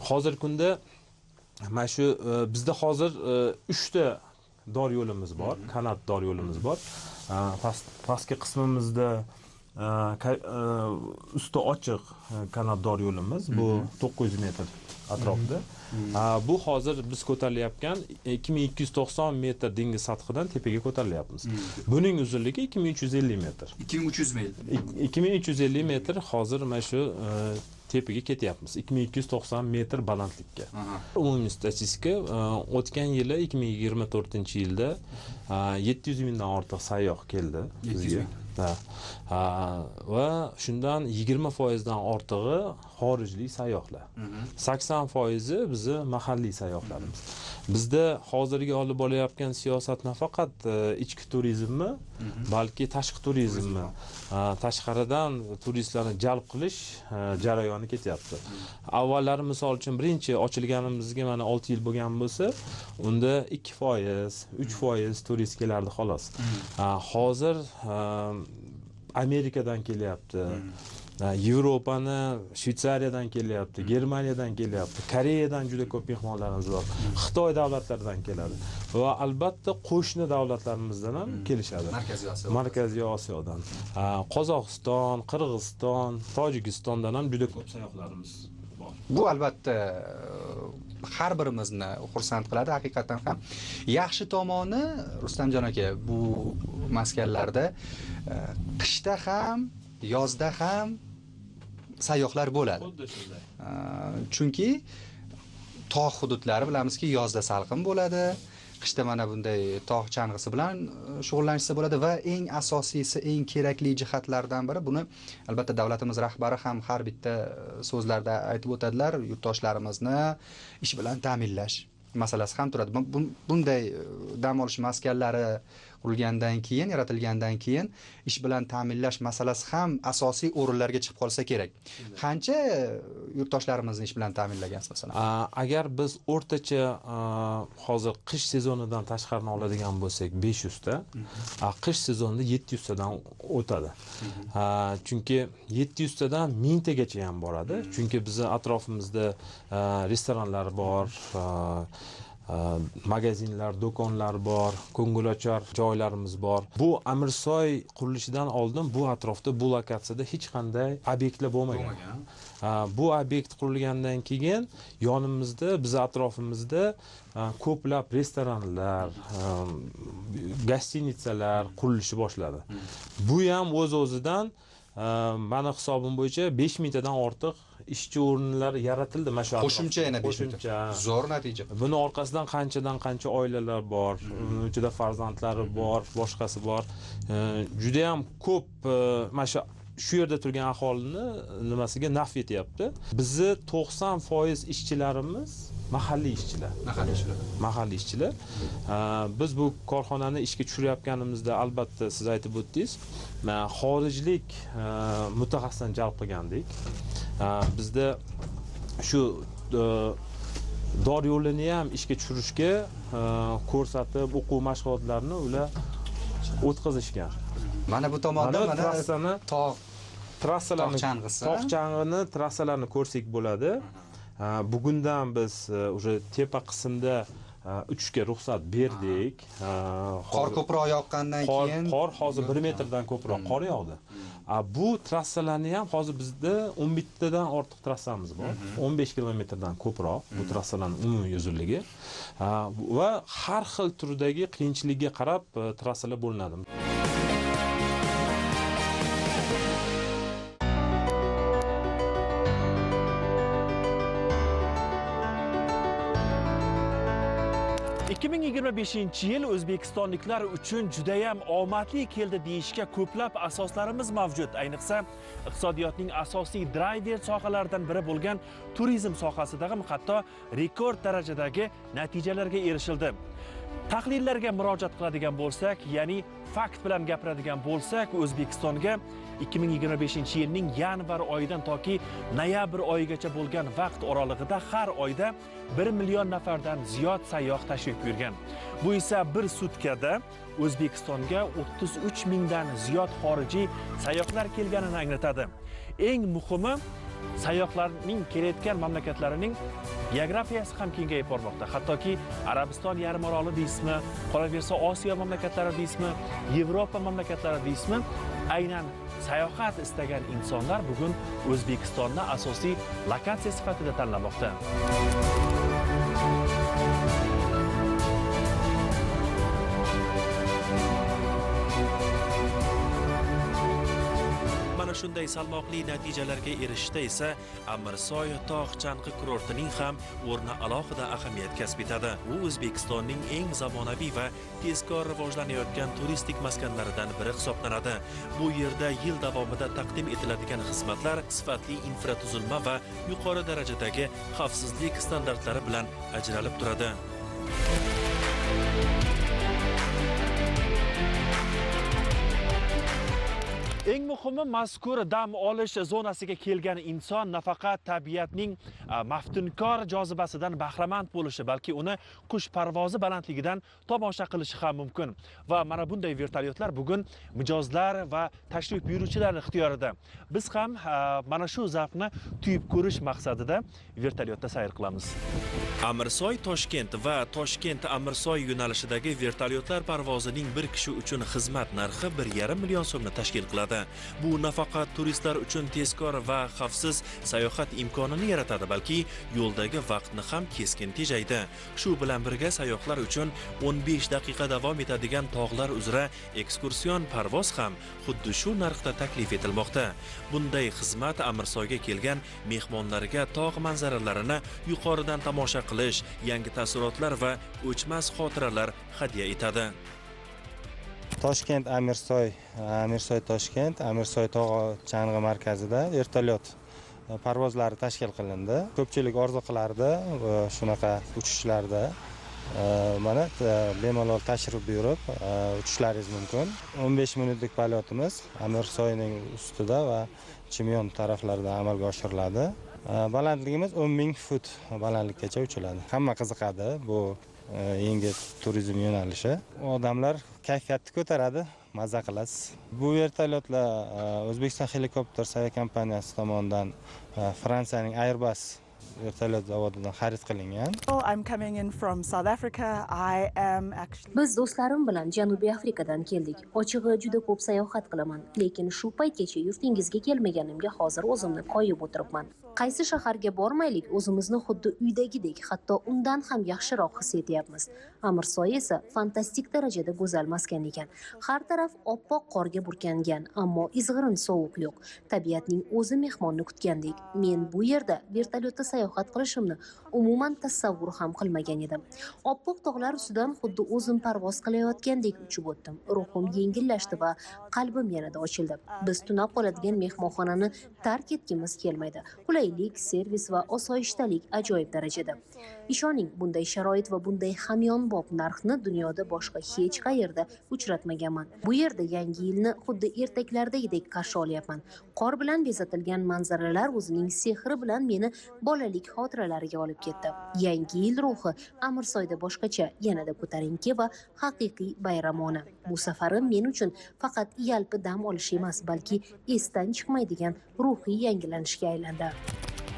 Hozirgi kunda mana shu bizda hozir 3 ta dor yo'limiz bor, kanat dor yo'limiz bor. Pastki qismimizda usti ochiq kanat dor yo'limiz, bu 900 metr atrofida. Bu hozir biz ko'tarilayotgan 2290 metr dengiz sathidan tepaga ko'tarilyapmiz. Buning uzunligi 2350 metr. 2300 metr. 2350 metr hozir mana shu tepaga ketyapmiz. 2290 metr balandlikka. Umumiy statistika o'tgan yili 2024-yilda 700 mingdan ortiq sayyoh keldi bizga. Va shundan 20% dan ortig'i xorijlik sayyohlar. 80% bizni mahalliy sayyohlarimiz. Bizda hozirgi olib borayotgan siyosat nafaqat ichki turizmni, balki tashqi turizmni, tashqaridan turistlarni jalb qilish jarayoni ketyapti. Avvallari misol uchun birinchi ochilganimizga mana 6 yil bo'lgan bo'lsa, unda 2%, 3% turist kelardi xolos. Hozir Amerikadan kelyapti, Yevropani, Shvetsariyadan kelyapti, Germaniyadan kelyapti, Koreyadan juda ko'p mehmonlarimiz bor, Xitoy davlatlaridan keladi va albatta qo'shni davlatlarimizdan ham kelishadi. Markaziy Osiyodan, Qozog'iston, Qirg'iziston, Tojikistondan ham juda ko'p sayyohlarimiz bor. Bu albatta har birimizni xursand qiladi haqiqatan ham. Yaxshi tomoni Rustamjon aka, bu maskanlarda qishda ham, yozda ham sayyohlar bo'ladi. Xuddi shunday. Chunki tog' hududlari bilamizki, yozda salqin bo'ladi, qishda mana bunday tog' chang'isi bilan shug'ullanishsa bo'ladi va eng asosiysi, eng kerakli jihatlardan biri, buni albatta davlatimiz rahbari ham har bitta so'zlarda aytib o'tadilar, yurtdoshlarimizni ish bilan ta'minlash masalasi ham turadi. Bunday dam olish maskanlari qurilgandan keyin, yaratilgandan keyin ish bilan ta'minlash masalasi ham asosiy o'rinlarga chiqib qolsa kerak. Qancha yurtdoshlarimizni ish bilan ta'minlagansiz masalan? Agar biz o'rtacha hozir qish sezonidan tashqarini oladigan bo'lsak 500 ta, qish sezonida 700 tadan o'tadi. Chunki 700 tadan 1000 tagacha ham boradi. Chunki bizning atrofimizda restoranlar bor, magazinlar, do'konlar bor, ko'ngilochar joylarimiz bor. Bu Amirsoy qurilishidan oldin bu atrofda, bu lokatsiyada hech qanday obyektlar bo'lmagan. Bu obyekt qurilgandan keyin yonimizda, biz atrofimizda ko'plab restoranlar, gostinitsalar qurilishi boshladi. Bu ham o'z-o'zidan mani hisobim bo'yicha 5000 tadan ortiq ishchi o'rinlari yaratildi mana shu atrofda. Qo'shimcha yana 5000 ta. Zo'r natija. Buni orqasidan qanchadan qancha oilalar bor, uning ichida farzandlari bor, boshqasi bor. Juda ham ko'p mana shu yerda turgan aholini nimasiga naf yetyapti. Bizni 90% ishchilarimiz mahalliy ishchilar. Mahalliy ishchilar. Mahalliy ishchilar. Biz bu korxonani ishga tushirayotganimizda albatta siz aytib o'tdingiz, xorijlik mutaxassislarni jalb qilgandik. Bizda shu dor yo'lini ham ishga tushirishga ko'rsatib, o'quv mashg'ulotlarini ular o'tkazishgan. Mana bu tomonda mana trassani, tog' trassalarni, chang'isi, tog' chang'ini trassalarni ko'rsak bo'ladi. Bugundan biz уже tepa qismda Uchishga ruxsat berdik. Qor ko'proq yoqqandan keyin qor hozir 1 metrdan ko'proq qor yog'di. Bu trassalarni ham hozir bizda 11 tadan ortiq trassamiz bor. 15 kilometrdan ko'proq bu trassalarning umumiy uzunligi va har xil turdagi qiyinchilikka qarab trassalar bo'linadi. yil o'zbekistonliklar uchun judayam omadli keldi deyishga ko'plab asoslarimiz mavjud. Ayniqsa, iqtisodiyotning asosiy drayver sohalaridan biri bo'lgan turizm sohasida ham hatto rekord darajadagi natijalarga erishildi. Tahlillarga murojaat qiladigan bo'lsak, ya'ni fakt bilan gapiradigan bo'lsak, O'zbekistonga 2025-yilning yanvar oyidan toki noyabr oyigacha bo'lgan vaqt oralig'ida har oyda 1 million nafardan ziyod sayyoh tashrif buyurgan. Bu esa bir sutkada O'zbekistonga 33 mingdan ziyod xorijiy sayyohlar kelganini anglatadi. Eng muhimi, sayyohlarning kelayotgan mamlakatlarining geografiyasi ham kengayib bormoqda. Hattoki Arabiston yarimoroli deysizmi, qolaversa Osiyo mamlakatlari deysizmi, Yevropa mamlakatlari deysizmi, aynan sayohat istagan insonlar bugun O'zbekistonni asosiy lokatsiya sifatida tanlamoqda. Shunday salmoqli natijalarga erishishda esa Amirsoy tog' chang'i kurortining ham o'rni alohida ahamiyat kasb etadi. U O'zbekistonning eng zamonaviy va tezkor rivojlanayotgan turistik maskanlaridan biri hisoblanadi. Bu yerda yil davomida taqdim etiladigan xizmatlar sifatli infratuzilma va yuqori darajadagi xavfsizlik standartlari bilan ajralib turadi. Eng muhimi, mazkur dam olish zonasiga kelgan inson nafaqat tabiatning maftunkor jozibasidan bahramand bo'lishi, balki uni qush parvozi balandligidan tomosha qilishi ham mumkin. Va mana bunday vertolyotlar bugun mijozlar va tashrif buyuruvchilar ixtiyorida. Biz ham mana shu zavqni tuyib ko'rish maqsadida vertolyotda sayr qilamiz. Amirsoy Toshkent va Toshkent Amirsoy yo'nalishidagi vertolyotlar parvozining bir kishi uchun xizmat narxi 1,5 million so'mni tashkil qiladi. Bu nafaqat turistlar uchun tezkor va xavfsiz sayohat imkonini yaratadi, balki yo'ldagi vaqtni ham keskin tejaydi. Shu bilan birga sayyohlar uchun 15 daqiqa davom etadigan tog'lar uzra ekskursion parvoz ham xuddi shu narxda taklif etilmoqda. Bunday xizmat Amirsoyga kelgan mehmonlarga tog' manzaralarini yuqoridan tomosha qilish, yangi taassurotlar va o'chmas xotiralar hadya etadi. Toshkent Amirsoy, Amirsoy Toshkent, Amirsoy tog' chang'i markazida vertolyot parvozlari tashkil qilindi. Ko'pchilik orzu qilardi shunaqa uchishlarda. Mana bemalol tashrif buyurib uchishlaringiz mumkin. 15 minutlik polyotimiz Amirsoyning ustida va Chimyon taraflarida amalga oshiriladi. Balandligimiz 10 000 fut balandlikkacha uchiladi. Hamma qiziqadi bu yangi turizm yo'nalishi. Odamlar kayfiyatni ko'taradi, maza qilasiz. Bu vertolyotlar O'zbekiston Helikopter aviakompaniyasi tomonidan Fransiyaning Airbus vertolyot zavodidan xarid qilingan. Biz do'stlarim bilan Janubiy Afrikadan keldik. Ochig'i juda ko'p sayohat qilaman, lekin shu paytgacha yurtingizga kelmaganimga hozir o'zimni koyib o'tiribman. Qaysi shaharga bormaylik, o'zimizni xuddi uydagidek, hatto undan ham yaxshiroq his etyapmiz. Amirsoy esa fantastik darajada go'zal maskan ekan. Har taraf oppoq qorga burkangan, ammo izg'irin sovuq yo'q. Tabiatning o'zi mehmonni kutgandek. Men bu yerda vertolyotda sayohat qilishimni umuman tasavvur ham qilmagan edim. Oppoq tog'lar ustidan xuddi o'zim parvoz qilayotgandek uchib o'tdim. Ruhim yengillashdi va qalbim yanada ochildi. Biz tunab qoladigan mehmonxonani tark etgimiz kelmaydi. Qulaylik, servis va osoyishtalik ajoyib darajada. Ishoning, bunday sharoit va bunday hamyonbop narxni dunyoda boshqa hech qayerda uchratmaganman. Bu yerda yangi yilni xuddi ertaklardagidek qarshi olyapman. Qor bilan bezatilgan manzaralar o'zining sehri bilan meni bolalik xotiralariga olib ketdi. Yangi yil ruhi Amirsoyda boshqacha, yanada ko'tarinki va haqiqiy bayramona. Bu safarim men uchun faqat yalpi dam olish emas, balki esdan chiqmaydigan ruhiy yangilanishga aylandi.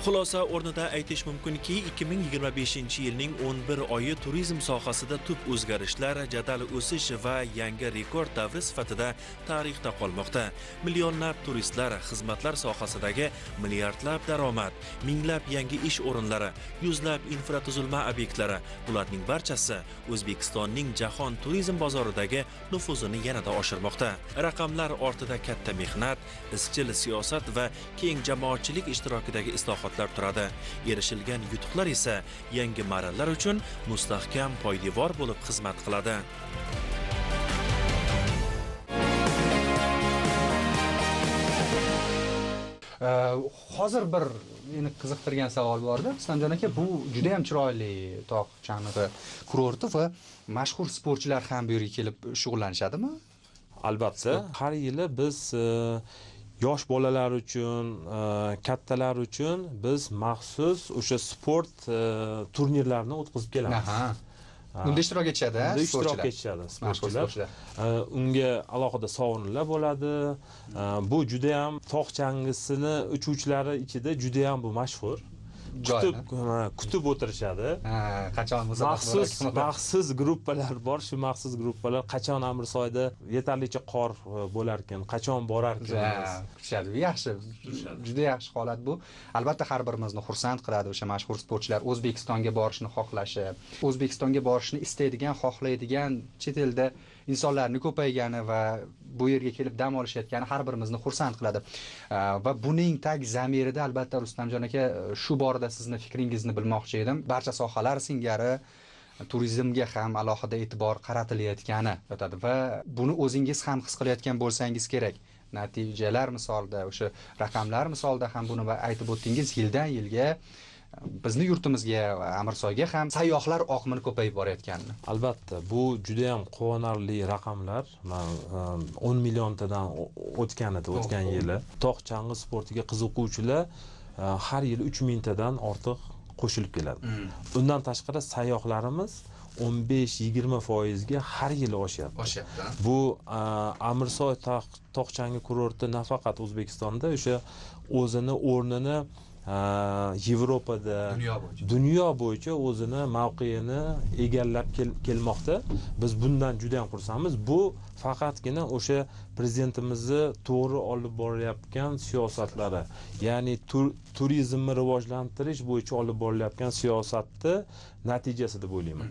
Xulosa o'rnida aytish mumkinki, 2025-yilning 11 oyi turizm sohasida tub o'zgarishlar, jadal o'sish va yangi rekord davri sifatida tarixda qolmoqda. Millionlab turistlar, xizmatlar sohasidagi milliardlab daromad, minglab yangi ish o'rinlari, yuzlab infratuzilma obyektlari, bularning barchasi O'zbekistonning jahon turizm bozoridagi nufuzini yanada oshirmoqda. Raqamlar ortida katta mehnat, izchil siyosat va keng jamoatchilik ishtirokidagi islohotlar turadi. Erishilgan yutuqlar esa yangi marralar uchun mustahkam poydevor bo'lib xizmat qiladi. Hozir bir meni qiziqtirgan savol bor-da, Rustamjon aka, bu juda ham chiroyli tog' chang'i kurorti va mashhur sportchilar ham bu yerga kelib shug'ullanishadimi? Albatta, har yili biz yosh bolalar uchun, kattalar uchun biz maxsus o'sha sport turnirlarini o'tkazib kelamiz. Bunda ishtirok etishadi, bunda ishtirok etishadi sportchilar. Unga alohida sovrinlar bo'ladi. Bu juda ham tog' changisini uchuvchilari ichida juda ham bu mashhur. Kutib o'tirishadi. Qachon musobaqa maxsus gruppalar bor, shu maxsus gruppalar qachon Amirsoyda yetarlicha qor bo'larkan, qachon borarkan kutishadi. Yaxshi, juda yaxshi holat bu. Albatta har birimizni xursand qiladi o'sha mashhur sportchilar O'zbekistonga borishni xohlashi, O'zbekistonga borishni istaydigan, xohlaydigan chet elda insonlarni ko'paygani va bu yerga kelib dam olishayotgani har birimizni xursand qiladi. Va buning tag zamirida albatta Rustamjon aka, shu borada sizni fikringizni bilmoqchi edim. Barcha sohalar singari turizmga ham alohida e'tibor qaratilayotgani yotadi va buni o'zingiz ham his qilayotgan bo'lsangiz kerak. Natijalar misolida, o'sha raqamlar misolida ham buni aytib o'tdingiz, yildan yilga bizni yurtimizga va Amirsoyga ham sayyohlar oqimini ko'payib borayotganini. Albatta, bu juda ham quvonarli raqamlar. 10 milliontadan o'tgan edi o'tgan yili. Tog' chang'i sportiga qiziquvchilar har yili 3 mingtadan ortiq qo'shilib keladi. Undan tashqari sayyohlarimiz 15-20% ga har yili oshyapti. Bu Amirsoy tog' chang'i kurorti nafaqat O'zbekistonda o'sha o'zini o'rnini Yevropada, dunyo bo'yicha o'zini mavqeini egallab kelmoqda. Biz bundan juda ham xursandmiz. Bu faqatgina o'sha prezidentimizni to'g'ri olib borayotgan siyosatlari, ya'ni turizmni rivojlantirish bo'yicha olib borilayotgan siyosatni natijasi deb o'ylayman.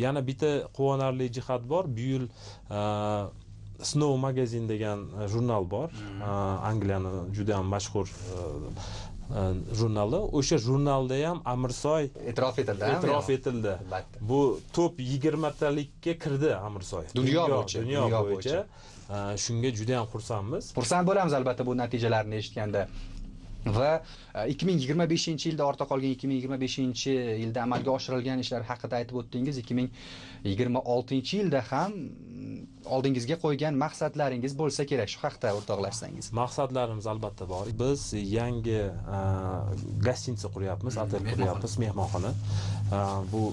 Yana bitta quvonarli jihat bor. Bu yil Snow Magazine degan jurnal bor. Angliyaning juda ham mashhur jurnali. O'sha jurnalda ham Amirsoy e'tirof etildi. E'tirof etildi. Bu top 20 talikka kirdi Amirsoy. Dunyo bo'yicha. Shunga juda ham xursandmiz. Xursand bo'lamiz albatta bu natijalarni eshitganda. Va 2025-yilda ortda qolgan 2025-yilda amalga oshirilgan ishlar haqida aytib o'tdingiz. 2026-yilda ham oldingizga qo'ygan maqsadlaringiz bo'lsa kerak, shu haqda o'rtoqlashsangiz. Maqsadlarimiz albatta bor. Biz yangi gostinitsa quryapmiz, otel quryapmiz, mehmonxona. Bu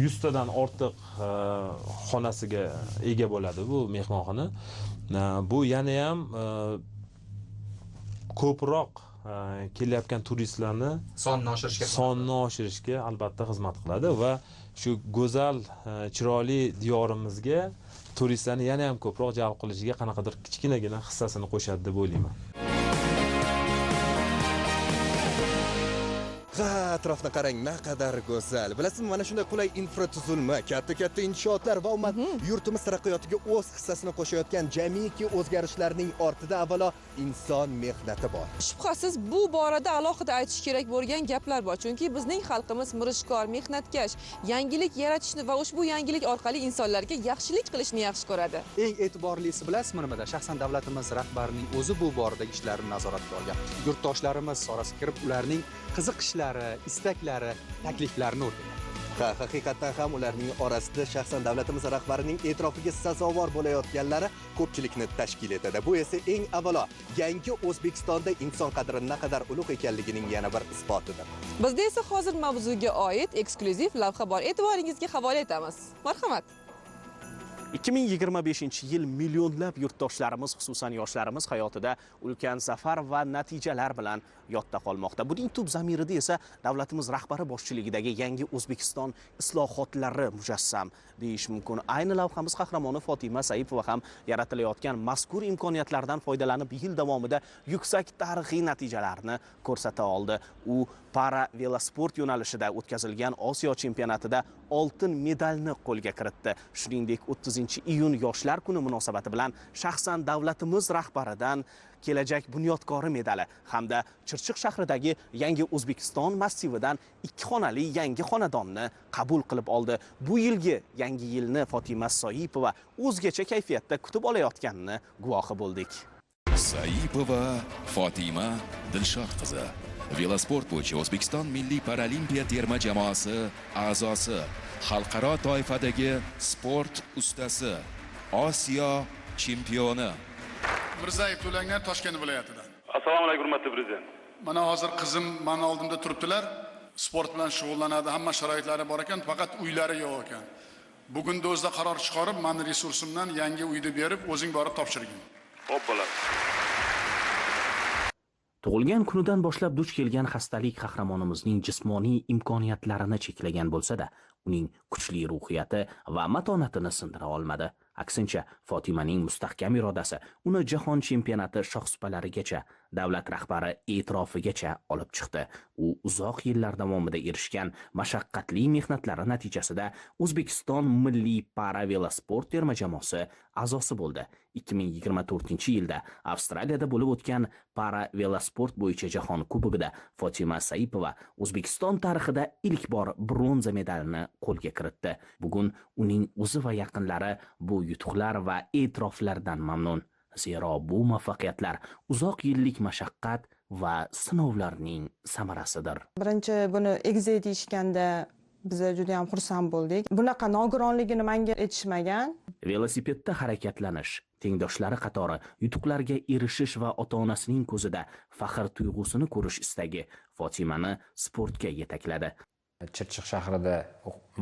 100 tadan ortiq xonasiga ega bo'ladi bu mehmonxona. Bu yana ham ko'proq kelayotgan turistlarni sonini oshirishga albatta xizmat qiladi va shu go'zal, chiroyli diyorimizga turistlarni yana ham ko'proq jalb qilishiga qanaqadir kichkinagina hissasini qo'shadi deb o'ylayman. Ha, atrofni qarang, naqadar go'zal. Bilasizmi, mana shunday qulay infratuzilma, katta-katta inshootlar va umuman yurtimiz taraqqiyotiga o'z hissasini qo'shayotgan jamiyki o'zgarishlarning ortida avvalo inson mehnati bor. Shubhasiz, bu borada alohida aytish kerak bo'lgan gaplar bor. Chunki bizning xalqimiz mirishkor, mehnatkash, yangilik yaratishni va ushbu yangilik orqali insonlarga yaxshilik qilishni yaxshi ko'radi. Eng e'tiborlisi bilasizmi nimada? Shaxsan davlatimiz rahbarining o'zi bu boradagi ishlarni nazoratga olgan. Yurtdoshlarimiz orasiga kirib, ularning qiziqishlari, istaklari, takliflarini o'rganadi. Ha, haqiqatan ham ularning orasida shaxsan davlatimiz rahbarining e'tirofiga sazovor bo'layotganlari ko'pchilikni tashkil etadi. Bu esa eng avvalo yangi O'zbekistonda inson qadri naqadar ulug' ekanligining yana bir isbotidir. Bizda esa hozir mavzuga oid eksklyuziv lavha bor. E'tiboringizga havola etamiz. Marhamat. 2025-yil millionlab yurtdoshlarimiz, xususan yoshlarimiz hayotida ulkan zafar va natijalar bilan yodda qolmoqda. Buning tub zamirida esa davlatimiz rahbari boshchiligidagi yangi O'zbekiston islohotlari mujassam deyish mumkin. Ayni lavhamiz qahramoni Fotima Saipova ham yaratilayotgan mazkur imkoniyatlardan foydalanib yil davomida yuksak tarixiy natijalarni ko'rsata oldi. U para velosport yo'nalishida o'tkazilgan Osiyo chempionatida oltin medalni qo'lga kiritdi. Shuningdek, 30-iyun Yoshlar kuni munosabati bilan shaxsan davlatimiz rahbaridan kelajak bunyodkori medali hamda Chirchiq shahridagi yangi O'zbekiston massividan 2 xonali yangi xonadonni qabul qilib oldi. Bu yilgi yangi yilni Fotima Soipova o'zgacha kayfiyatda kutib olayotganini guvohi bo'ldik. Saipova Fotima Dilshod qizi, velosport bo'yicha O'zbekiston Milliy Paralimpiya terma jamoasi a'zosi, xalqaro toifadagi sport ustasi, Osiyo chempioni. Mirzayev to'langan Toshkent viloyatidan. Assalomu alaykum hurmatli prezident. Mana hozir qizim meni oldimda turibdilar. Sport bilan shug'ullanadi, hamma sharoitlari bor ekan, faqat uylari yo'q ekan. Bugun o'zida qaror chiqarib, meni resursimdan yangi uyni berib, o'zing borib topshirgin. Xo'p, bo'ladi. Tug'ilgan kunidan boshlab duch kelgan xastalik qahramonimizning jismoniy imkoniyatlarini cheklagan bo'lsa-da, uning kuchli ruhiyati va matonatini sindira olmadi. Aksincha, Fotimaning mustahkam irodasi uni jahon chempionati shohsupalarigacha, davlat rahbari e'tirofigacha olib chiqdi. U uzoq yillar davomida erishgan mashaqqatli mehnatlari natijasida O'zbekiston milliy para velosport terma jamoasi a'zosi bo'ldi. 2024-yilda Avstraliyada bo'lib o'tgan para velosport bo'yicha jahon kubogida Fotima Saipova O'zbekiston tarixida ilk bor bronza medalini qo'lga kiritdi. Bugun uning o'zi va yaqinlari bu yutuqlar va e'tiroflardan mamnun. Zero bu muvaffaqiyatlar uzoq yillik mashaqqat va sinovlarning samarasidir. Birinchi buni egizak deyishganda biz juda ham xursand bo'ldik. Bunaqa nogironligini menga aytishmagan. Velosipedda harakatlanish, tengdoshlari qatori yutuqlarga erishish va ota-onasining ko'zida faxr tuyg'usini ko'rish istagi Fotimani sportga yetakladi. Chirchiq shahrida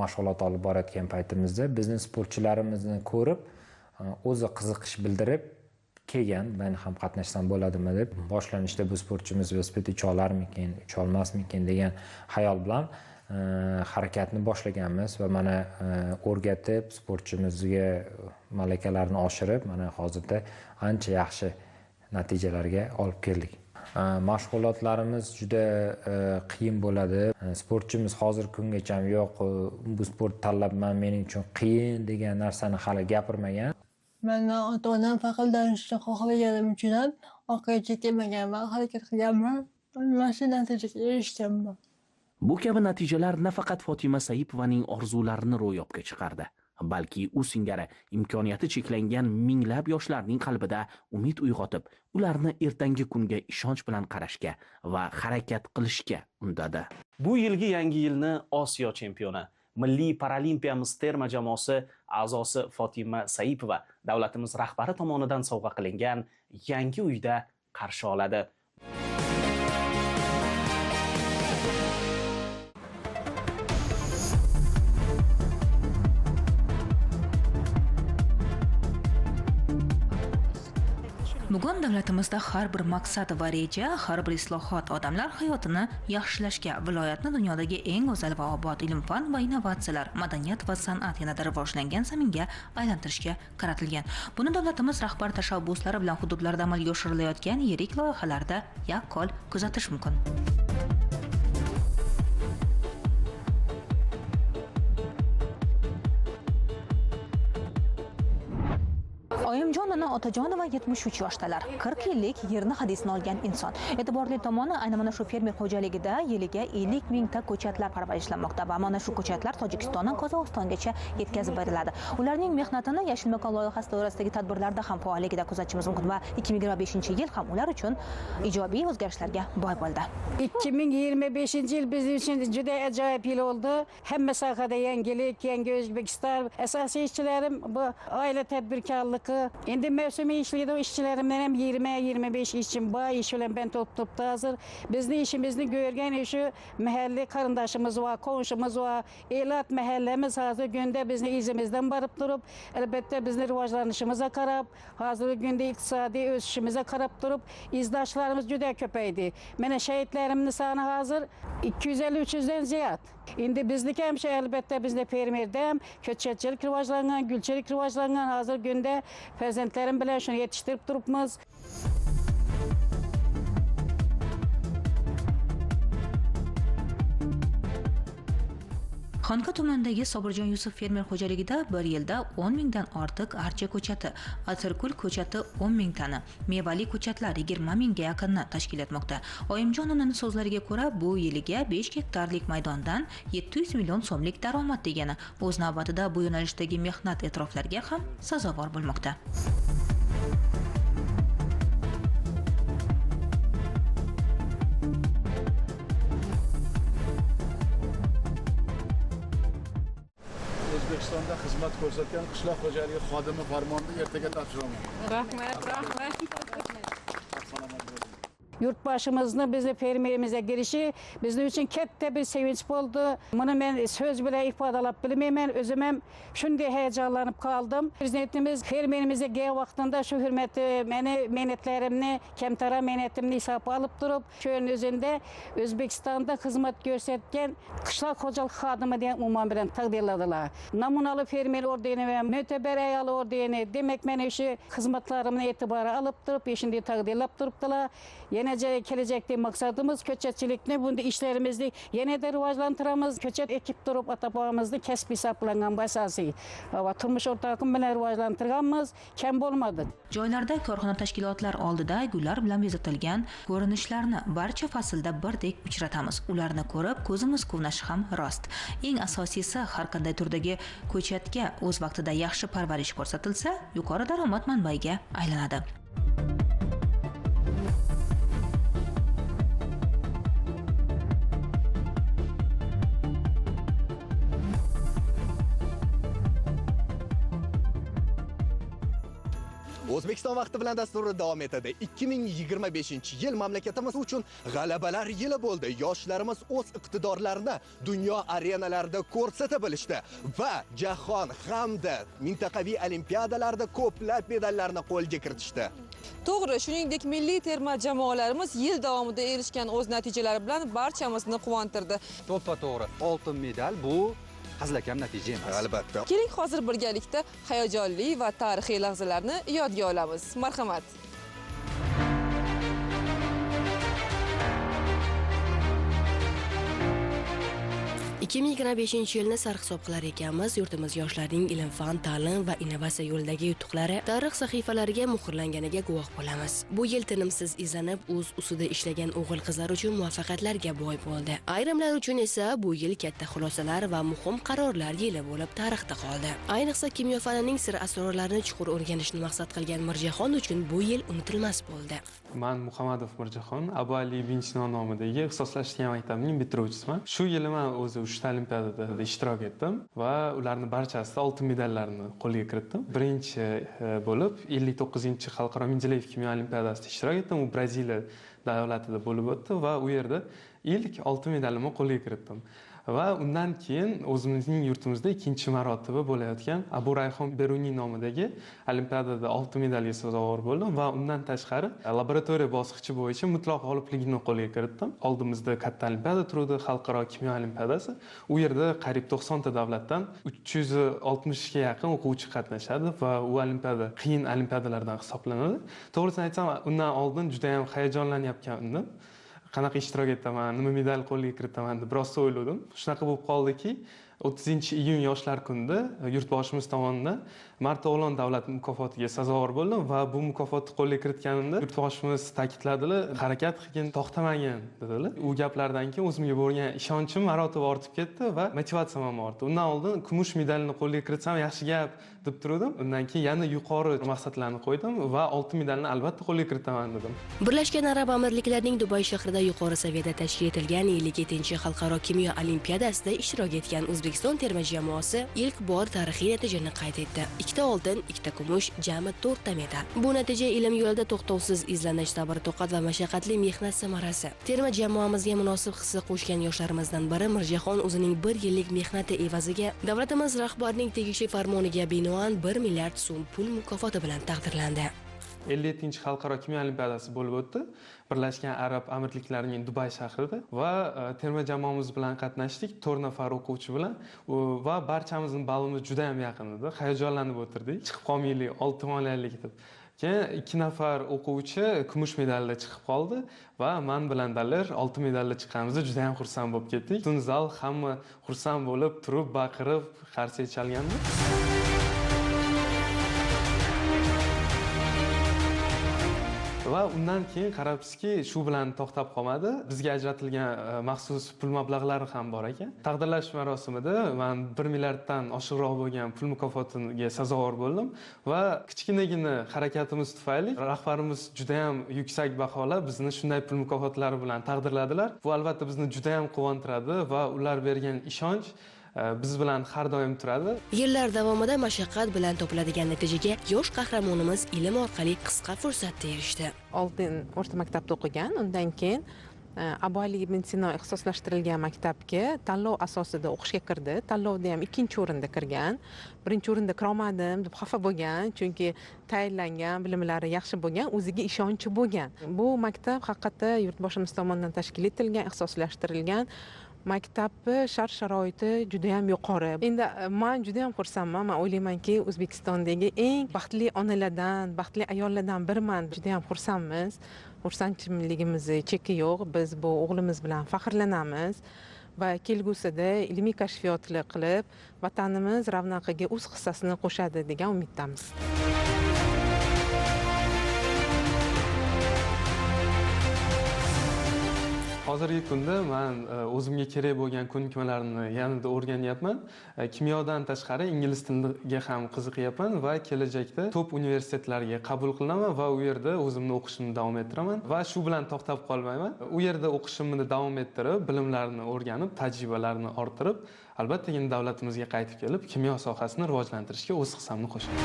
mashg'ulot olib borayotgan paytimizda bizni sportchilarimizni ko'rib, o'zi qiziqish bildirib kelgan, men ham qatnashsam bo'ladimi deb. Boshlanishda bu sportchimiz velosiped ucha olarmikin, ucha olmasmikin degan xayol bilan harakatni boshlaganmiz va mana o'rgatib, sportchimizga malakalarni oshirib, mana hozirda ancha yaxshi natijalarga olib keldik. Mashg'ulotlarimiz juda qiyin bo'ladi. Sportchimiz hozir kungacha yo'q, bu sport tanlabman, mening uchun qiyin degan narsani hali gapirmagan. Mendan ota-onam faxrlanishni xohlaganim uchun ham orqaga chekinmaganman, harakat qilganman. Mana shu natijaga erishganman. Bu kabi natijalar nafaqat Fotima Saipovaning orzularini ro'yobga chiqardi, balki u singari imkoniyati cheklangan minglab yoshlarning qalbida umid uyg'otib, ularni ertangi kunga ishonch bilan qarashga va harakat qilishga undadi. Bu yilgi yangi yilni Osiyo chempioni, Milliy Paralimpiyamiz terma jamoasi a'zosi Fotima Saipova davlatimiz rahbari tomonidan sovg'a qilingan yangi uyda qarshi oladi. Bugun davlatimizda har bir maqsad va reja, har bir islohot odamlar hayotini yaxshilashga, viloyatni dunyodagi eng go'zal va obod ilm-fan va innovatsiyalar, madaniyat va san'at yanada rivojlangan zaminga aylantirishga qaratilgan. Buni davlatimiz rahbar tashabbuslari bilan hududlarda amalga oshirilayotgan yirik loyihalarda yaqqol kuzatish mumkin. Oyimjon ona Otajonova 73 yoshdalar. 40 yillik yerni hadisini olgan inson. E'tiborli tomoni, ayni mana shu fermer xo'jaligida yiliga 50 mingta ko'chatlar parvarishlanmoqda va mana shu ko'chatlar Tojikistondan Qozog'istongacha yetkazib beriladi. Ularning mehnatini Yashil makon loyihasi doirasidagi tadbirlarda ham faolligida kuzatishimiz mumkin va 2025-yil ham ular uchun ijobiy o'zgarishlarga boy bo'ldi. 2025-yil biz uchun juda ajoyib yil bo'ldi. Hamma sohada yangilik, yangi O'zbekiston. Asosiy ishchilarim bu oila tadbirkorligi. xalqı. İndi mövsümi işləydi, işçilərimdən hem 20-25 işçim var, iş bilan bent olub turibdi hazır. Bizni işimizni görgən işi məhəlli qarındaşımız var, qonşumuz var, elat məhəlləmiz hazır gündə bizni izimizdən barıb durub, əlbəttə bizni rivajlanışımıza qarab, hazır gündə iqtisadi ösüşümüzə qarab durub, izdaşlarımız juda köpəydi. Mənə şəhidlərimin sanı hazır 250-300-dən ziyad. İndi bizniki həmişə əlbəttə bizdə fermerdəm, köçətçilik rivajlanğan, gülçilik rivajlanğan hazır gündə fərzəndlərim bilan şunu yetişdirib durubmuz. Xonqa tumanidagi Sobirjon Yusuf fermer xo'jaligida bir yilda 10 mingdan ortiq archa ko'chati, atirgul ko'chati 10 mingtani, mevali ko'chatlar 20 mingga yaqinni tashkil etmoqda. Oyimjon onaning so'zlariga ko'ra, bu yiliga 5 gektarlik maydondan 700 million so'mlik daromad degani. O'z navbatida bu yo'nalishdagi mehnat e'tiroflarga ham sazovor bo'lmoqda. O'zbekistonda xizmat ko'rsatgan qishloq xo'jaligi xodimi farmonini ertaga topshiraman. Rahmat, rahmat. Salomat bo'ling. Yurtboshimizni bizni fermerimizga kirishi bizning uchun katta bir sevinch bo'ldi. Buni men so'z bilan ifodalab bilmayman. O'zim ham shunday hayajonlanib qoldim. Prezidentimiz fermerimizga kelgan vaqtida shu hurmatli meni mehnatlarimni, kamtara mehnatimni hisobga olib turib, shu o'zida O'zbekistonda xizmat ko'rsatgan qishloq xo'jalik xodimi degan unvon bilan taqdirladilar. Namunali fermer ordeni va mo'tabar ayol ordeni, demak men shu xizmatlarimni e'tiborga olib turib, shunday taqdirlab turibdilar. Yana kelajakda maqsadimiz ko'chatchilikni, bunda ishlarimizni yanada rivojlantiramiz. Ko'chat ekib turib ota-bobamizni kasb hisoblangan bu asosiy va turmush o'rtog'im bilan rivojlantirganmiz, kam bo'lmadi. Joylarda korxona tashkilotlar oldida gullar bilan bezatilgan ko'rinishlarni barcha faslda birdek uchratamiz. Ularni ko'rib ko'zimiz quvnashi ham rost. Eng asosiysi, har qanday turdagi ko'chatga o'z vaqtida yaxshi parvarish ko'rsatilsa, yuqori daromad manbaiga aylanadi. O'zbekiston vaqti bilan dasturi davom etadi. 2025-yil mamlakatimiz uchun g'alabalar yili bo'ldi. Yoshlarimiz o'z iqtidorlarini dunyo arenalarida ko'rsata bilishdi va jahon hamda mintaqaviy olimpiadalarda ko'plab medallarni qo'lga kiritishdi. To'g'ri, shuningdek milliy terma jamoalarimiz yil davomida erishgan o'z natijalari bilan barchamizni quvontirdi. To'ppa-to'g'ri, oltin medal bu hazilakam natija emas. Albatta. Keling hozir birgalikda hayajonli va tarixiy lahzalarni yodga olamiz. Marhamat. 2025-yilni sarhisob qilar ekanmiz, yurtimiz yoshlarining ilm-fan, ta'lim va innovatsiya yo'lidagi yutuqlari tarix sahifalariga muhrlanganiga guvoh bo'lamiz. Bu yil tinimsiz izlanib, o'z ustida ishlagan o'g'il-qizlar uchun muvaffaqiyatlarga boy bo'ldi. Ayrimlar uchun esa bu yil katta xulosalar va muhim qarorlar yili bo'lib tarixda qoldi. Ayniqsa kimyo fanining sir-asrorlarini chuqur o'rganishni maqsad qilgan Mirjahon uchun bu yil unutilmas bo'ldi. Men Muhammadov Mirjahon, Abu Ali ibn Sino nomidagi ixtisoslashgan maktabning bitiruvchisiman. Shu yili men o'zi 3 ta olimpiadada ishtirok etdim va ularning barchasida oltin medallarni qo'lga kiritdim. Birinchi bo'lib 59-xalqaro Mendeleyev kimyo olimpiadasida ishtirok etdim. U Braziliya davlatida bo'lib o'tdi va u yerda ilk oltin medalimni qo'lga kiritdim. Va undan keyin o'zimizning yurtimizda ikkinchi marotaba bo'layotgan Abu Rayhon Beruniy nomidagi olimpiadada oltin medalga sazovor bo'ldim va undan tashqari laboratoriya bosqichi bo'yicha mutlaq g'oliblikni qo'lga kiritdim. Oldimizda katta olimpiada turdi, xalqaro kimyo olimpiadasi. U yerda qariyb 90 ta davlatdan 360 ga yaqin o'quvchi qatnashadi va u olimpiada qiyin olimpiadalardan hisoblanadi. To'g'risini aytsam, undan oldin juda ham hayajonlanyapgan edim. Qanaqa ishtirok etaman, nima medal qo'lga kiritaman deb rosa o'yladim. Shunaqa bo'lib qoldiki, 30-iyun yoshlar kunida yurtboshimiz tomonidan Mard o'g'lon davlat mukofotiga sazovor bo'ldim va bu mukofotni qo'lga kiritganimda yurtboshimiz ta'kidladilar, harakat qilgin, to'xtamagin dedilar. U gaplardan keyin o'zimga bo'lgan ishonchim marotaba ortib ketdi va motivatsiyam ham ortdi. Undan oldin kumush medalni qo'lga kiritsam yaxshi gap deb turdim. Undan keyin yana yuqori maqsadlarni qo'ydim va oltin medalni albatta qo'lga kiritaman dedim. Birlashgan Arab Amirliklarining Dubay shahrida yuqori saviyada tashkil etilgan 57-xalqaro kimyo olimpiadasida ishtirok etgan O'zbekiston terma jamoasi ilk bor tarixiy natijani qayd etdi. 2 ta oltin, 2 ta kumush, jami 4 ta medal. Bu natija ilm yo'lida to'xtovsiz izlanish, sabr-toqat va mashaqqatli mehnat samarasi. Terma jamoamizga munosib hissa qo'shgan yoshlarimizdan biri Mirjahon o'zining 1 yillik mehnati evaziga davlatimiz rahbarining tegishli farmoniga binoan 1 milliard so'm pul mukofoti bilan taqdirlandi. 57-xalqaro kimyo olimpiadasi bo'lib o'tdi Birlashgan Arab Amirliklarining Dubay shahrida va terma jamoamiz bilan qatnashdik, 4 nafar o'quvchi bilan va barchamizning ballimiz juda ham yaqin edi. Hayajonlanib o'tirdik, chiqib qolmaylik, oltin olaylik deb. Keyin 2 nafar o'quvchi kumush medalda chiqib qoldi va men bilan Daler oltin medalda chiqqanimizda juda ham xursand bo'lib ketdik. Butun zal hamma xursand bo'lib, turib, baqirib, qarsak chalgandi. Va undan keyin qarabsizki, shu bilan to'xtab qolmadi. Bizga ajratilgan maxsus pul mablag'lari ham bor ekan. Taqdirlash marosimida men 1 milliarddan oshiqroq bo'lgan pul mukofotiga sazovor bo'ldim va kichkinagina harakatimiz tufayli rahbarimiz juda ham yuksak baholab bizni shunday pul mukofotlari bilan taqdirladilar. Bu albatta bizni juda ham quvontiradi va ular bergan ishonch biz bilan har doim turadi. Yillar davomida mashaqqat bilan topiladigan natijaga yosh qahramonimiz ilm orqali qisqa fursatda erishdi. Oldin o'rta maktabda o'qigan, undan keyin Abu Ali ibn Sino ixtisoslashtirilgan maktabga tanlov asosida o'qishga kirdi. Tanlovda ham 2-o'rinda kirgan. 1-o'rinda kirolmadim deb xafa bo'lgan, chunki tayinlangan, bilimlari yaxshi bo'lgan, o'ziga ishonchi bo'lgan. Bu maktab haqiqatda yurtboshimiz tomonidan tashkil etilgan, ixtisoslashtirilgan maktabni shart-sharoiti juda ham yuqori. Endi men juda ham xursandman. Men o'ylaymanki, O'zbekistondagi eng baxtli onalardan, baxtli ayollardan biriman. Juda ham xursandmiz. Xursandchiligimizni cheki yo'q. Biz bu o'g'limiz bilan faxrlanamiz va kelgusida ilmiy kashfiyotlar qilib, vatanimiz ravnaqiga o'z hissasini qo'shadi degan umiddamiz. Hozirgi kunda men o'zimga kerak bo'lgan ko'nikmalarni yanada o'rganyapman. Kimyodan tashqari ingliz tiliga ham qiziqyapman va kelajakda top universitetlarga qabul qilinaman va u yerda o'zimni o'qishimni davom ettiraman va shu bilan to'xtab qolmayman. U yerda o'qishimni davom ettirib, bilimlarni o'rganib, tajribalarni orttirib, albatta yana davlatimizga qaytib kelib, kimyo sohasini rivojlantirishga o'z hissamni qo'shaman.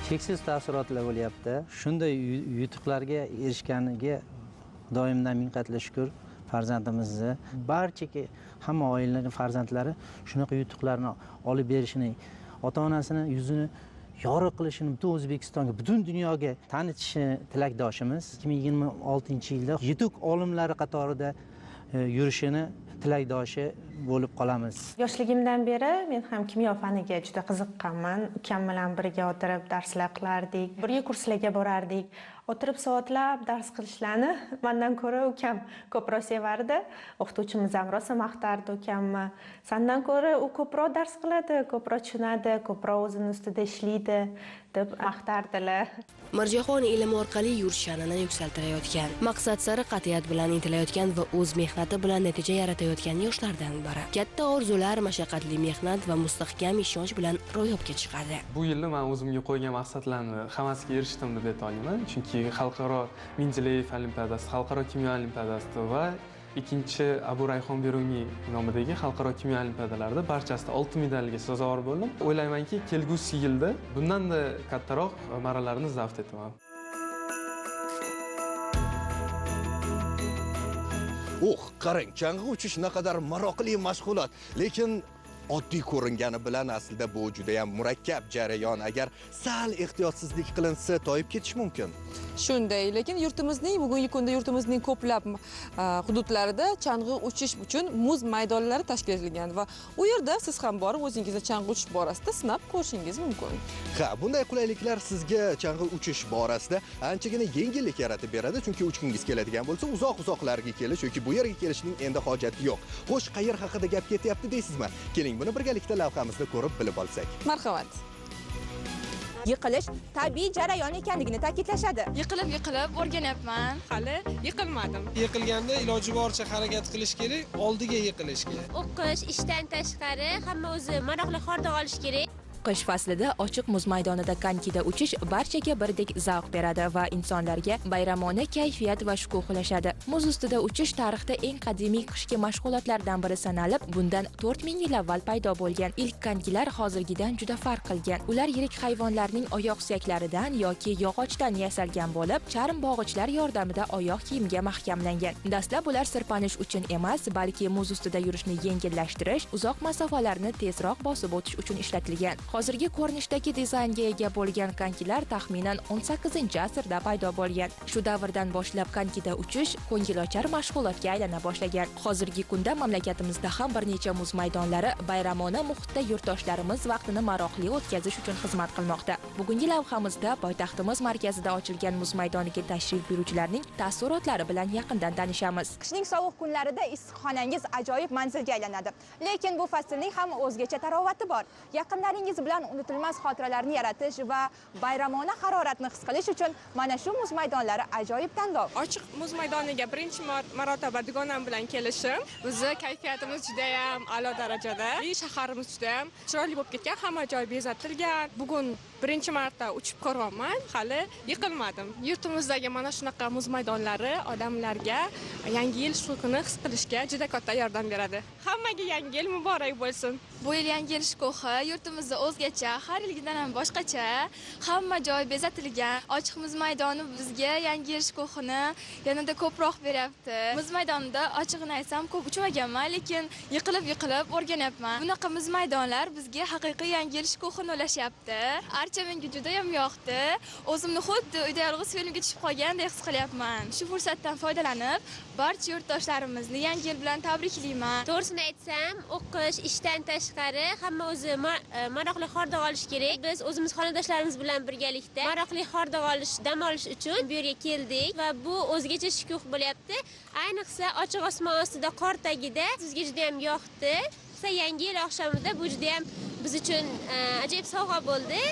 Cheksiz taassurotlar bo'lyapti. Shunday yutuqlarga erishganiga doimdan ming qatla shukr farzandimizni. Barchaga, hamma oilaning farzandlari shunaqa yutuqlarni olib berishini, ota-onasini yuzini yorug' qilishini butun O'zbekistonga, butun dunyoga tanitishi tilakdoshimiz. 2026-yilda yetuk olimlari qatorida yurishini tilakdoshi bo'lib qolamiz. Yoshligimdan beri men ham kimyo faniga juda qiziqqanman. Ukam bilan birga o'tirib darslar qilardik, birga kurslarga borardik. O'tirib soatlab dars qilishlarni mendan ko'ra ukam ko'proq sevardi. O'qituvchimiz ham rosa maqtardi ukamni. Sandan ko'ra u ko'proq dars qiladi, ko'proq tushunadi, ko'proq o'zini ustida ishlaydi deb maqtardilar. Mirjahon ilm orqali yurt sha'nini yuksaltirayotgan, maqsad sari qat'iyat bilan intilayotgan va o'z mehnati bilan natija yaratayotgan yoshlardan biri. Katta orzular, mashaqqatli mehnat va mustahkam ishonch bilan ro'yobga chiqadi. Bu yilda men o'zimga qo'ygan maqsadlarni hammasiga erishdim deb ayta olaman, chunki xalqaro Mendeleyev olimpiadasi, xalqaro kimyo olimpiadasi va 2-chi Abu Rayhon Beruniy nomidagi xalqaro kimyo olimpiadalarida barchasida oltin medalga sazovor bo'ldim. O'ylaymanki, kelgusi yilda bundan-da kattaroq marralarni zabt etaman. Oh, qarang, chang'i uchish naqadar maroqli mashg'ulot, lekin oddiy ko'ringani bilan aslida bu juda ham murakkab jarayon. Agar sal ehtiyotsizlik qilinsa, toyib ketish mumkin. Shunday, lekin yurtimizning bugungi kunda yurtimizning ko'plab hududlarida chang'i uchish uchun muz maydonlari tashkil etilgan va u yerda siz ham borib o'zingizni chang'i uchish borasida sinab ko'rishingiz mumkin. Ha, bunday qulayliklar sizga chang'i uchish borasida anchagina yengillik yaratib beradi, chunki uchgingiz keladigan bo'lsa, uzoq-uzoqlarga kelish yoki bu yerga kelishning endi hojati yo'q. Xo'sh, qayer haqida gap ketyapti deysizmi? Keling, buni birgalikda lavhamizda ko'rib bilib olsak. Marhamat. Yiqilish tabiiy jarayon ekanligini ta'kidlashadi. Yiqilib o'rganyapman. Hali yiqilmadim. Yiqilganda iloji boricha harakat qilish kerak, oldiga yiqilishga. O'qish, ishdan tashqari hamma o'zi maroqli hordiq olish kerak. Qish faslida ochiq muz maydonida konkida uchish barchaga birdek zavq beradi va insonlarga bayramona kayfiyat va shukuh ulashadi. Muz ustida uchish tarixda eng qadimiy qishki mashg'ulotlardan biri sanalib, bundan 4000 yil avval paydo bo'lgan. Ilk konkilar hozirgidan juda farq qilgan. Ular yirik hayvonlarning oyoq suyaklaridan yoki yog'ochdan yasalgan bo'lib, charm bog'ichlar yordamida oyoq kiyimga mahkamlangan. Dastlab ular sirpanish uchun emas, balki muz ustida yurishni yengillashtirish, uzoq masofalarni tezroq bosib o'tish uchun ishlatilgan. Hozirgi ko'rinishdagi dizaynga ega bo'lgan konkilar taxminan 18-asrda paydo bo'lgan. Shu davrdan boshlab konkida uchish ko'ngilochar mashg'ulotga aylana boshlagan. Hozirgi kunda mamlakatimizda ham bir necha muz maydonlari bayramona muhitda yurtdoshlarimiz vaqtini maroqli o'tkazish uchun xizmat qilmoqda. Bugungi lavhamizda poytaxtimiz markazida ochilgan muz maydoniga tashrif buyuruvchilarning taassurotlari bilan yaqindan tanishamiz. Qishning sovuq kunlarida issiqxonangiz ajoyib manzilga aylanadi. Lekin bu faslning ham o'zgacha tarovati bor. Yaqinlaringiz bilan unutilmas xotiralarni yaratish va bayramona haroratni his qilish uchun mana shu muz maydonlari ajoyib tanlov. Ochiq muz maydoniga birinchi marotaba dugonam bilan kelishim. Bizni kayfiyatimiz juda ham a'lo darajada. Shaharimiz juda ham chiroyli bo'lib ketgan, hamma joy bezatilgan. Bugun birinchi marta uchib ko'ryapman, hali yiqilmadim. Yurtimizdagi mana shunaqa muz maydonlari odamlarga yangi yil shukuhini his qilishga juda katta yordam beradi. Hammaga yangi yil muborak bo'lsin. Bu yil yangi yil shukuhi yurtimizda o'zgacha, har yilgidan ham boshqacha. Hamma joy bezatilgan. Ochiq muz maydoni bizga yangi yil shukuhini yanada ko'proq beryapti. Muz maydonida ochig'ini aytsam ko'p uchmaganman, lekin yiqilib o'rganyapman. Bunaqa muz maydonlar bizga haqiqiy yangi yil shukuhini ulashyapti. Archa menga juda ham yoqdi. O'zimni xuddi uyda yolg'iz filmga tushib qolgandek his qilyapman. Shu fursatdan foydalanib, barcha yurtdoshlarimizni yangi yil bilan tabriklayman. To'g'risini aytsam, o'qish, ishdan tashqari hamma o'zi maroqli hordiq olish kerak. Biz o'zimiz xonadoshlarimiz bilan birgalikda maroqli hordiq olish, dam olish uchun bu yerga keldik va bu o'zgacha shukuh bo'lyapti. Ayniqsa ochiq osmon ostida qor tagida bizga juda ham yoqdi. Yangi yil oqshomida bu juda ham biz uchun ajoyib sovg'a bo'ldi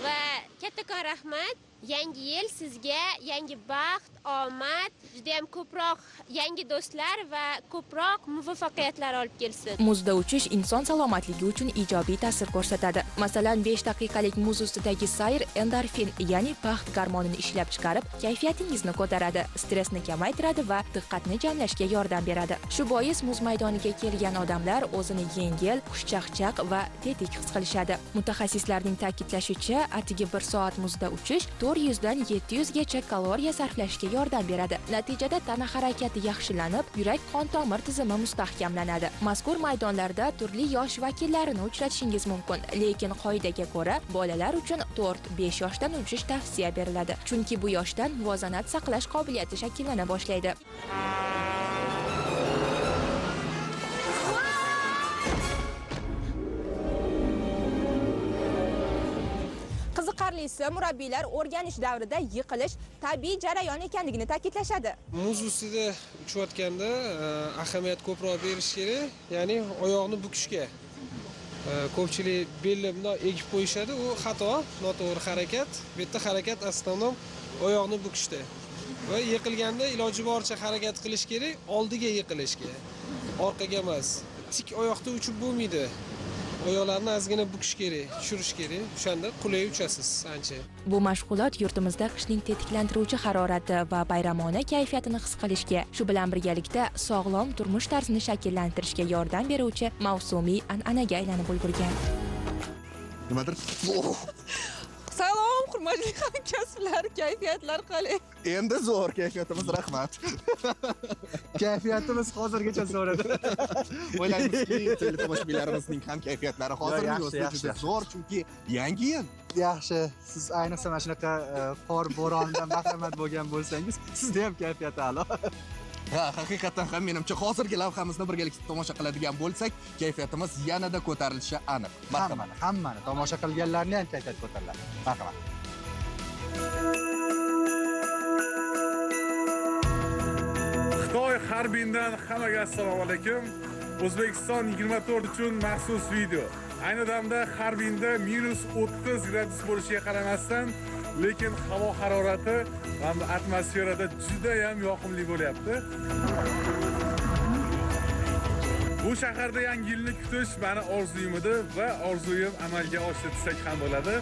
va kattakon rahmat. Yangi yil sizga yangi baxt, omad, juda ham ko'proq yangi do'stlar va ko'proq muvaffaqiyatlar olib kelsin. Muzda uchish inson salomatligi uchun ijobiy ta'sir ko'rsatadi. Masalan, 5 daqiqalik muz ustidagi sayr endorfin, ya'ni baxt gormonini ishlab chiqarib, kayfiyatingizni ko'taradi, stressni kamaytiradi va diqqatni jamlashga yordam beradi. Shu bois muz maydoniga kelgan odamlar o'zini yengil, xushchaqchaq va tetik his qilishadi. Mutaxassislarning ta'kidlashicha, atigi 1 soat muzda uchish 400 dan 700 gacha kaloriya sarflashga yordam beradi. Natijada tana harakati yaxshilanib, yurak qon tomir tizimi mustahkamlanadi. Mazkur maydonlarda turli yosh vakillarini uchratishingiz mumkin, lekin qoidaga ko'ra bolalar uchun 4-5 yoshdan uchish tavsiya beriladi. Chunki bu yoshdan muvozanat saqlash qobiliyati shakllana boshlaydi. Qiziqarlisi, murabbiylar o'rganish davrida yiqilish tabiiy jarayon ekanligini ta'kidlashadi. Muz ustida uchayotganda ahamiyat ko'proq berish kerak, ya'ni oyoqni bukishga. Ko'pchilik belni bundoq egib qo'yishadi, u xato, noto'g'ri harakat. Bu yerda harakat asosdan oyoqni bukishda. Va yiqilganda iloji boricha harakat qilish kerak, oldiga yiqilishga, orqaga emas. Tik oyoqda uchib bo'lmaydi. Oyoqlarni ozgina bukish kerak, tushirish kerak. O'shanda qulay uchasiz ancha. Bu mashg'ulot yurtimizda qishning tetiklantiruvchi harorati va bayramona kayfiyatini his qilishga, shu bilan birgalikda sog'lom turmush tarzini shakllantirishga yordam beruvchi mavsumiy an'anaga aylanib ulgurgan. Nimadir? Salom, hurmatli hamkasblar, kayfiyatlar qalay? Endi zo'r kayfiyatimiz, rahmat. Kayfiyatimiz hozirgacha zo'r edi. O'ylaymizki, teletomoshabinlarimizning ham kayfiyatlari hozirgi o'zida juda zo'r, chunki yangi yil. Yaxshi, siz ayniqsa mana shunaqa qor bo'ronidan bahramand bo'lgan bo'lsangiz, sizda ham kayfiyat a'lo. Ha, haqiqatan ham menimcha hozirgi lavhamizni birgalikda tomosha qiladigan bo'lsak, kayfiyatimiz yanada ko'tarilishi aniq. Marhamat. Hammani tomosha qilganlarni ham kayfiyat ko'tariladi. Marhamat. Xitoy Harbindan hammaga assalomu alaykum. O'zbekiston 24 uchun maxsus video. Ayni damda Harbinda -30 gradus bo'lishiga qaramasdan, lekin havo harorati va atmosferada juda ham yoqimli bo'lyapti. Bu shaharda yangi yilni kutish meni orzuyim edi va orzuyim amalga oshdi desak ham bo'ladi.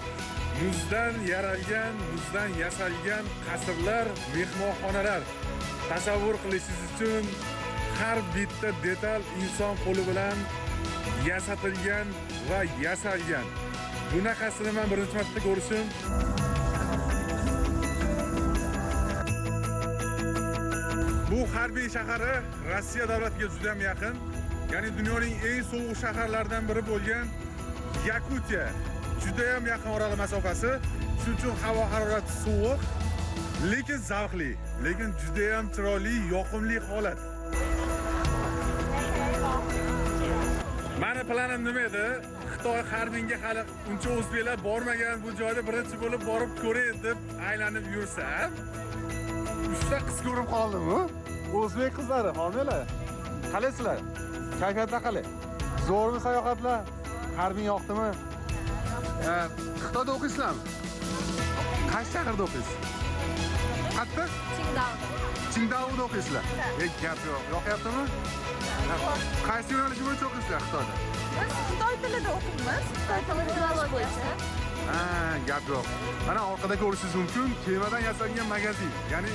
Muzdan yaralgan, muzdan yasalgan qasrlar, mehmonxonalar. Tasavvur qilishingiz uchun har bitta detal inson qo'li bilan yasatilgan va yasalgan. Bunaqasini men birinchi marta ko'rishim. Bu Xarbin shahari Rossiya davlatiga juda ham yaqin. Ya'ni dunyoning eng sovuq shaharlaridan biri bo'lgan Yakutiya juda ham yaqin oraliq masofasi. Shuning uchun havo harorati sovuq, lekin zavqli, lekin juda ham chiroyli, yoqimli holat. Meni planim nima edi? Xitoy Xarbinga hali uncha o'zbeklar bormagan, bu joyda birinchi bo'lib borib ko'ray deb aylanib yursam, 3 ta qiz ko'rib qoldim-ku. O'zbek qizlari, homiylar. Qalaysizlar? Kayfiyatlar qalay? Zo'rmi sayohatlar? Xarbin yoqdimi? Xitoyda o'qiysizlarmi? Qaysi shaharda o'qiysiz? Qayerda? Qingdaoda. Qingdaoda o'qiysizlar? Gap yo'q. Yoqyaptimi? Qaysi yo'nalish bo'yicha o'qiysizlar Xitoyda? Biz Xitoy tilida o'qiymiz. Xitoy tili filologiyasi. Ha, gap yo'q. Mana orqada ko'rishingiz mumkin, kemadan yasalgan magazin. Ya'ni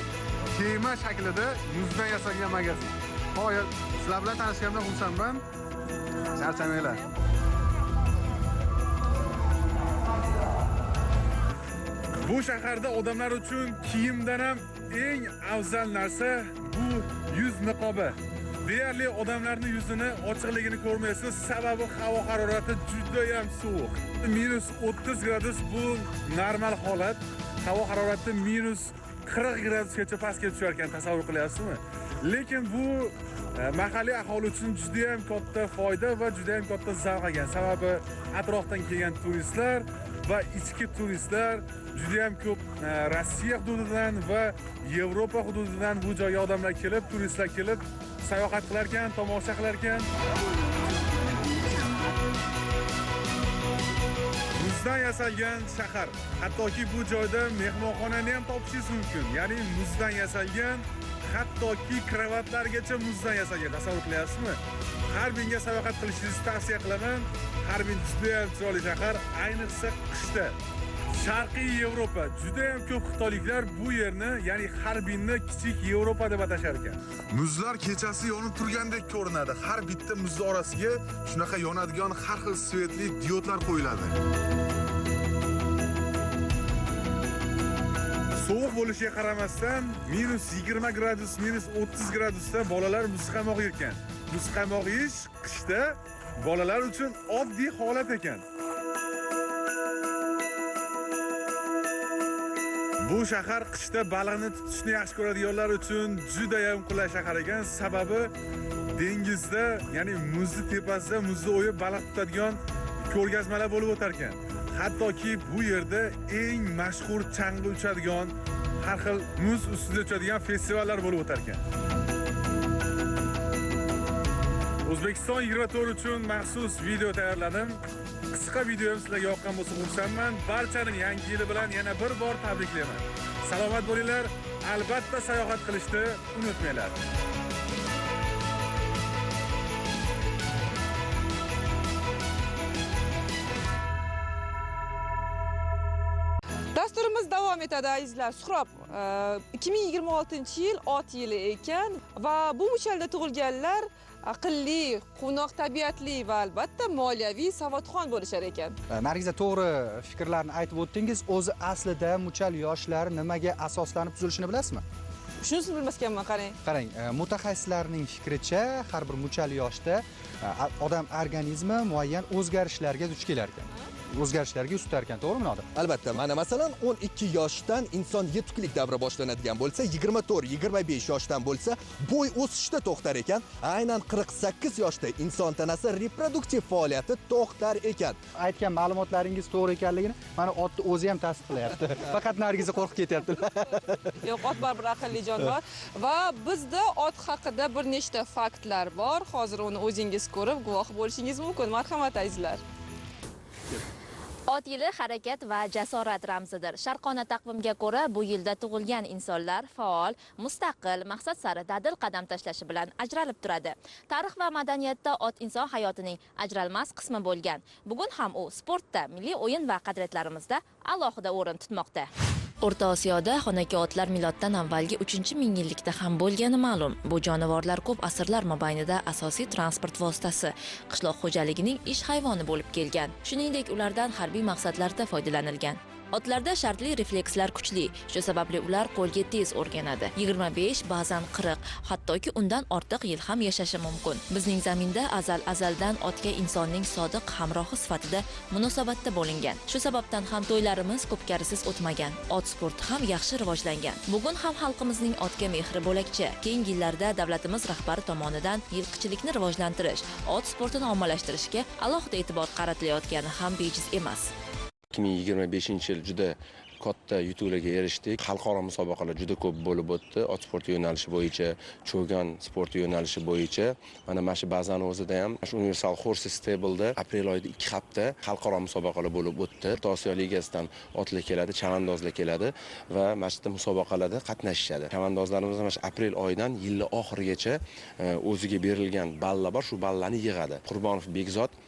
kema shaklida muzdan yasalgan magazin. Qoyil, sizlar bilan tanishganimdan xursandman. Charchamanglar. Bu shaharda odamlar uchun kiyimdan ham eng afzal narsa bu yuz niqobi. Deyarli odamlarning yuzini ochiqligini ko'rmaysiz, sababi havo harorati juda ham sovuq. -30 gradus bu normal holat. Havo harorati -40 gradusgacha pastga tushar ekan, tasavvur qilyapsizmi? Lekin bu mahalliy aholi uchun juda ham katta foyda va juda ham katta zavq ekan. Sababi atrofdan kelgan turistlar va ichki turistlar juda ham ko'p Rossiya hududidan va Yevropa hududidan bu joyga odamlar kelib, turistlar kelib sayohat qilar ekan, tomosha qilar ekan. Muzdan yasalgan shahar. Hattoki bu joyda mehmonxonani ham topishingiz mumkin. Ya'ni muzdan yasalgan, hattoki kravatlargacha muzdan yasalgan. Tasavvur qilyapsizmi? Xarbinga sayohat qilishingizni tavsiya qilaman. Xarbin juda ham chiroyli shahar, ayniqsa qishda. Sharqiy Yevropa. Juda ham ko'p xitoyliklar bu yerni, ya'ni Xarbinni kichik Yevropa deb atashar ekan. Muzlar kechasi yonib turgandek ko'rinadi. Har bitta muz orasiga shunaqa yonadigan har xil svetli diodlar qo'yiladi. Sovuq bo'lishiga qaramasdan -20 gradus, -30 gradusda bolalar muzqaymoq yerkan. Muzqaymoq yeyish qishda bolalar uchun oddiy holat ekan. Bu shahar qishda baliqni tutishni yaxshi ko'radiganlar uchun juda ham qulay shahar ekan. Sababi dengizda, ya'ni muzni tepasida muzni o'yib baliq tutadigan ko'rgazmalar bo'lib o'tar ekan. Hattoki bu yerda eng mashhur chang'i uchadigan, har xil muz ustida uchadigan festivallar bo'lib o'tar ekan. O'zbekiston 24 uchun maxsus video tayyorladim. Qisqa videom sizlarga yoqqan bo'lsa xursandman. Barchani yangi yili bilan yana bir bor tabriklayman. Salomat bo'linglar, albatta sayohat qilishni unutmanglar. Dasturimiz davom etadi azizlar. Suhrob, 2026-yil ot yili ekan va bu muchalda tug'ilganlar aqlli, quvnoq tabiatli va albatta moliyaviy savodxon bo'lishar ekan. Nargiza, to'g'ri fikrlarni aytib o'tdingiz. O'zi aslida muchal yoshlari nimaga asoslanib tuzilishini bilasizmi? Shunisini bilmas ekanman, qarang. Qarang, mutaxassislarning fikricha, har bir muchal yoshda odam organizmi muayyan o'zgarishlarga duch kelar ekan. O'zgarishlarga yuz tutar ekan, to'g'rimi Nodir? Albatta, mana masalan 12 yoshdan inson yetuklik davri boshlanadigan bo'lsa, 24-25 yoshdan bo'lsa, bo'y o'sishda to'xtar ekan. Aynan 48 yoshda inson tanasi reproduktiv faoliyati to'xtar ekan. Aytgan ma'lumotlaringiz to'g'ri ekanligini mana otni o'zi ham tasdiqlayapti. Faqat Nargiza qo'rqib ketyaptilar. Yo'q, ot baribir aqlli jonivor va bizda ot haqida bir nechta faktlar bor. Hozir uni o'zingiz ko'rib guvoh bo'lishingiz mumkin. Marhamat azizlar. Ot yili harakat va jasorat ramzidir. Sharqona taqvimga ko'ra bu yilda tug'ilgan insonlar faol, mustaqil, maqsad sari dadil qadam tashlashi bilan ajralib turadi. Tarix va madaniyatda ot inson hayotining ajralmas qismi bo'lgan. Bugun ham u sportda, milliy o'yin va qadriyatlarimizda alohida o'rin tutmoqda. O'rta Osiyoda xonaki otlar miloddan avvalgi 3-mingyillikda ham bo'lgani ma'lum. Bu jonivorlar ko'p asrlar mobaynida asosiy transport vositasi, qishloq xo'jaligining ish hayvoni bo'lib kelgan. Shuningdek, ulardan harbiy maqsadlarda foydalanilgan. Otlarda shartli reflekslar kuchli, shu sababli ular qo'lga tez o'rganadi. 25, ba'zan 40, hattoki undan ortiq yil ham yashashi mumkin. Bizning zaminda azal-azaldan otga insonning sodiq hamrohi sifatida munosabatda bo'lingan. Shu sababdan ham to'ylarimiz ko'pkarisiz o'tmagan. Ot sporti ham yaxshi rivojlangan. Bugun ham xalqimizning otga mehri bo'lakcha. Keyingi yillarda davlatimiz rahbari tomonidan yilqichilikni rivojlantirish, ot sportini ommalashtirishga alohida e'tibor qaratilayotgani ham bejiz emas. 2025-yil juda katta yutuqlarga erishdik. Xalqaro musobaqalar juda ko'p bo'lib o'tdi. Ot sporti yo'nalishi bo'yicha, cho'gan sporti yo'nalishi bo'yicha. Mana shu bazani o'zida ham shu Universal Horses Stable'da aprel oyida 2 hafta xalqaro musobaqalar bo'lib o'tdi. O'rta Osiyo ligasidan otlar keladi, chavandozlar keladi va mana shu musobaqalarda qatnashishadi. Chavandozlarimiz mana shu aprel oyidan yil oxirigacha o'ziga berilgan ballar bor, shu ballarni yig'adi. Qurbonov Bekzod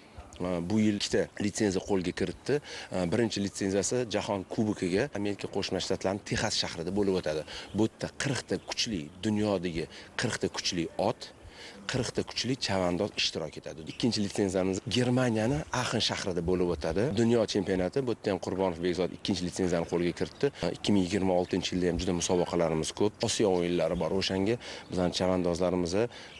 bu yil 2 ta litsenziya qo'lga kiritdi. Birinchi litsenziyasi Jahon Kubokiga Amerika Qo'shma Shtatlarining Texas shahrida bo'lib o'tadi. Bu yerda 40 ta kuchli, dunyodagi 40 ta kuchli ot, 40 ta kuchli chavandoz ishtirok etadi. Ikkinchi litsenziyamiz Germaniyani Aachen shahrida bo'lib o'tadi. Dunyo chempionati, bu yerda ham Qurbonov Bekzod ikkinchi litsenziyani qo'lga kiritdi. 2026-yilda ham juda musobaqalarimiz ko'p. Osiyo o'yinlari bor. O'shanga bizning chavandozlarimiz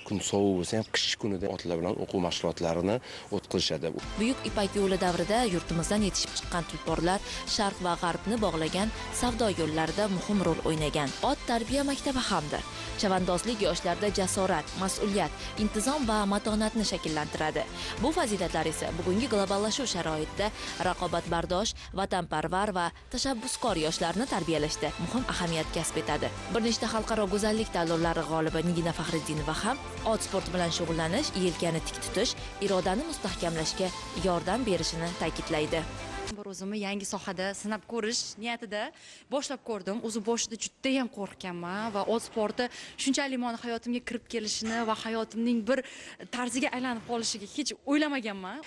kun sovuq bo'lsa ham qish kunida otlar bilan o'quv mashg'ulotlarini o'tkazishadi. Buyuk Ipak yo'li davrida yurtimizdan yetishib chiqqan tulporlar sharq va g'arbni bog'lagan savdo yo'llarida muhim rol o'ynagan. Ot tarbiya maktabi hamdir. Chavandozlik yoshlarda jasorat, mas'uliyat, intizom va matonatni shakllantiradi. Bu fazilatlar esa bugungi globallashuv sharoitida raqobatbardosh, vatanparvar va tashabbuskor yoshlarni tarbiyalashda muhim ahamiyat kasb etadi. Bir nechta xalqaro go'zallik tanlovlari g'olibi Nigina Faxriddinova ham ot sporti bilan shug'ullanish, yelkani tik tutish, irodani mustahkamlashga yordam berishini ta'kidlaydi. Bir o'zimni yangi sohada sinab ko'rish niyatida boshlab ko'rdim. O'zi boshida juda ham qo'rqganman va ot sporti shunchalik meni hayotimga kirib kelishini va hayotimning bir tarziga aylanib qolishiga hech o'ylamaganman.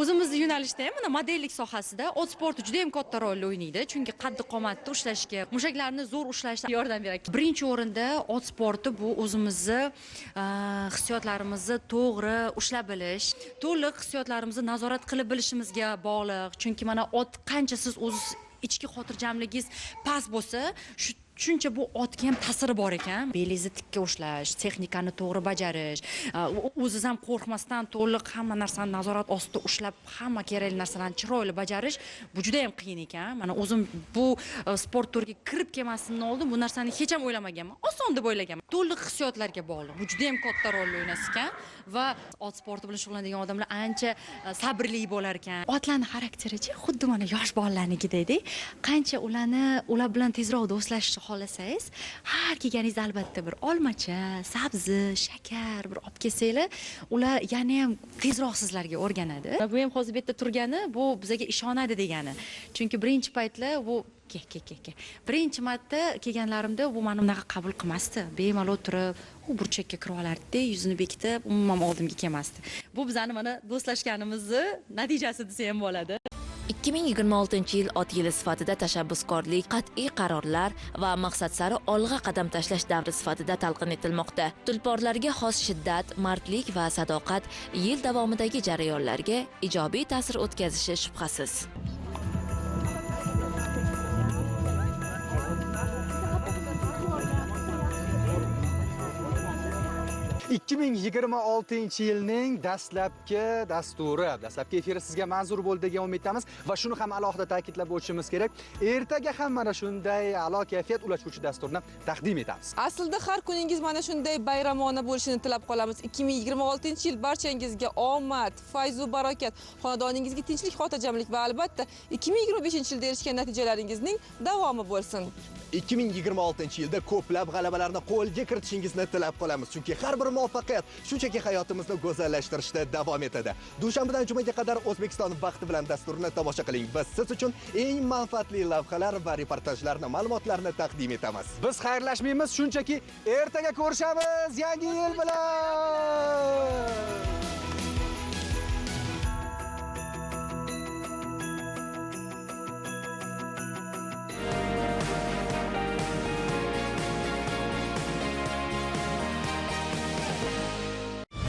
O'zimizni yo'nalishda ham mana modellik sohasida ot sporti juda ham katta rol o'ynaydi, chunki qaddi qomatni ushlashga, mushaklarni zo'r ushlashga yordam beradi. Birinchi o'rinda ot sporti bu o'zimizni hissiyotlarimizni to'g'ri ushlab bilish, to'liq hissiyotlarimizni nazorat qilib bilishimizga bog'liq. Chunki mana ot qancha siz o'z ichki xotirjamligingiz past bo'lsa, shuncha bu otga ham ta'siri bor ekan. Belingizni tikka ushlash, texnikani to'g'ri bajarish, o'zingiz ham qo'rqmasdan to'liq hamma narsani nazorat ostida ushlab, hamma kerakli narsalarni chiroyli bajarish bu juda ham qiyin ekan. Mana o'zim bu sport turiga kirib kelmasimdan oldin bu narsani hech ham o'ylamaganman. Oson deb o'ylaganman. To'liq hissiyotlarga bog'liq. Bu juda ham katta rol o'ynas ekan va ot sporti bilan shug'ullanadigan odamlar ancha sabrli bo'lar ekan. Otlarning xarakterichi xuddi mana yosh bolalarnikidek. Qancha ularni ular bilan tezroq do'stlashishni xohlasangiz, har kelganingizda albatta bir olmacha, sabzi, shakar bir olib kelsanglar, ular yana ham tezroq sizlarga o'rganadi. Bu ham hozir bu yerda turgani, bu bizga ishonadi degani. Chunki birinchi paytlar bu ke. Birinchi marta kelganlarimda bu meni unaqa qabul qilmasdi. Bemalol turib, u burchakka kirib olardi, yuzini bekitib, umuman oldimga kelmasdi. Bu bizani mana do'stlashganimizni natijasi desa ham bo'ladi. 2026-yil ot yili sifatida tashabbuskorlik, qat'iy qarorlar va maqsad sari olg'a qadam tashlash davri sifatida talqin etilmoqda. Tulporlarga xos shiddat, mardlik va sadoqat yil davomidagi jarayonlarga ijobiy ta'sir o'tkazishi shubhasiz. ...2026-yilning dastlabki dasturi, dastlabki efiri sizga manzur bo'ldi degan umiddamiz va shuni ham alohida ta'kidlab o'tishimiz kerak. Ertaga ham mana shunday a'lo kayfiyat ulashuvchi dasturni taqdim etamiz. Aslida har kuningiz mana shunday bayramona bo'lishini tilab qolamiz. 2026-yil barchangizga omad, fayz va barokat, xonadoningizga tinchlik, xotirjamlik va albatta 2025-yilda erishgan natijalaringizning davomi bo'lsin. 2026-yilda ko'plab g'alabalarni qo'lga kiritishingizni tilab qolamiz, chunki har bir muvaffaqiyat shunchaki hayotimizni go'zallashtirishda davom etadi. Dushanbadan jumaga qadar O'zbekiston vaqti bilan dasturini tomosha qiling. Biz siz uchun eng manfaatli lavhalar va reportajlarni, ma'lumotlarni taqdim etamiz. Biz xayrlashmaymiz, shunchaki ertaga ko'rishamiz yangi yil bilan.